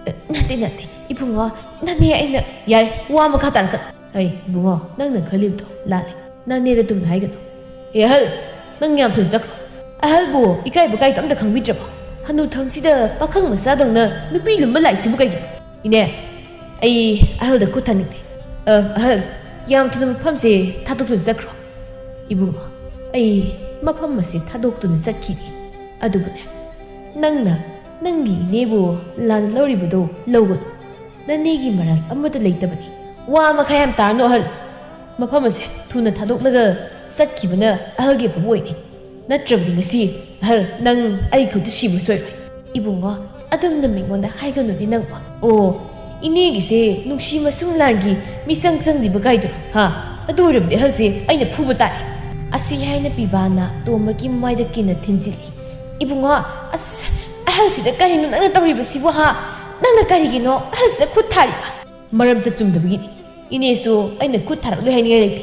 "ꯑ, ꯅꯠꯇꯦ, ꯅꯠꯇꯦ, ꯏꯕꯨꯡꯉꯣ, ꯅꯅꯦ ꯑꯩꯅ"꯫ "ꯌꯥꯔꯦ, ꯋꯥ ꯃꯈꯥ ꯇꯥꯔꯛꯀꯅꯨ꯫ ꯑꯩ ꯏꯕꯨꯡꯉꯣ, ꯅꯪꯅ ꯈꯜꯂꯤꯕꯗꯣ ꯂꯥꯜꯂꯦ꯫ ꯅꯅꯦꯗ ꯑꯗꯨꯝꯅ ꯍꯥꯏꯒꯅꯨ꯫ ꯑꯦ ꯑꯍꯜ, ꯅꯪ ꯌꯥꯝ ꯊꯨꯅ ꯆꯠꯈ꯭ꯔꯣ꯫ ꯑꯍꯜꯕꯨ ꯏꯀꯥꯏꯕ ꯀꯥꯏꯕ ꯑꯝꯇ ꯈꯪꯕꯤꯗ꯭ꯔꯕꯣ? ꯍꯅꯨꯊꯪꯁꯤꯗ ꯄꯥꯈꯪ ꯃꯆꯥꯗꯧꯅ ꯅꯨꯄꯤ ꯂꯨꯝꯕ ꯂꯥꯛꯏꯁꯤꯕꯨ ꯀꯩꯒꯤꯅꯣ?" "ꯏꯅꯦ, ꯑꯩ ꯑꯍꯜꯗ ꯈꯨꯠ ꯊꯥꯅꯤꯡꯗꯦ꯫ ꯑ, ꯑꯍꯜ, ꯌꯥꯝ ꯊꯨꯅ ꯃꯐꯝꯁꯦ ꯊꯥꯗꯣꯛꯇꯨꯅ ꯆꯠꯈ꯭ꯔꯣ"꯫ "ꯏꯕꯨꯡꯉꯣ, ꯑꯩ ꯃꯐꯝ ꯑꯁꯤ ꯊꯥꯗꯣꯛꯇꯨꯅ ꯆꯠꯈꯤꯅꯤ꯫ ꯑꯗꯨꯕꯨꯅꯦ, ꯅꯪꯅ ꯅꯪꯒꯤ ꯏꯅꯦꯕꯨ ꯂꯥꯟꯅ ꯂꯧꯔꯤꯕꯗꯣ ꯂꯧꯒꯅꯨ꯫ ꯅꯅꯦꯒꯤ ꯃꯔꯥꯜ ꯑꯃꯠꯇ ꯂꯩꯇꯕꯅꯤ"꯫ ꯋꯥ ꯃꯈꯥ ꯌꯥꯝ ꯇꯥꯔꯅꯨ ꯑꯍꯜ꯫ ꯃꯐꯝ ꯑꯁꯦ ꯊꯨꯅ ꯊꯥꯗꯣꯛꯂꯒ ꯆꯠꯈꯤꯕꯅ ꯑꯍꯜꯒꯤ ꯑꯐꯕ ꯑꯣꯏꯅꯤ꯫ ꯅꯠꯇ꯭ꯔꯕꯗꯤ ꯉꯁꯤ ꯑꯍꯜ ꯅꯪ ꯑꯩ ꯈꯨꯠꯇ ꯁꯤꯕ ꯁꯣꯏꯔꯣꯏ꯫ ꯏꯕꯨꯡꯉꯣ, ꯑꯗꯨꯝꯅ ꯃꯤꯉꯣꯟꯗ ꯍꯥꯏꯒꯅꯨꯅꯦ ꯅꯪꯕꯣ꯫ ꯑꯣ, ꯏꯅꯦꯒꯤꯁꯦ ꯅꯨꯡꯁꯤ ꯃꯁꯨꯡ ꯂꯥꯟꯒꯤ ꯃꯤꯆꯪ ꯆꯪꯂꯤꯕ ꯀꯥꯏꯗꯨꯔꯣ? ꯍꯥ? ꯑꯗꯨ ꯑꯣꯏꯔꯕꯗꯤ ꯑꯍꯜꯁꯦ ꯑꯩꯅ ꯐꯨꯕ ꯇꯥꯔꯦ꯫ ꯑꯁꯤ ꯍꯥꯏꯅ ꯄꯤꯕꯥꯅ ꯇꯣꯝꯕꯒꯤ ꯃꯃꯥꯏꯗ ꯀꯤꯟꯅ ꯊꯤꯟꯖꯤꯜꯂꯤ꯫ ꯏꯕꯨꯡꯉꯣ, ꯑꯁ, ꯑꯍꯜꯁꯤꯗ ꯀꯔꯤꯅꯣ ꯅꯪꯅ ꯇꯧꯔꯤꯕꯁꯤꯕꯨ ꯍꯥ? ꯅꯪꯅ ꯀꯔꯤꯒꯤꯅꯣ ꯑꯍꯜꯁꯤꯗ ꯈꯨꯠ ꯊꯥꯔꯤꯕ? ꯃꯔꯝ ꯆꯠꯆꯨꯝꯗꯕꯒꯤꯅꯤ꯫ ꯏꯅꯦꯁꯨ ꯑꯩꯅ ꯈꯨꯠ ꯊꯥꯔꯛꯂꯣꯏ ꯍꯥꯏꯅꯤꯡꯉꯥꯏ ꯂꯩꯇꯦ꯫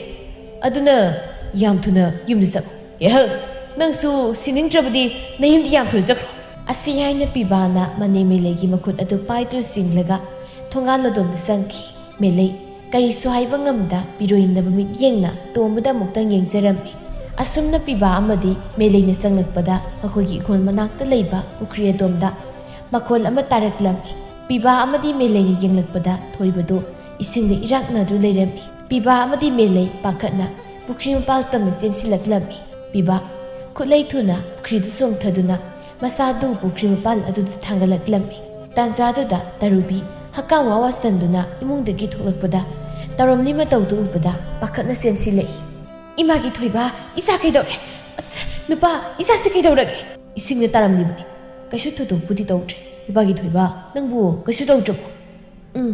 ꯑꯗꯨꯅ ꯌꯥꯝ ꯊꯨꯅ ꯌꯨꯝꯗ ꯆꯠꯂꯣ꯫ ꯑꯦꯍꯜ, ꯅꯪꯁꯨ ꯁꯤꯅꯤꯡꯗ꯭ꯔꯕꯗꯤ ꯅꯌꯨꯝꯗ ꯌꯥꯝ ꯊꯨꯅ ꯆꯠꯈ꯭ꯔꯣ꯫ ꯑꯁꯤ ꯍꯥꯏꯅ ꯄꯤꯕꯥꯅ ꯃꯅꯦ ꯃꯦꯂꯩꯒꯤ ꯃꯈꯨꯠ ꯑꯗꯨ ꯄꯥꯏꯗꯨꯅ ꯆꯤꯡꯂꯒ ꯊꯣꯡꯒꯥꯜ ꯂꯣꯗꯣꯝꯗ ꯆꯪꯈꯤ꯫ ꯃꯦꯂꯩ ꯀꯔꯤꯁꯨ ꯍꯥꯏꯕ ꯉꯝꯗ ꯄꯤꯔꯣꯏꯅꯕ ꯃꯤꯠꯌꯦꯡꯅ ꯇꯣꯝꯕꯗ ꯑꯃꯨꯛꯇꯪ ꯌꯦꯡꯖꯔꯝꯃꯤ꯫ ꯑꯁꯨꯝꯅ ꯄꯤꯕꯥ ꯑꯃꯗꯤ ꯃꯦꯂꯩꯅ ꯆꯪꯂꯛꯄꯗ ꯃꯈꯣꯏꯒꯤ ꯏꯪꯈꯣꯜ ꯃꯅꯥꯛꯇ ꯂꯩꯕ ꯄꯨꯈ꯭ꯔꯤ ꯑꯗꯣꯝꯗ ꯃꯈꯣꯜ ꯑꯃ ꯇꯥꯔꯛꯂꯝꯃꯤ꯫ ꯄꯤꯕꯥ ꯑꯃꯗꯤ ꯃꯦꯂꯩꯅ ꯌꯦꯡꯂꯛꯄꯗ ꯊꯣꯏꯕꯗꯨ ꯏꯁꯤꯡꯗ ꯏꯔꯥꯛꯅꯗꯨ ꯂꯩꯔꯝꯃꯤ꯫ ꯄꯤꯕꯥ ꯑꯃꯗꯤ ꯃꯦꯂꯩ ꯄꯥꯈꯠꯅ ꯄꯨꯈ꯭ꯔꯤ ꯃꯄꯥꯜ ꯇꯝꯅ ꯆꯦꯟꯁꯤꯜꯂꯛꯂꯝꯃꯤ꯫ ꯄꯤꯕꯥ ꯈꯨꯠꯂꯩ ꯊꯨꯅ ꯄꯨꯈ꯭ꯔꯤꯗꯨ ꯆꯣꯡꯊꯗꯨꯅ ꯃꯁꯥꯗꯨ ꯄꯨꯈ꯭ꯔꯤ ꯃꯄꯥꯜ ꯑꯗꯨꯗ ꯊꯥꯡꯒꯠꯂꯛꯂꯝꯃꯤ꯫ ꯇꯥꯟꯖꯥꯗꯨꯗ ꯇꯔꯨꯕꯤ ꯍꯛꯀꯥꯝ ꯋꯥ ꯋꯥ ꯆꯟꯗꯨꯅ ꯏꯃꯨꯡꯗꯒꯤ ꯊꯣꯛꯂꯛꯄꯗ ꯇꯧꯔꯝꯂꯤ ꯃꯇꯧꯗꯨ ꯎꯕꯗ ꯄꯥꯈꯠꯅ ꯆꯦꯟꯁꯤꯜꯂꯛꯏ꯫ "ꯏꯃꯥꯒꯤ ꯊꯣꯏꯕ, ꯏꯆꯥ ꯀꯩꯗꯧꯔꯦ? ꯑꯁ, ꯅꯨꯄꯥ, ꯏꯆꯥꯁꯦ ꯀꯩꯗꯧꯔꯒꯦ?" "ꯏꯁꯤꯡꯗ ꯇꯥꯔꯝꯂꯤꯕꯅꯤ꯫ ꯀꯩꯁꯨ ꯊꯣꯏꯗꯣꯛꯄꯨꯗꯤ ꯇꯧꯗ꯭ꯔꯦ꯫ ꯅꯨꯄꯥꯒꯤ ꯊꯣꯏꯕ, ꯅꯪꯕꯨ ꯀꯩꯁꯨ ꯇꯧꯗ꯭ꯔꯕꯣ?" "ꯎꯝ,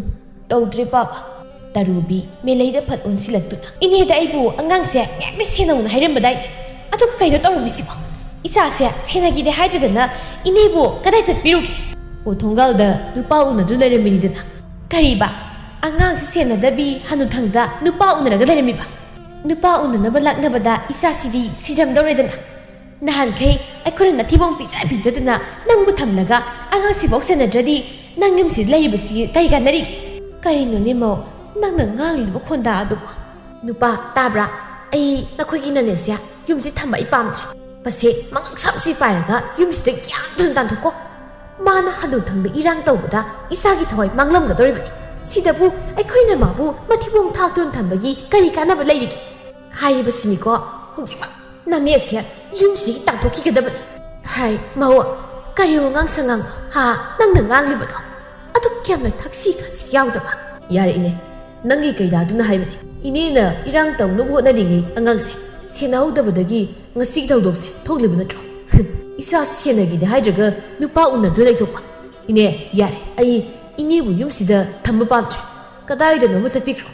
ꯇꯧꯗ꯭ꯔꯦ ꯄꯥꯕ꯫" ꯇꯔꯨꯕꯤ ꯃꯦꯂꯩꯗ ꯐꯠ ꯑꯣꯟꯁꯤꯜꯂꯛꯇꯨꯅ, "ꯏꯅꯦꯗ ꯑꯩꯕꯨ ꯑꯉꯥꯡꯁꯦ ꯉꯥꯏꯍꯥꯛꯇꯤ ꯁꯦꯟꯅꯧꯅ ꯍꯥꯏꯔꯝꯕꯗꯥꯏꯅꯦ꯫ ꯑꯗꯨꯒ ꯀꯩꯅꯣ ꯇꯧꯔꯝꯃꯤꯁꯤꯕꯣ? ꯏꯆꯥꯁꯦ ꯁꯦꯟꯅꯒꯦꯗꯤ ꯍꯥꯏꯗ꯭ꯔꯗꯅ ꯏꯅꯦꯕꯨ ꯀꯗꯥꯏ ꯆꯠꯄꯤꯔꯨꯒꯦ?" ꯑꯣ, ꯊꯣꯡꯒꯥꯜꯗ ꯅꯨꯄꯥ ꯎꯅꯗꯨ ꯂꯩꯔꯝꯃꯤꯅꯤꯗꯅ꯫ "ꯀꯔꯤꯕ? ꯑꯉꯥꯡꯁꯤ ꯁꯦꯟꯅꯗꯕꯤ ꯍꯅꯨꯊꯪꯗ ꯅꯨꯄꯥ ꯎꯅꯔꯒ ꯂꯩꯔꯝꯃꯤꯕ? ꯅꯨꯄꯥ ꯎꯅꯅꯕ ꯂꯥꯛꯅꯕꯗ ꯏꯆꯥꯁꯤꯗꯤ ꯁꯤꯔꯝꯗꯧꯔꯦꯗꯅ꯫ ꯅꯍꯥꯟꯈꯩ ꯑꯩꯈꯣꯏꯅ ꯅꯊꯤꯕꯣꯡ ꯄꯤꯖ ꯄꯤꯖꯗꯅ ꯅꯪꯕꯨ ꯊꯝꯂꯒ ꯑꯉꯥꯡꯁꯤꯐꯥꯎ ꯁꯦꯟꯅꯗ꯭ꯔꯗꯤ ꯅꯪ ꯌꯨꯝꯁꯤꯗ ꯂꯩꯔꯤꯕꯁꯤ ꯀꯔꯤ ꯀꯥꯟꯅꯔꯤꯒꯦ?" "ꯀꯔꯤꯅꯣꯅꯦ ꯃꯧ, ꯅꯪꯅ ꯉꯥꯡꯂꯤꯕ ꯈꯣꯟꯗꯥ ꯑꯗꯨꯕꯨ?" "ꯅꯨꯄꯥ, ꯇꯥꯕ꯭ꯔꯥ? ꯑꯩ ꯅꯈꯣꯏꯒꯤ ꯅꯅꯦꯁꯦ ꯌꯨꯝꯁꯤ ꯊꯝꯕ ꯑꯩ ꯄꯥꯝꯗ꯭ꯔꯦ꯫ ꯃꯁꯦ ꯃꯉꯛ ꯁꯝꯁꯤ ꯄꯥꯏꯔꯒ ꯌꯨꯝꯁꯤꯗ ꯌꯥꯝ ꯊꯨꯅ ꯇꯥꯟꯊꯣꯛꯀꯣ꯫ ꯃꯥꯅ ꯍꯅꯨꯊꯪꯗ ꯏꯔꯥꯡ ꯇꯧꯕꯗ ꯏꯆꯥꯒꯤ ꯊꯋꯥꯏ ꯃꯥꯡꯂꯝꯒꯗꯧꯔꯤꯕꯅꯤ꯫ ꯁꯤꯗꯕꯨ ꯑꯩꯈꯣꯏꯅ ꯃꯥꯕꯨ ꯃꯊꯤꯕꯣꯡ ꯊꯥꯛꯇꯨꯅ ꯊꯝꯕꯒꯤ ꯀꯔꯤ ꯀꯥꯟꯅꯕ ꯂꯩꯔꯤꯒꯦ?" ꯍꯥꯏꯔꯤꯕꯁꯤꯅꯤꯀꯣ ꯍꯧꯖꯤꯛꯃꯛ ꯅꯅꯦꯁꯦ ꯌꯨꯝꯁꯤꯒꯤ ꯇꯥꯟꯊꯣꯛꯈꯤꯒꯗꯕꯅꯤ꯫ ꯍꯥꯏ, ꯃꯧ, ꯀꯔꯤ ꯋꯥꯉꯥꯡ ꯁꯉꯥꯡꯅꯣ? ꯍꯥ, ꯅꯪꯅ ꯉꯥꯡꯂꯤꯕꯗꯣ? ꯑꯗꯨꯛ ꯌꯥꯝꯅ ꯊꯛꯁꯤ ꯈꯥꯁꯤ ꯌꯥꯎꯗꯕ꯫ ꯌꯥꯔꯦ ꯏꯅꯦ, ꯅꯪꯒꯤ ꯀꯩꯗꯥꯗꯨꯅ ꯍꯥꯏꯕꯅꯤ, ꯏꯅꯦꯅ ꯏꯔꯥꯡ ꯇꯧꯅꯕ ꯍꯣꯠꯅꯔꯤꯉꯩ ꯑꯉꯥꯡꯁꯦ ꯁꯦꯟꯅꯍꯧꯗꯕꯗꯒꯤ ꯉꯁꯤꯒꯤ ꯊꯧꯗꯣꯛꯁꯦ ꯊꯣꯛꯂꯤꯕ ꯅꯠꯇ꯭ꯔꯣ? ꯏꯆꯥ ꯁꯦꯟꯅꯒꯦꯗꯤ ꯍꯥꯏꯗ꯭ꯔꯒ ꯅꯨꯄꯥ ꯎꯅꯗꯨꯅ ꯂꯩꯊꯣꯛꯄ꯫ ꯏꯅꯦ, ꯌꯥꯔꯦ, ꯑꯩ ꯏꯅꯦꯕꯨ ꯌꯨꯝꯁꯤꯗ ꯊꯝꯕ ꯄꯥꯝꯗ꯭ꯔꯦ꯫ ꯀꯗꯥꯏꯗꯅꯣꯃ ꯆꯠꯄꯤꯈ꯭ꯔꯣ꯫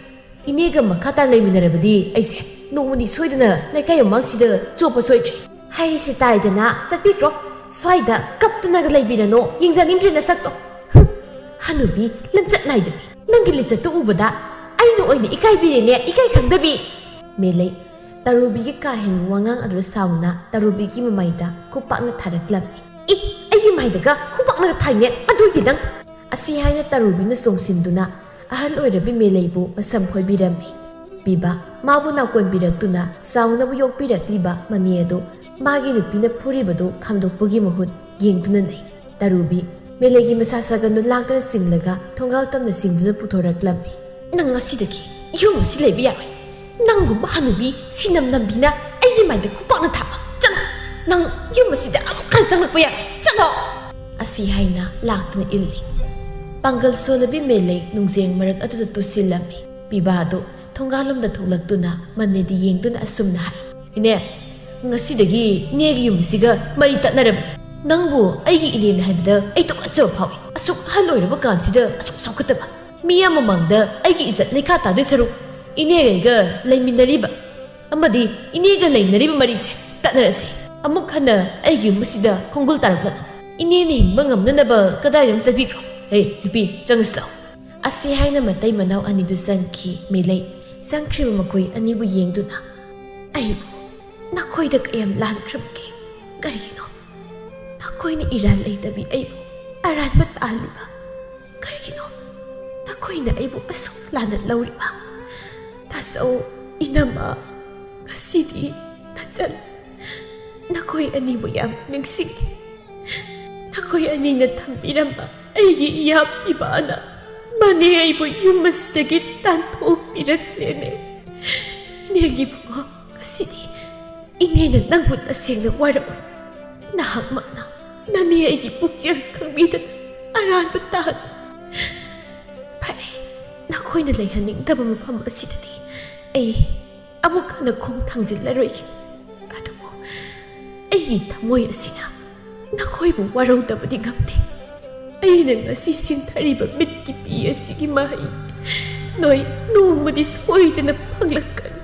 ꯏꯅꯦꯒ ꯃꯈꯥ ꯇꯥꯅ ꯂꯩꯃꯤꯟꯅꯔꯕꯗꯤ ꯑꯩꯁꯦ ꯅꯣꯡꯃꯗꯤ ꯁꯣꯏꯗꯅ ꯂꯩꯀꯥꯏ ꯃꯃꯥꯡꯁꯤꯗ ꯆꯣꯞꯄ ꯁꯣꯏꯗ꯭ꯔꯦ꯫ ꯍꯥꯏꯔꯤꯁꯤ ꯇꯥꯏꯗꯅ, ꯆꯠꯄꯤꯈ꯭ꯔꯣ꯫ ꯁ꯭ꯋꯥꯏꯗ ꯀꯞꯇꯅꯒ ꯂꯩꯕꯤꯔꯅꯣ, ꯌꯦꯡꯖꯅꯤꯡꯗ꯭ꯔꯦ ꯅꯁꯛꯇꯣ꯫ ꯍꯨꯝ, ꯍꯅꯨꯕꯤ ꯂꯝꯆꯠ ꯅꯥꯏꯗꯕꯤ, ꯅꯪꯒꯤ ꯂꯤꯆꯠꯇꯨ ꯎꯕꯗ ꯑꯩꯅ ꯑꯣꯏꯅ ꯏꯀꯥꯏꯕꯤꯔꯦꯅꯦ, ꯏꯀꯥꯏ ꯈꯪꯗꯕꯤ꯫ ꯃꯦꯂꯩ, ꯇꯔꯨꯕꯤꯒꯤ ꯀꯥ ꯍꯦꯟꯕ ꯋꯥꯉꯥꯡ ꯑꯗꯨꯗ ꯁꯥꯎꯅ ꯇꯔꯨꯕꯤꯒꯤ ꯃꯃꯥꯏꯗ ꯈꯨꯄꯥꯛꯅ ꯊꯥꯔꯛꯂꯝꯃꯤ꯫ ꯏ, ꯑꯩꯒꯤ ꯃꯥꯏꯗꯒ ꯈꯨꯄꯥꯛꯅꯒ ꯊꯥꯏꯅꯦ, ꯑꯗꯨꯒꯤ ꯅꯪ꯫ ꯑꯁꯤ ꯍꯥꯏꯅ ꯇꯔꯨꯕꯤꯅ ꯆꯣꯡꯁꯤꯟꯗꯨꯅ ꯑꯍꯜ ꯑꯣꯏꯔꯕꯤ ꯃꯦꯂꯩꯕꯨ ꯃꯁꯝ ꯐꯣꯏꯕꯤꯔꯝꯃꯤ꯫ ꯄꯤꯕ ꯃꯥꯕꯨ ꯅꯥꯎꯀꯣꯟꯕꯤꯔꯛꯇꯨꯅ ꯆꯥꯎꯅꯕ ꯌꯣꯛꯄꯤꯔꯛꯂꯤꯕ ꯃꯅꯦ ꯑꯗꯨ ꯃꯥꯒꯤ ꯅꯨꯄꯤꯅ ꯐꯨꯔꯤꯕꯗꯨ ꯈꯥꯝꯗꯣꯛꯄꯒꯤ ꯃꯍꯨꯠ ꯌꯦꯡꯗꯨꯅ ꯂꯩ꯫ ꯇꯔꯨꯕꯤ ꯃꯦꯂꯩꯒꯤ ꯃꯁꯥ ꯁꯥꯒꯟꯗꯨ ꯂꯥꯛꯇꯨꯅ ꯆꯤꯡꯂꯒ ꯊꯣꯡꯒꯥꯜ ꯇꯝꯅ ꯆꯤꯡꯗꯨꯅ ꯄꯨꯊꯣꯔꯛꯂꯝꯃꯤ꯫ "ꯅꯪ ꯉꯁꯤꯗꯒꯤ ꯌꯨꯝ ꯑꯁꯤ ꯂꯩꯕ ꯌꯥꯔꯣꯏ꯫ ꯅꯪꯒꯨꯝꯕ ꯍꯅꯨꯕꯤ ꯁꯤꯅꯝ ꯅꯝꯕꯤꯅ ꯑꯩꯒꯤ ꯃꯥꯏꯗ ꯈꯨꯄꯥꯛꯅ ꯊꯥꯕ꯫ ꯆꯠꯂꯣ! ꯅꯪ ꯌꯨꯝ ꯑꯁꯤꯗ ꯑꯃꯨꯛ ꯍꯟꯅ ꯆꯪꯂꯛꯄ ꯌꯥꯔꯣꯏ꯫ ꯆꯠꯂꯣ!" ꯑꯁꯤ ꯍꯥꯏꯅ ꯂꯥꯛꯇꯨꯅ ꯏꯜꯂꯤ꯫ ꯄꯥꯡꯒꯜ ꯁꯣꯟꯅꯕꯤ ꯃꯦꯂꯩ ꯅꯨꯡꯖꯦꯡ ꯃꯔꯛ ꯑꯗꯨꯗ ꯇꯨꯁꯤꯜꯂꯝꯃꯤ꯫ ꯄꯤꯕꯥ ꯑꯗꯨ ꯊꯣꯡꯒꯥꯜꯂꯣꯝꯗ ꯊꯣꯛꯂꯛꯇꯨꯅ ꯃꯅꯦꯗꯤ ꯌꯦꯡꯗꯨꯅ ꯑꯁꯨꯝꯅ ꯍꯥꯏ, "ꯏꯅꯦ, ꯉꯁꯤꯗꯒꯤ ꯏꯅꯦꯒꯤ ꯌꯨꯝ ꯑꯁꯤꯒ ꯃꯔꯤ ꯇꯠꯅꯔꯕꯅꯤ꯫ ꯅꯪꯕꯨ ꯑꯩꯒꯤ ꯏꯅꯦꯅ ꯍꯥꯏꯕꯗ ꯑꯩ ꯇꯨꯀꯠꯆꯕ ꯐꯥꯎꯏ꯫ ꯑꯁꯨꯛ ꯑꯍꯜ ꯑꯣꯏꯔꯕ ꯀꯥꯟꯁꯤꯗ ꯑꯁꯨꯛ ꯆꯥꯎꯈꯠꯇꯕ, ꯃꯤꯌꯥꯝ ꯃꯃꯥꯡꯗ ꯑꯩꯒꯤ ꯏꯖꯠ ꯂꯩꯈꯥ ꯇꯥꯗꯣꯏ ꯁꯔꯨꯛ, ꯏꯅꯦꯒ ꯑꯩꯒ ꯂꯩꯃꯤꯟꯅꯔꯤꯕ ꯑꯃꯗꯤ ꯏꯅꯦꯒ ꯂꯩꯅꯔꯤꯕ ꯃꯔꯤꯁꯦ ꯇꯠꯅꯔꯁꯤ꯫ ꯑꯃꯨꯛ ꯍꯟꯅ ꯑꯩꯒꯤ ꯌꯨꯝ ꯑꯁꯤꯗ ꯈꯣꯡꯒꯨꯜ ꯇꯥꯔꯛꯂꯅꯨ꯫ ꯏꯅꯦꯅ ꯍꯤꯡꯕ ꯉꯝꯅꯅꯕ ꯀꯗꯥꯏꯗ ꯑꯃ ꯆꯠꯄꯤꯈ꯭ꯔꯣ꯫ ꯍꯦ, ꯅꯨꯄꯤ, ꯆꯪꯉꯁꯤ ꯂꯥꯛꯑꯣ꯫" ꯑꯁꯤ ꯍꯥꯏꯅ ꯃꯇꯩ ꯃꯅꯥꯎ ꯑꯅꯤꯗꯨ ꯆꯪꯈꯤ꯫ ꯃꯦꯂꯩ ꯆꯪꯈ꯭ꯔꯤꯕ ꯃꯈꯣꯏ ꯑꯅꯤꯕꯨ ꯌꯦꯡꯗꯨꯅ, "ꯑꯩꯕꯨ ꯅꯈꯣꯏꯗ ꯀꯌꯥꯝ ꯂꯥꯟꯈ꯭ꯔꯕꯒꯦ? ꯀꯔꯤꯒꯤꯅꯣ ꯅꯈꯣꯏꯅ ꯏꯔꯥꯟ ꯂꯩꯇꯕꯤ ꯑꯩꯕꯨ ꯑꯔꯥꯟꯕ ꯇꯥꯍꯜꯂꯤꯕ? ꯀꯔꯤꯒꯤꯅꯣ ꯅꯈꯣꯏꯅ ꯑꯩꯕꯨ ꯑꯁꯨꯛ ꯂꯥꯟꯅ ꯂꯧꯔꯤꯕ? ꯇꯥꯆꯧ, ꯏꯅꯝꯃ, ꯉꯁꯤꯗꯤ ꯅꯆꯟ ꯅꯈꯣꯏ ꯑꯅꯤꯕꯨ ꯌꯥꯝ ꯅꯤꯡꯁꯤꯡꯉꯤ꯫ ꯅꯈꯣꯏ ꯑꯅꯤꯅ ꯊꯝꯕꯤꯔꯝꯕ ꯑꯩꯒꯤ ꯏꯌꯥ ꯄꯤꯕꯥꯅ ꯃꯅꯦ ꯑꯩꯕꯨ ꯌꯨꯝ ꯑꯁꯤꯗꯒꯤ ꯇꯥꯟꯊꯣꯛꯄꯤꯔꯛꯂꯦꯅꯦ꯫ ꯏꯅꯦꯒꯤ ꯏꯕꯨꯡꯉꯣ, ꯉꯁꯤꯗꯤ ꯏꯅꯦꯅ ꯅꯪꯕꯨ ꯇꯁꯦꯡꯅ ꯋꯥꯔꯝꯃꯤ꯫ ꯅꯍꯥꯛꯃꯛꯅ ꯅꯅꯦ ꯑꯩꯒꯤ ꯄꯨꯛꯆꯦꯜ ꯈꯪꯕꯤꯗꯅ ꯑꯔꯥꯟꯕ ꯇꯥꯍꯟ꯫ ꯐꯔꯦ, ꯅꯈꯣꯏꯅ ꯂꯩꯍꯟꯅꯤꯡꯗꯕ ꯃꯐꯝ ꯑꯁꯤꯗꯗꯤ ꯑꯩ ꯑꯃꯨꯛ ꯍꯟꯅ ꯈꯣꯡ ꯊꯥꯡꯖꯤꯜꯂꯔꯣꯏꯒꯦ꯫ ꯑꯗꯨꯕꯨ ꯑꯩꯒꯤ ꯊꯃꯣꯏ ꯑꯁꯤꯅ ꯅꯈꯣꯏꯕꯨ ꯋꯥꯔꯧꯗꯕꯗꯤ ꯉꯝꯗꯦ꯫ ꯑꯩꯅ ꯉꯁꯤ ꯁꯤꯟꯊꯔꯤꯕ ꯃꯤꯠꯀꯤ ꯄꯤ ꯑꯁꯤꯒꯤ ꯃꯍꯩ ꯅꯣꯏ ꯅꯣꯡꯃꯗꯤ ꯁꯣꯏꯗꯅ ꯐꯪꯂꯛꯀꯅꯤ꯫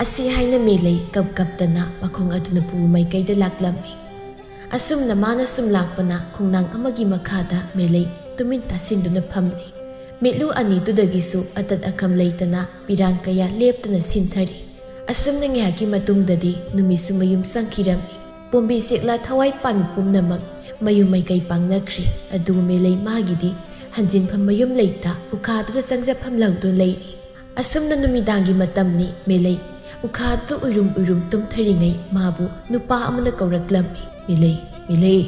ꯑꯁꯤ ꯍꯥꯏꯅ ꯃꯦꯂꯩ ꯀꯞ ꯀꯞꯇꯅ ꯃꯈꯣꯡ ꯑꯗꯨꯅ ꯄꯨ ꯃꯥꯏꯀꯩꯗ ꯂꯥꯛꯂꯝꯃꯤ꯫ ꯑꯁꯨꯝꯅ ꯃꯥꯅ ꯁꯨꯝ ꯂꯥꯛꯄꯅ ꯈꯣꯡꯅꯥꯡ ꯑꯃꯒꯤ ꯃꯈꯥꯗ ꯃꯦꯂꯩ ꯇꯨꯃꯤꯟ ꯇꯥꯁꯤꯟꯗꯨꯅ ꯐꯝꯂꯤ꯫ ꯃꯤꯠꯂꯨ ꯑꯅꯤꯗꯨꯗꯒꯤꯁꯨ ꯑꯇꯠ ꯑꯈꯝ ꯂꯩꯇꯅ ꯄꯤꯔꯥꯡ ꯀꯌꯥ ꯂꯦꯞꯇꯅ ꯁꯤꯟꯊꯔꯤ꯫ ꯑꯁꯨꯝꯅ ꯉꯥꯏꯍꯥꯛꯀꯤ ꯃꯇꯨꯡꯗꯗꯤ ꯅꯨꯃꯤꯠꯁꯨ ꯃꯌꯨꯝ ꯆꯪꯈꯤꯔꯝꯃꯤ꯫ ꯄꯣꯝꯕꯤ ꯁꯦꯛꯂꯥ ꯊꯋꯥꯏ ꯄꯥꯟꯕ ꯄꯨꯝꯅꯃꯛ ꯃꯌꯨꯝ ꯃꯥꯏꯀꯩ ꯄꯥꯡꯅꯈ꯭ꯔꯤ꯫ ꯑꯗꯨꯕꯨ ꯃꯦꯂꯩ ꯃꯥꯒꯤꯗꯤ ꯍꯟꯖꯤꯟꯐꯝ ꯃꯌꯨꯝ ꯂꯩꯇ ꯎꯈꯥꯗꯨꯗ ꯆꯪꯖꯐꯝ ꯂꯧꯗꯨꯅ ꯂꯩꯔꯤ꯫ ꯑꯁꯨꯝꯅ ꯅꯨꯃꯤꯗꯥꯡꯒꯤ ꯃꯇꯝꯅꯤ꯫ ꯃꯦꯂꯩ ꯎꯈꯥꯗꯨ ꯎꯏꯔꯨꯝ ꯎꯏꯔꯨꯝ ꯇꯨꯝꯊꯔꯤꯉꯩ ꯃꯥꯕꯨ ꯅꯨꯄꯥ ꯑꯃꯅ ꯀꯧꯔꯛꯂꯝꯃꯤ꯫ "ꯃꯦꯂꯩ, ꯃꯦꯂꯩ,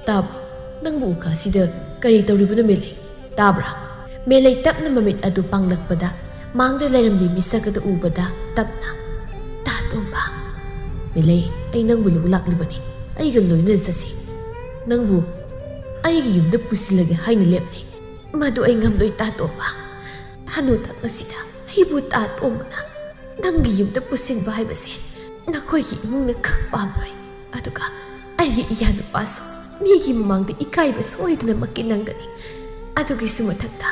ꯇꯥꯕ꯭ꯔꯣ? ꯅꯪꯕꯨ ꯎꯈꯥꯁꯤꯗ ꯀꯔꯤ ꯇꯧꯔꯤꯕꯅꯣ ꯃꯦꯂꯩ? ꯇꯥꯕ꯭ꯔꯥ?" ꯃꯦꯂꯩ ꯇꯞꯅ ꯃꯃꯤꯠ ꯑꯗꯨ ꯄꯥꯡꯂꯛꯄꯗ ꯃꯥꯡꯗ ꯂꯩꯔꯝꯂꯤ ꯃꯤꯁꯛ ꯑꯗꯨ ꯎꯕꯗ ꯇꯞꯅ, "ꯇꯥ ꯇꯣꯝꯕ, ꯃꯦꯂꯩ, ꯑꯩ ꯅꯪꯕꯨ ꯂꯧꯕ ꯂꯥꯛꯂꯤꯕꯅꯤ꯫ ꯑꯩꯒ ꯂꯣꯏꯅꯅ ꯆꯠꯁꯤ꯫ ꯅꯪꯕꯨ ꯑꯩꯒꯤ ꯌꯨꯝꯗ ꯄꯨꯁꯤꯜꯂꯒꯦ ꯍꯥꯏꯅ ꯂꯦꯞꯂꯤ꯫ ꯃꯗꯨ ꯑꯩ ꯉꯝꯂꯣꯏ ꯇꯥ ꯇꯣꯝꯕ꯫ ꯍꯅꯨꯊꯪ ꯑꯁꯤꯗ ꯑꯩꯕꯨ ꯇꯥ ꯇꯣꯝꯕꯅ ꯅꯪꯒꯤ ꯌꯨꯝꯗ ꯄꯨꯁꯤꯟꯕ ꯍꯥꯏꯕꯁꯦ ꯅꯈꯣꯏꯒꯤ ꯏꯃꯨꯡꯅ ꯈꯛ ꯄꯥꯝꯂꯣꯏ꯫ ꯑꯗꯨꯒ ꯑꯩꯒꯤ ꯏꯌꯥ ꯅꯨꯄꯥꯁꯨ ꯃꯤꯒꯤ ꯃꯃꯥꯡꯗ ꯏꯀꯥꯏꯕ ꯁꯣꯏꯗꯅꯃꯛꯀꯤ ꯅꯪꯒꯅꯤ꯫ ꯑꯗꯨꯒꯤꯁꯨ ꯃꯊꯛꯇ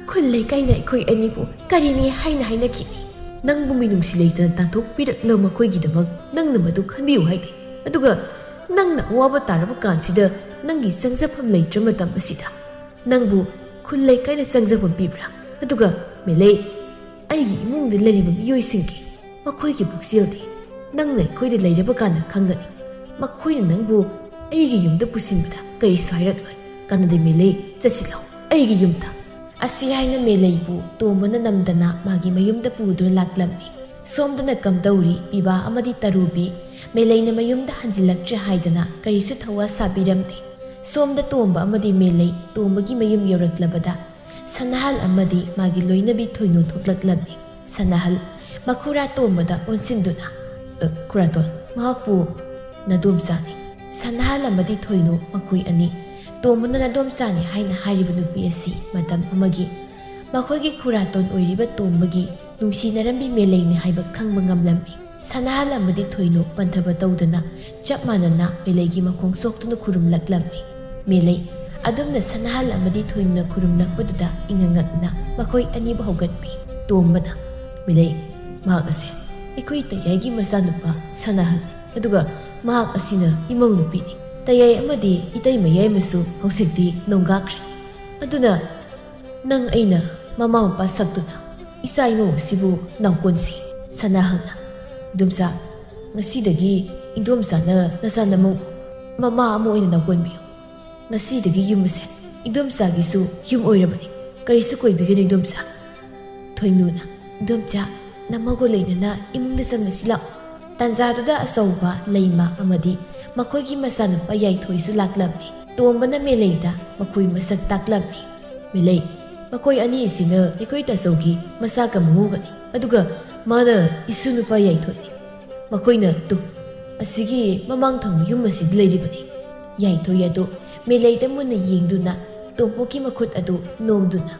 ꯈꯨꯜ ꯂꯩꯀꯥꯏꯅ ꯑꯩꯈꯣꯏ ꯑꯅꯤꯕꯨ ꯀꯔꯤꯅꯤ ꯍꯥꯏꯅ ꯍꯥꯏꯅꯈꯤꯅꯤ꯫ ꯅꯪꯕꯨ ꯃꯤꯅꯨꯡꯁꯤ ꯂꯩꯇꯅ ꯇꯥꯟꯊꯣꯛꯄꯤꯔꯛꯂꯕ ꯃꯈꯣꯏꯒꯤꯗꯃꯛ ꯅꯪꯅ ꯃꯗꯨ ꯈꯟꯕꯤꯌꯨ ꯍꯥꯏꯗꯦ꯫ ꯑꯗꯨꯒ ꯅꯪꯅ ꯑꯋꯥꯕ ꯇꯥꯔꯕ ꯀꯥꯟꯁꯤꯗ ꯅꯪꯒꯤ ꯆꯪꯖꯐꯝ ꯂꯩꯇ꯭ꯔ ꯃꯇꯝ ꯑꯁꯤꯗ ꯅꯪꯕꯨ ꯈꯨꯜ ꯂꯩꯀꯥꯏꯅ ꯆꯪꯖꯐꯝ ꯄꯤꯕ꯭ꯔꯥ? ꯑꯗꯨꯒ ꯃꯦꯂꯩ, ꯑꯩꯒꯤ ꯏꯃꯨꯡꯗ ꯂꯩꯔꯤꯕ ꯃꯤꯑꯣꯏꯁꯤꯡꯒꯤ ꯃꯈꯣꯏꯒꯤ ꯄꯨꯛꯆꯦꯜꯗꯤ ꯅꯪꯅ ꯑꯩꯈꯣꯏꯗ ꯂꯩꯔꯕ ꯀꯥꯟꯗ ꯈꯪꯒꯅꯤ꯫ ꯃꯈꯣꯏꯅ ꯅꯪꯕꯨ ꯑꯩꯒꯤ ꯌꯨꯝꯗ ꯄꯨꯁꯤꯟꯕꯗ ꯀꯔꯤꯁꯨ ꯍꯥꯏꯔꯛꯂꯣꯏ꯫ ꯀꯥꯟꯅꯗꯦ ꯃꯦꯂꯩ, ꯆꯠꯁꯤꯜꯂꯣ ꯑꯩꯒꯤ ꯌꯨꯝꯗ꯫" ꯑꯁꯤ ꯍꯥꯏꯅ ꯃꯦꯂꯩꯕꯨ ꯇꯣꯝꯕꯅ ꯅꯝꯗꯅ ꯃꯥꯒꯤ ꯃꯌꯨꯝꯗ ꯄꯨꯗꯨꯅ ꯂꯥꯛꯂꯝꯃꯤ꯫ ꯁꯣꯝꯗꯅ ꯀꯝꯗꯧꯔꯤ ꯄꯤꯕꯥ ꯑꯃꯗꯤ ꯇꯔꯨꯕꯤ ꯃꯦꯂꯩꯅ ꯃꯌꯨꯝꯗ ꯍꯟꯖꯤꯜꯂꯛꯇ꯭ꯔꯦ ꯍꯥꯏꯗꯅ ꯀꯔꯤꯁꯨ ꯊꯧꯋꯥ ꯁꯥꯕꯤꯔꯝꯗꯦ꯫ ꯁꯣꯝꯗ ꯇꯣꯝꯕ ꯑꯃꯗꯤ ꯃꯦꯂꯩ ꯇꯣꯝꯕꯒꯤ ꯃꯌꯨꯝ ꯌꯧꯔꯛꯂꯕꯗ ꯁꯅꯥꯍꯜ ꯑꯃꯗꯤ ꯃꯥꯒꯤ ꯂꯣꯏꯅꯕꯤ ꯊꯣꯏꯅꯨ ꯊꯣꯛꯂꯛꯂꯝꯃꯤ꯫ ꯁꯅꯥꯍꯜ ꯃꯈꯨꯔꯥ ꯇꯣꯝꯕꯗ ꯑꯣꯟꯁꯤꯟꯗꯨꯅ, "ꯑ, ꯈꯨꯔꯥꯇꯣꯟ, ꯃꯍꯥꯛꯄꯨ ꯅꯗꯣꯝꯆꯥꯅꯤ꯫" ꯁꯅꯥꯍꯜ ꯑꯃꯗꯤ ꯊꯣꯏꯅꯨ ꯃꯈꯣꯏ ꯑꯅꯤ ꯇꯣꯝꯕꯅ ꯅꯗꯣꯝꯆꯥꯅꯤ ꯍꯥꯏꯅ ꯍꯥꯏꯔꯤꯕ ꯅꯨꯄꯤ ꯑꯁꯤ ꯃꯇꯝ ꯑꯃꯒꯤ ꯃꯈꯣꯏꯒꯤ ꯈꯨꯔꯥꯇꯣꯟ ꯑꯣꯏꯔꯤꯕ ꯇꯣꯝꯕꯒꯤ ꯅꯨꯡꯁꯤꯅꯔꯝꯕꯤ ꯃꯦꯂꯩꯅꯤ ꯍꯥꯏꯕ ꯈꯪꯕ ꯉꯝꯂꯝꯃꯤ꯫ ꯁꯅꯥꯍꯜ ꯑꯃꯗꯤ ꯊꯣꯏꯅꯨ ꯄꯟꯊꯕ ꯇꯧꯗꯅ ꯆꯞ ꯃꯥꯟꯅꯅ ꯃꯦꯂꯩꯒꯤ ꯃꯈꯣꯡ ꯁꯣꯛꯇꯨꯅ ꯈꯨꯔꯨꯝꯂꯛꯂꯝꯃꯤ꯫ ꯃꯦꯂꯩ ꯑꯗꯨꯝꯅ ꯁꯅꯥꯍꯜ ꯑꯃꯗꯤ ꯊꯣꯏꯅꯨꯅ ꯈꯨꯔꯨꯝꯂꯛꯄꯗꯨꯗ ꯏꯉꯛꯉꯛꯅ ꯃꯈꯣꯏ ꯑꯅꯤꯕꯨ ꯍꯧꯒꯠꯄꯤ꯫ ꯇꯣꯝꯕꯅ, "ꯃꯦꯂꯩ, ꯃꯍꯥꯛ ꯑꯁꯦ ꯑꯩꯈꯣꯏ ꯇꯌꯥꯏꯒꯤ ꯃꯆꯥꯅꯨꯄꯥ ꯁꯅꯥꯍꯜꯅꯤ꯫ ꯑꯗꯨꯒ ꯃꯍꯥꯛ ꯑꯁꯤꯅ ꯏꯃꯧ ꯅꯨꯄꯤꯅꯤ꯫ ꯇꯌꯥꯏ ꯑꯃꯗꯤ ꯏꯇꯩꯃ ꯌꯥꯏꯃꯁꯨ ꯍꯧꯖꯤꯛꯇꯤ ꯅꯣꯡꯒꯥꯈ꯭ꯔꯦ꯫ ꯑꯗꯨꯅ ꯅꯪ ꯑꯩꯅ ꯃꯃꯥ ꯃꯄꯥ ꯁꯛꯇꯨꯅ ꯏꯆꯥ ꯏꯃꯧ ꯑꯁꯤꯕꯨ ꯅꯥꯎꯀꯣꯟꯁꯤ꯫" ꯁꯅꯥꯍꯜꯅ, "ꯏꯗꯣꯝꯆꯥ, ꯉꯁꯤꯗꯒꯤ ꯏꯗꯣꯝꯆꯥꯅ ꯅꯆꯥ ꯅꯃꯧ ꯃꯃꯥ ꯑꯃ ꯑꯣꯏꯅ ꯅꯥꯎꯀꯣꯟꯕꯤꯌꯨ꯫ ꯉꯁꯤꯗꯒꯤ ꯌꯨꯝ ꯑꯁꯦ ꯏꯗꯣꯝꯆꯥꯒꯤꯁꯨ ꯌꯨꯝ ꯑꯣꯏꯔꯕꯅꯤ꯫ ꯀꯔꯤꯁꯨ ꯀꯣꯏꯕꯤꯒꯅꯨ ꯏꯗꯣꯝꯆꯥ꯫" ꯊꯣꯏꯅꯨꯅ, "ꯏꯗꯣꯝꯆꯥ, ꯅꯃꯧꯒ ꯂꯩꯅꯅ ꯏꯃꯨꯡꯗ ꯆꯪꯂꯁꯤ ꯂꯥꯛꯑꯣ꯫" ꯇꯥꯟꯖꯥꯗꯨꯗ ꯑꯆꯧꯕ ꯂꯩꯃ ꯑꯃꯗꯤ ꯃꯈꯣꯏꯒꯤ ꯃꯆꯥꯅꯨꯄꯥ ꯌꯥꯏꯊꯣꯏꯁꯨ ꯂꯥꯛꯂꯝꯃꯤ꯫ ꯇꯣꯝꯕꯅ ꯃꯦꯂꯩꯗ ꯃꯈꯣꯏ ꯃꯁꯛ ꯇꯥꯛꯂꯝꯃꯤ꯫ "ꯃꯦꯂꯩ, ꯃꯈꯣꯏ ꯑꯅꯤ ꯑꯁꯤꯅ ꯑꯩꯈꯣꯏ ꯇꯥꯆꯧꯒꯤ ꯃꯆꯥꯒ ꯃꯃꯧꯒꯅꯤ꯫ ꯑꯗꯨꯒ ꯃꯥꯅ ꯏꯁꯨ ꯅꯨꯄꯥ ꯌꯥꯏꯊꯣꯏꯅꯤ꯫ ꯃꯈꯣꯏꯅ ꯇꯨ ꯑꯁꯤꯒꯤ ꯃꯃꯥꯡ ꯊꯪꯕ ꯌꯨꯝ ꯑꯁꯤꯗ ꯂꯩꯔꯤꯕꯅꯤ꯫" ꯌꯥꯏꯊꯣꯏ ꯑꯗꯨ ꯃꯦꯂꯩꯗ ꯃꯨꯟꯅ ꯌꯦꯡꯗꯨꯅ ꯇꯣꯝꯄꯣꯛꯀꯤ ꯃꯈꯨꯠ ꯑꯗꯨ ꯅꯣꯝꯗꯨꯅ,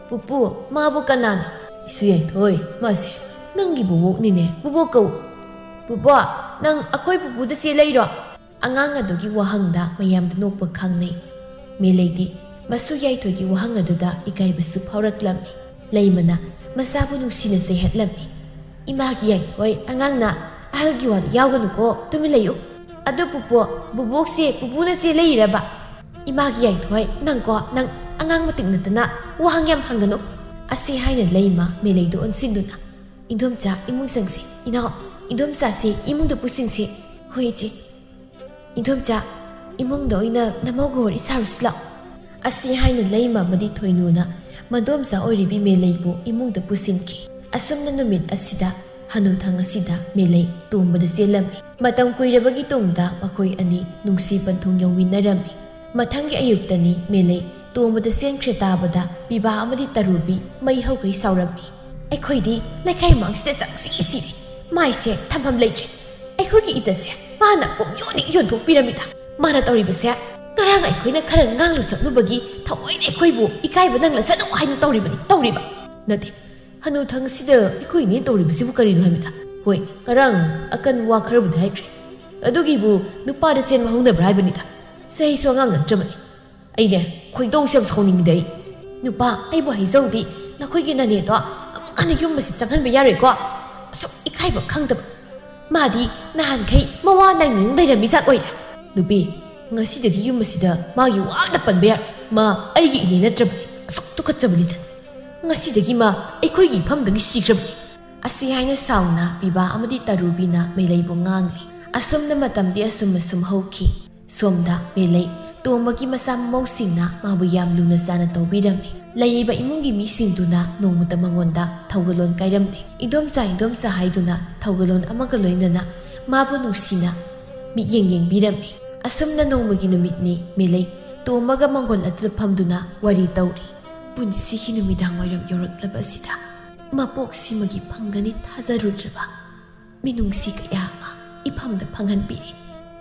"ꯄꯨꯄꯨ, ꯃꯥꯕꯨ ꯀꯅꯥꯅꯣ?" "ꯏꯁꯨ ꯌꯥꯏꯊꯣꯏ, ꯃꯥꯁꯦ ꯅꯪꯒꯤ ꯕꯨꯕꯣꯛꯅꯤꯅꯦ, ꯕꯨꯕꯣꯛ ꯀꯧ꯫" "ꯄꯨꯄꯨ, ꯅꯪ ꯑꯩꯈꯣꯏ ꯄꯨꯄꯨꯗ ꯆꯦꯜꯂꯛꯏꯔꯣ?" ꯑꯉꯥꯡ ꯑꯗꯨꯒꯤ ꯋꯥꯍꯪꯗ ꯃꯌꯥꯝꯗ ꯅꯣꯛꯄ ꯈꯥꯡꯅꯩ꯫ ꯃꯦꯂꯩꯗꯤ ꯃꯁꯨ ꯌꯥꯏꯊꯣꯏꯒꯤ ꯋꯥꯍꯪ ꯑꯗꯨꯗ ꯏꯀꯥꯏꯕꯁꯨ ꯐꯥꯎꯔꯛꯂꯝꯃꯤ꯫ ꯂꯩꯃꯅ ꯃꯆꯥꯕꯨ ꯅꯨꯡꯁꯤꯅ ꯆꯩꯍꯠꯂꯝꯃꯤ꯫ "ꯏꯃꯥꯒꯤ ꯌꯥꯏꯊꯣꯏ, ꯑꯉꯥꯡꯅ ꯑꯍꯜꯒꯤ ꯋꯥꯗ ꯌꯥꯎꯒꯅꯨꯀꯣ, ꯇꯨꯃꯤꯟ ꯂꯩꯌꯨ꯫" "ꯑꯗꯨ ꯄꯨꯄꯨ, ꯕꯨꯕꯣꯛꯁꯦ ꯄꯨꯄꯨꯅ ꯆꯦꯜꯂꯛꯏꯔꯕ?" "ꯏꯃꯥꯒꯤ ꯌꯥꯏꯊꯣꯏ, ꯅꯪꯀꯣ, ꯅꯪ ꯑꯉꯥꯡ ꯃꯇꯤꯛ ꯅꯠꯇꯅ ꯋꯥꯍꯪ ꯌꯥꯝ ꯍꯪꯒꯅꯨ꯫" ꯑꯁꯤ ꯍꯥꯏꯅ ꯂꯩꯃ ꯃꯦꯂꯩꯗ ꯑꯣꯟꯁꯤꯟꯗꯨꯅ, "ꯏꯗꯣꯝꯆꯥ, ꯏꯃꯨꯡ ꯆꯪꯁꯤ꯫ ꯏꯅꯥꯎ, ꯏꯗꯣꯝꯆꯥꯁꯦ ꯏꯃꯨꯡꯗ ꯄꯨꯁꯤꯟꯁꯤ꯫" "ꯍꯣꯏ ꯏꯆꯦ꯫" "ꯏꯗꯣꯝꯆꯥ, ꯏꯃꯨꯡꯗ ꯑꯣꯏꯅ ꯅꯃꯧꯒ ꯋꯥꯔꯤ ꯁꯥꯔꯨꯁꯤ ꯂꯥꯛꯑꯣ꯫" ꯑꯁꯤ ꯍꯥꯏꯅ ꯂꯩꯃ ꯑꯃꯗꯤ ꯊꯣꯏꯅꯨꯅ ꯃꯗꯣꯝꯆꯥ ꯑꯣꯏꯔꯤꯕꯤ ꯃꯦꯂꯩꯕꯨ ꯏꯃꯨꯡꯗ ꯄꯨꯁꯤꯟꯈꯤ꯫ ꯑꯁꯨꯝꯅ ꯅꯨꯃꯤꯠ ꯑꯁꯤꯗ ꯍꯅꯨꯊꯪ ꯑꯁꯤꯗ ꯃꯦꯂꯩ ꯇꯣꯝꯕꯗ ꯆꯦꯜꯂꯝꯃꯤ꯫ ꯃꯇꯝ ꯀꯨꯏꯔꯕꯒꯤ ꯇꯨꯡꯗ ꯃꯈꯣꯏ ꯑꯅꯤ ꯅꯨꯡꯁꯤ ꯄꯟꯊꯨꯡ ꯌꯧꯃꯤꯟꯅꯔꯝꯃꯤ꯫ ꯃꯊꯪꯒꯤ ꯑꯌꯨꯛꯇꯅꯤ ꯃꯦꯂꯩ ꯇꯣꯝꯕꯗ ꯆꯦꯟꯈ꯭ꯔꯦ ꯇꯥꯕꯗ ꯄꯤꯕꯥ ꯑꯃꯗꯤ ꯇꯔꯨꯕꯤ ꯃꯩ ꯍꯧꯒꯩ ꯁꯥꯎꯔꯝꯃꯤ꯫ "ꯑꯩꯈꯣꯏꯗꯤ ꯂꯩꯀꯥꯏ ꯃꯥꯡꯁꯤꯗ ꯆꯪꯁꯤ ꯁꯤꯔꯦ꯫ ꯃꯥꯏꯁꯦ ꯊꯝꯐꯝ ꯂꯩꯇ꯭ꯔꯦ꯫ ꯑꯩꯈꯣꯏꯒꯤ ꯏꯖꯠꯁꯦ ꯃꯥꯅ ꯄꯨꯝ ꯌꯣꯟ ꯍꯦꯛ ꯌꯣꯟꯊꯣꯛꯄꯤꯔꯝꯃꯤꯗ꯫ ꯃꯥꯅ ꯇꯧꯔꯤꯕꯁꯦ ꯉꯔꯥꯡ ꯑꯩꯈꯣꯏꯅ ꯈꯔ ꯉꯥꯡꯂꯨ ꯁꯛꯂꯨꯕꯒꯤ ꯊꯑꯣꯏꯅ ꯑꯩꯈꯣꯏꯕꯨ ꯏꯀꯥꯏꯕ ꯅꯪꯂꯁꯅꯨ ꯍꯥꯏꯅ ꯇꯧꯔꯤꯕꯅꯤ, ꯇꯧꯔꯤꯕ ꯅꯠꯇꯦ꯫ ꯍꯅꯨꯊꯪꯁꯤꯗ ꯑꯩꯈꯣꯏ ꯏꯅꯦ ꯇꯧꯔꯤꯕꯁꯤꯕꯨ ꯀꯔꯤꯅꯣ ꯍꯥꯏꯕꯗ, ꯍꯣꯏ, ꯉꯔꯥꯡ ꯑꯀꯟ ꯋꯥ ꯈꯔꯕꯨꯗꯤ ꯍꯥꯏꯈ꯭ꯔꯦ, ꯑꯗꯨꯒꯤꯕꯨ ꯅꯨꯄꯥꯗ ꯆꯦꯟꯕ ꯍꯧꯅꯕ꯭ꯔꯥ ꯍꯥꯏꯕꯅꯤꯗ꯫ ꯆꯍꯤꯁꯨ ꯑꯉꯥꯡ ꯅꯠꯇ꯭ꯔꯕꯅꯤ꯫ ꯑꯩꯅꯦ, ꯈꯣꯏꯗꯧꯁꯦ ꯌꯥꯝ ꯁꯥꯎꯅꯤꯡꯉꯤꯗ ꯑꯩ꯫ ꯅꯨꯄꯥ, ꯑꯩꯕꯨ ꯍꯥꯏꯖꯧꯗꯤ, ꯅꯈꯣꯏꯒꯤ ꯅꯅꯦꯗꯣ ꯑꯃꯨꯛ ꯍꯟꯅ ꯌꯨꯝ ꯑꯁꯤ ꯆꯪꯍꯟꯕ ꯌꯥꯔꯣꯏꯀꯣ꯫ ꯑꯁꯨꯛ ꯏꯀꯥꯏꯕ ꯈꯪꯗꯕ꯫ ꯃꯥꯗꯤ ꯅꯍꯥꯟꯈꯩ ꯃꯋꯥ ꯅꯥꯏꯅ ꯂꯩꯔꯝꯃꯤ ꯖꯥꯠ ꯑꯣꯏꯔꯦ꯫ ꯅꯨꯄꯤ, ꯉꯁꯤꯗꯒꯤ ꯌꯨꯝ ꯑꯁꯤꯗ ꯃꯥꯒꯤ ꯋꯥ ꯑꯃꯇ ꯄꯟꯕ ꯌꯥꯔꯣꯏ꯫ ꯃꯥ ꯑꯩꯒꯤ ꯏꯅꯦ ꯅꯠꯇ꯭ꯔꯕꯅꯤ꯫ ꯑꯁꯨꯛ ꯇꯨꯀꯠꯆꯕ ꯂꯤꯆꯠ꯫ ꯉꯁꯤꯗꯒꯤ ꯃꯥ ꯑꯩꯈꯣꯏꯒꯤ ꯏꯐꯝꯗꯒꯤ ꯁꯤꯈ꯭ꯔꯕꯅꯤ꯫ ꯑꯁꯤ ꯍꯥꯏꯅ ꯁꯥꯎꯅ ꯄꯤꯕꯥ ꯑꯃꯗꯤ ꯇꯔꯨꯕꯤꯅ ꯃꯦꯂꯩꯕꯨ ꯉꯥꯡꯂꯤ꯫ ꯑꯁꯨꯝꯅ ꯃꯇꯝꯗꯤ ꯑꯁꯨꯝ ꯑꯁꯨꯝ ꯍꯧꯈꯤ꯫ ꯁꯣꯝꯗ ꯃꯦꯂꯩ ꯇꯣꯝꯕꯒꯤ ꯃꯆꯥ ꯃꯃꯧꯁꯤꯡꯅ ꯃꯥꯕꯨ ꯌꯥꯝ ꯂꯨꯅ ꯆꯥꯅ ꯇꯧꯕꯤꯔꯝꯃꯤ꯫ ꯂꯩꯔꯤꯕ ꯏꯃꯨꯡꯒꯤ ꯃꯤꯁꯤꯡꯗꯨꯅ ꯅꯣꯡꯃꯇ ꯃꯉꯣꯟꯗ ꯊꯧꯒꯜꯂꯣꯟ ꯀꯥꯏꯔꯝꯗꯦ꯫ ꯏꯗꯣꯝꯆꯥ, ꯏꯗꯣꯝꯆꯥ ꯍꯥꯏꯗꯨꯅ ꯊꯧꯒꯜꯂꯣꯟ ꯑꯃꯒ ꯂꯣꯏꯅꯅ ꯃꯥꯕꯨ ꯅꯨꯡꯁꯤꯅ ꯃꯤꯠꯌꯦꯡ ꯌꯦꯡꯕꯤꯔꯝꯃꯤ꯫ ꯑꯁꯨꯝꯅ ꯅꯣꯡꯃꯒꯤ ꯅꯨꯃꯤꯠꯅꯤ꯫ ꯃꯦꯂꯩ ꯇꯣꯝꯕꯒ ꯃꯪꯒꯣꯜ ꯑꯗꯨꯗ ꯐꯝꯗꯨꯅ ꯋꯥꯔꯤ ꯇꯧꯔꯤ꯫ ꯄꯨꯟꯁꯤꯒꯤ ꯅꯨꯃꯤꯗꯥꯡ ꯋꯥꯏꯔꯝ ꯌꯧꯔꯛꯂꯕ ꯑꯁꯤꯗ ꯃꯄꯣꯛꯁꯤꯃꯒꯤ ꯐꯪꯒꯅꯤ ꯊꯥꯖꯔꯨꯗ꯭ꯔꯕ ꯃꯤꯅꯨꯡꯁꯤ ꯀꯌꯥ ꯑꯃ ꯏꯐꯝꯗ ꯐꯪꯍꯟꯕꯤꯔꯦ꯫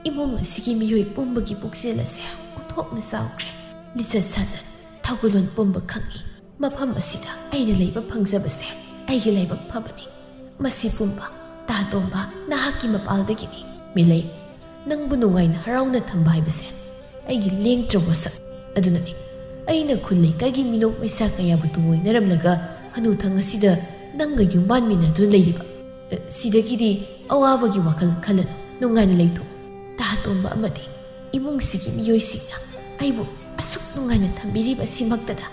ꯏꯃꯨꯡ ꯑꯁꯤꯒꯤ ꯃꯤꯑꯣꯏ ꯄꯨꯝꯕꯒꯤ ꯄꯨꯛꯆꯦꯜ ꯑꯁꯦ ꯑꯣꯟꯊꯣꯛꯅ ꯆꯥꯎꯈ꯭ꯔꯦ꯫ ꯂꯤꯆꯠ ꯁꯥꯖꯠ, ꯊꯧꯒꯜꯂꯣꯟ ꯄꯨꯝꯕ ꯈꯪꯏ꯫ ꯃꯐꯝ ꯑꯁꯤꯗ ꯑꯩꯅ ꯂꯩꯕ ꯐꯪꯖꯕꯁꯦ ꯑꯩꯒꯤ ꯂꯥꯏꯕꯛ ꯐꯕꯅꯤ꯫ ꯃꯁꯤ ꯄꯨꯝꯕ ꯇꯥ ꯇꯣꯝꯕ ꯅꯍꯥꯛꯀꯤ ꯃꯄꯥꯜꯗꯒꯤꯅꯤ꯫ ꯃꯦꯂꯩ, ꯅꯪꯕꯨ ꯅꯨꯡꯉꯥꯏꯅ ꯍꯔꯥꯎꯅ ꯊꯝꯕ ꯍꯥꯏꯕꯁꯦ ꯑꯩꯒꯤ ꯂꯦꯡꯗ꯭ꯔꯕ ꯋꯥꯁꯛ ꯑꯗꯨꯅꯅꯤ꯫ ꯑꯩꯅ ꯈꯨꯜ ꯂꯩꯀꯥꯏꯒꯤ ꯃꯤꯅꯣꯛ ꯃꯩꯁꯥ ꯀꯌꯥꯕꯨ ꯇꯨꯡꯑꯣꯏꯅꯔꯝꯂꯒ ꯍꯅꯨꯊꯪ ꯑꯁꯤꯗ ꯅꯪꯒ ꯌꯨꯝꯕꯥꯟꯃꯤꯟꯅꯗꯨꯅ ꯂꯩꯔꯤꯕ꯫ ꯑ, ꯁꯤꯗꯒꯤꯗꯤ ꯑꯋꯥꯕꯒꯤ ꯋꯥꯈꯜ ꯈꯜꯂꯅꯨ, ꯅꯨꯡꯉꯥꯏꯅ ꯂꯩꯊꯣꯛꯎ꯫ ꯇꯥ ꯇꯣꯝꯕ ꯑꯃꯗꯤ ꯏꯃꯨꯡꯁꯤꯒꯤ ꯃꯤꯑꯣꯏꯁꯤꯡꯅ ꯑꯩꯕꯨ ꯑꯁꯨꯛ ꯅꯨꯡꯉꯥꯏꯅ ꯊꯝꯕꯤꯔꯤꯕ ꯑꯁꯤꯃꯛꯇꯗ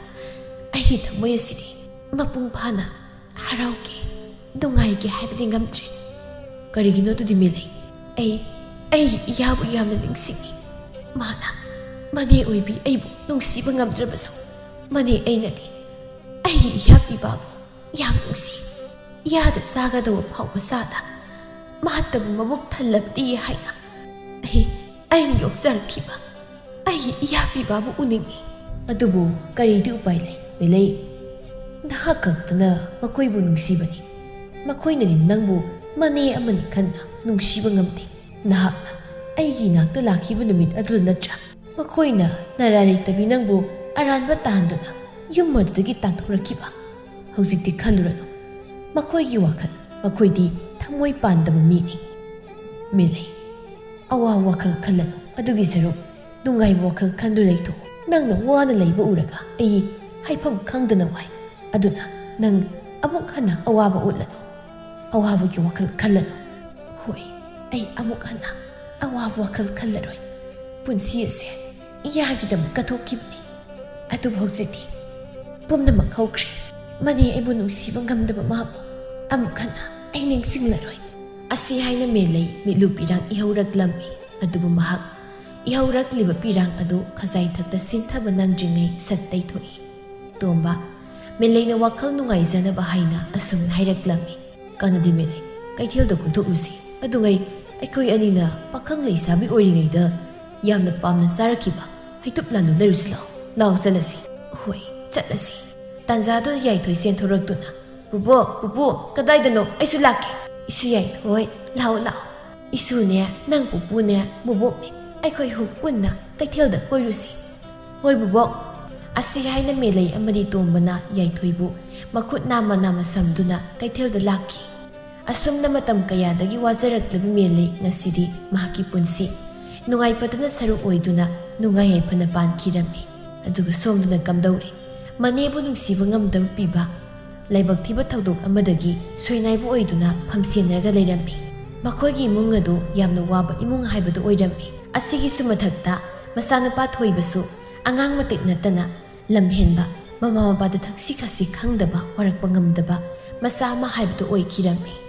ꯑꯩꯒꯤ ꯊꯃꯣꯏ ꯑꯁꯤꯗꯤ ꯃꯄꯨꯡ ꯐꯥꯅ ꯍꯔꯥꯎꯒꯦ, ꯅꯨꯡꯉꯥꯏꯒꯦ ꯍꯥꯏꯕꯗꯤ ꯉꯝꯗ꯭ꯔꯦ꯫ ꯀꯔꯤꯒꯤꯅꯣ ꯑꯗꯨꯗꯤ ꯃꯦꯂꯩ? ꯑꯩ, ꯑꯩꯒꯤ ꯏꯌꯥꯕꯨ ꯌꯥꯝꯅ ꯅꯤꯡꯁꯤꯡꯉꯤ꯫ ꯃꯥꯅ, ꯃꯅꯦ ꯑꯣꯏꯕꯤ ꯑꯩꯕꯨ ꯅꯨꯡꯁꯤꯕ ꯉꯝꯗ꯭ꯔꯕꯁꯨ, ꯃꯅꯦ ꯑꯩꯅꯗꯤ ꯑꯩꯒꯤ ꯏꯌꯥ ꯄꯤꯕꯥꯕꯨ ꯌꯥꯝ ꯅꯨꯡꯁꯤ꯫ ꯏꯌꯥꯗ ꯆꯥꯒꯗꯧꯕ ꯐꯥꯎꯕ ꯆꯥꯗ, ꯃꯍꯥꯛꯇꯕꯨ ꯃꯕꯨꯛ ꯊꯜꯂꯕꯗꯤ ꯍꯥꯏꯅ ꯑꯩ, ꯑꯩꯅ ꯌꯣꯛꯆꯔꯛꯈꯤꯕ ꯑꯩꯒꯤ ꯏꯌꯥ ꯄꯤꯕꯥꯕꯨ ꯎꯅꯤꯡꯏ꯫ ꯑꯗꯨꯕꯨ ꯀꯔꯤꯗꯤ ꯎꯄꯥꯏ ꯂꯩ, ꯃꯦꯂꯩ? ꯅꯍꯥꯛ ꯈꯛꯇꯅ ꯃꯈꯣꯏꯕꯨ ꯅꯨꯡꯁꯤꯕꯅꯤ꯫ ꯃꯈꯣꯏꯅꯗꯤ ꯅꯪꯕꯨ ꯃꯅꯦ ꯑꯃꯅꯤ ꯈꯟꯅ ꯅꯨꯡꯁꯤꯕ ꯉꯝꯗꯦ꯫ ꯅꯍꯥꯛꯅ ꯑꯩꯒꯤ ꯏꯅꯥꯛꯇ ꯂꯥꯛꯈꯤꯕ ꯅꯨꯃꯤꯠ ꯑꯗꯨꯗ ꯅꯠꯇ꯭ꯔꯥ ꯃꯈꯣꯏꯅ ꯅꯔꯥꯏ ꯂꯩꯇꯕꯤ ꯅꯪꯕꯨ ꯑꯔꯥꯟꯕ ꯇꯥꯍꯟꯗꯨꯅ ꯌꯨꯝ ꯑꯗꯨꯗꯒꯤ ꯇꯥꯟꯊꯣꯔꯛꯈꯤꯕ꯫ ꯍꯧꯖꯤꯛꯇꯤ ꯈꯜꯂꯨꯔꯅꯨ꯫ ꯃꯈꯣꯏꯒꯤ ꯋꯥꯈꯜ, ꯃꯈꯣꯏꯗꯤ ꯊꯃꯣꯏ ꯄꯥꯟꯗꯕ ꯃꯤꯅꯤ꯫ ꯃꯤꯂꯩ, ꯑꯋꯥꯕ ꯋꯥꯈꯜ ꯈꯜꯂꯅꯨ꯫ ꯑꯗꯨꯒꯤ ꯁꯔꯨꯛ ꯅꯨꯡꯉꯥꯏꯕ ꯋꯥꯈꯜ ꯈꯟꯗꯨꯅ ꯂꯩꯊꯣꯛꯎ꯫ ꯅꯪꯅ ꯋꯥꯅ ꯂꯩꯕ ꯎꯔꯒ ꯑꯩ ꯍꯥꯏꯐꯝ ꯈꯪꯗꯅ ꯋꯥꯏ꯫ ꯑꯗꯨꯅ ꯅꯪ ꯑꯃꯨꯛ ꯍꯟꯅ ꯑꯋꯥꯕ ꯎꯠꯂꯅꯨ꯫ ꯑꯋꯥꯕꯒꯤ ꯋꯥꯈꯜ ꯈꯜꯂꯅꯨ꯫ ꯍꯣꯏ, ꯑꯩ ꯑꯃꯨꯛ ꯍꯟꯅ ꯑꯋꯥꯕ ꯋꯥꯈꯜ ꯈꯜꯂꯔꯣꯏ꯫ ꯄꯨꯟꯁꯤ ꯑꯁꯦ ꯏꯌꯥꯒꯤꯗꯃꯛ ꯀꯠꯊꯣꯛꯈꯤꯕꯅꯤ꯫ ꯑꯗꯨꯕꯨ ꯍꯧꯖꯤꯛꯇꯤ ꯄꯨꯝꯅꯃꯛ ꯍꯧꯈ꯭ꯔꯦ꯫ ꯃꯅꯦ ꯑꯩꯕꯨ ꯅꯨꯡꯁꯤꯕ ꯉꯝꯗꯕ ꯃꯥꯕꯨ ꯑꯃꯨꯛ ꯍꯟꯅ ꯑꯩ ꯅꯤꯡꯁꯤꯡꯂꯔꯣꯏ꯫ ꯑꯁꯤ ꯍꯥꯏꯅ ꯃꯦꯂꯩ ꯃꯤꯠꯂꯨ ꯄꯤꯔꯥꯡ ꯏꯍꯧꯔꯛꯂꯝꯃꯤ꯫ ꯑꯗꯨꯕꯨ ꯃꯍꯥꯛ ꯏꯍꯧꯔꯛꯂꯤꯕ ꯄꯤꯔꯥꯡ ꯑꯗꯨ ꯈꯖꯥꯏꯊꯛꯇ ꯁꯤꯟꯊꯕ ꯅꯪꯗ꯭ꯔꯤꯉꯩ ꯁꯠ ꯇꯩꯊꯣꯛꯏ꯫ ꯇꯣꯝꯕ, ꯃꯦꯂꯩꯅ ꯋꯥꯈꯜ ꯅꯨꯡꯉꯥꯏꯖꯅꯕ ꯍꯥꯏꯅ ꯑꯁꯨꯝꯅ ꯍꯥꯏꯔꯛꯂꯝꯃꯤ꯫ ꯀꯥꯟꯅꯗꯦ ꯃꯦꯂꯩ, ꯀꯩꯊꯦꯜꯗ ꯀꯣꯏꯊꯣꯛꯂꯨꯁꯤ꯫ ꯑꯗꯨꯉꯩ ꯑꯩꯈꯣꯏ ꯑꯅꯤꯅ ꯄꯥꯈꯪ ꯂꯩꯁꯥꯕꯤ ꯑꯣꯏꯔꯤꯉꯩꯗ ꯌꯥꯝꯅ ꯄꯥꯝꯅ ꯆꯥꯔꯛꯈꯤꯕ ꯍꯩꯇꯨꯞ ꯂꯥꯂꯨ ꯂꯩꯔꯨꯁꯤ ꯂꯥꯎ꯫ ꯂꯥꯎ ꯆꯠꯂꯁꯤ꯫ ꯍꯣꯏ, ꯆꯠꯂꯁꯤ꯫ ꯇꯥꯟꯖꯥꯗꯨ ꯌꯥꯏꯊꯣꯏ ꯆꯦꯟꯊꯣꯔꯛꯇꯨꯅ, "ꯄꯨꯕꯣꯛ, ꯄꯨꯄꯨ, ꯀꯗꯥꯏꯗꯅꯣ? ꯑꯩꯁꯨ ꯂꯥꯛꯀꯦ꯫" "ꯏꯁꯨ ꯌꯥꯏꯊꯣꯏ, ꯂꯥꯛꯑꯣ, ꯂꯥꯛꯑꯣ꯫ ꯏꯁꯨꯅꯦ, ꯅꯪ ꯄꯨꯄꯨꯅꯦ, ꯕꯨꯕꯣꯛꯅꯦ, ꯑꯩꯈꯣꯏ ꯑꯍꯨꯝ ꯄꯨꯟꯅ ꯀꯩꯊꯦꯜꯗ ꯀꯣꯏꯔꯨꯁꯤ꯫" "ꯍꯣꯏ ꯕꯨꯕꯣꯛ꯫" ꯑꯁꯤ ꯍꯥꯏꯅ ꯃꯦꯂꯩ ꯑꯃꯗꯤ ꯇꯣꯝꯕꯅ ꯌꯥꯏꯊꯣꯏꯕꯨ ꯃꯈꯨꯠ ꯅꯥꯝꯃ ꯅꯥꯝꯃ ꯁꯝꯗꯨꯅ ꯀꯩꯊꯦꯜꯗ ꯂꯥꯛꯈꯤ꯫ ꯑꯁꯨꯝꯅ ꯃꯇꯝ ꯀꯌꯥꯗꯒꯤ ꯋꯥꯖꯔꯛꯂꯕ ꯃꯦꯂꯩ ꯉꯁꯤꯗꯤ ꯃꯍꯥꯛꯀꯤ ꯄꯨꯟꯁꯤ ꯅꯨꯡꯉꯥꯏꯄꯗꯅ ꯁꯔꯨꯛ ꯑꯣꯏꯗꯨꯅ ꯅꯨꯡꯉꯥꯏ ꯌꯥꯏꯐꯅ ꯄꯥꯟꯈꯤꯔꯝꯃꯤ꯫ ꯑꯗꯨꯒ ꯁꯣꯝꯗꯅ ꯀꯝꯗꯧꯔꯤ? ꯃꯅꯦꯕꯨ ꯅꯨꯡꯁꯤꯕ ꯉꯝꯗꯕ ꯄꯤꯕ ꯂꯥꯏꯕꯛ ꯊꯤꯕ ꯊꯧꯗꯣꯛ ꯑꯃꯗꯒꯤ ꯁꯣꯏꯅꯥꯏꯕ ꯑꯣꯏꯗꯨꯅ ꯐꯝꯁꯦꯟꯅꯔꯒ ꯂꯩꯔꯝꯃꯤ꯫ ꯃꯈꯣꯏꯒꯤ ꯏꯃꯨꯡ ꯑꯗꯨ ꯌꯥꯝꯅ ꯋꯥꯕ ꯏꯃꯨꯡ ꯍꯥꯏꯕꯗꯨ ꯑꯣꯏꯔꯝꯃꯤ꯫ ꯑꯁꯤꯒꯤꯁꯨ ꯃꯊꯛꯇ ꯃꯆꯥꯅꯨꯄꯥ ꯊꯣꯏꯕꯁꯨ ꯑꯉꯥꯡ ꯃꯇꯤꯛ ꯅꯠꯇꯅ ꯂꯝꯍꯦꯟꯕ, ꯃꯃꯥ ꯃꯄꯥꯗ ꯊꯛꯁꯤ ꯈꯥꯁꯤ ꯈꯪꯗꯕ, ꯋꯥꯔꯛꯄ ꯉꯝꯗꯕ ꯃꯆꯥ ꯑꯃ ꯍꯥꯏꯕꯗꯨ ꯑꯣꯏꯈꯤꯔꯝꯃꯤ꯫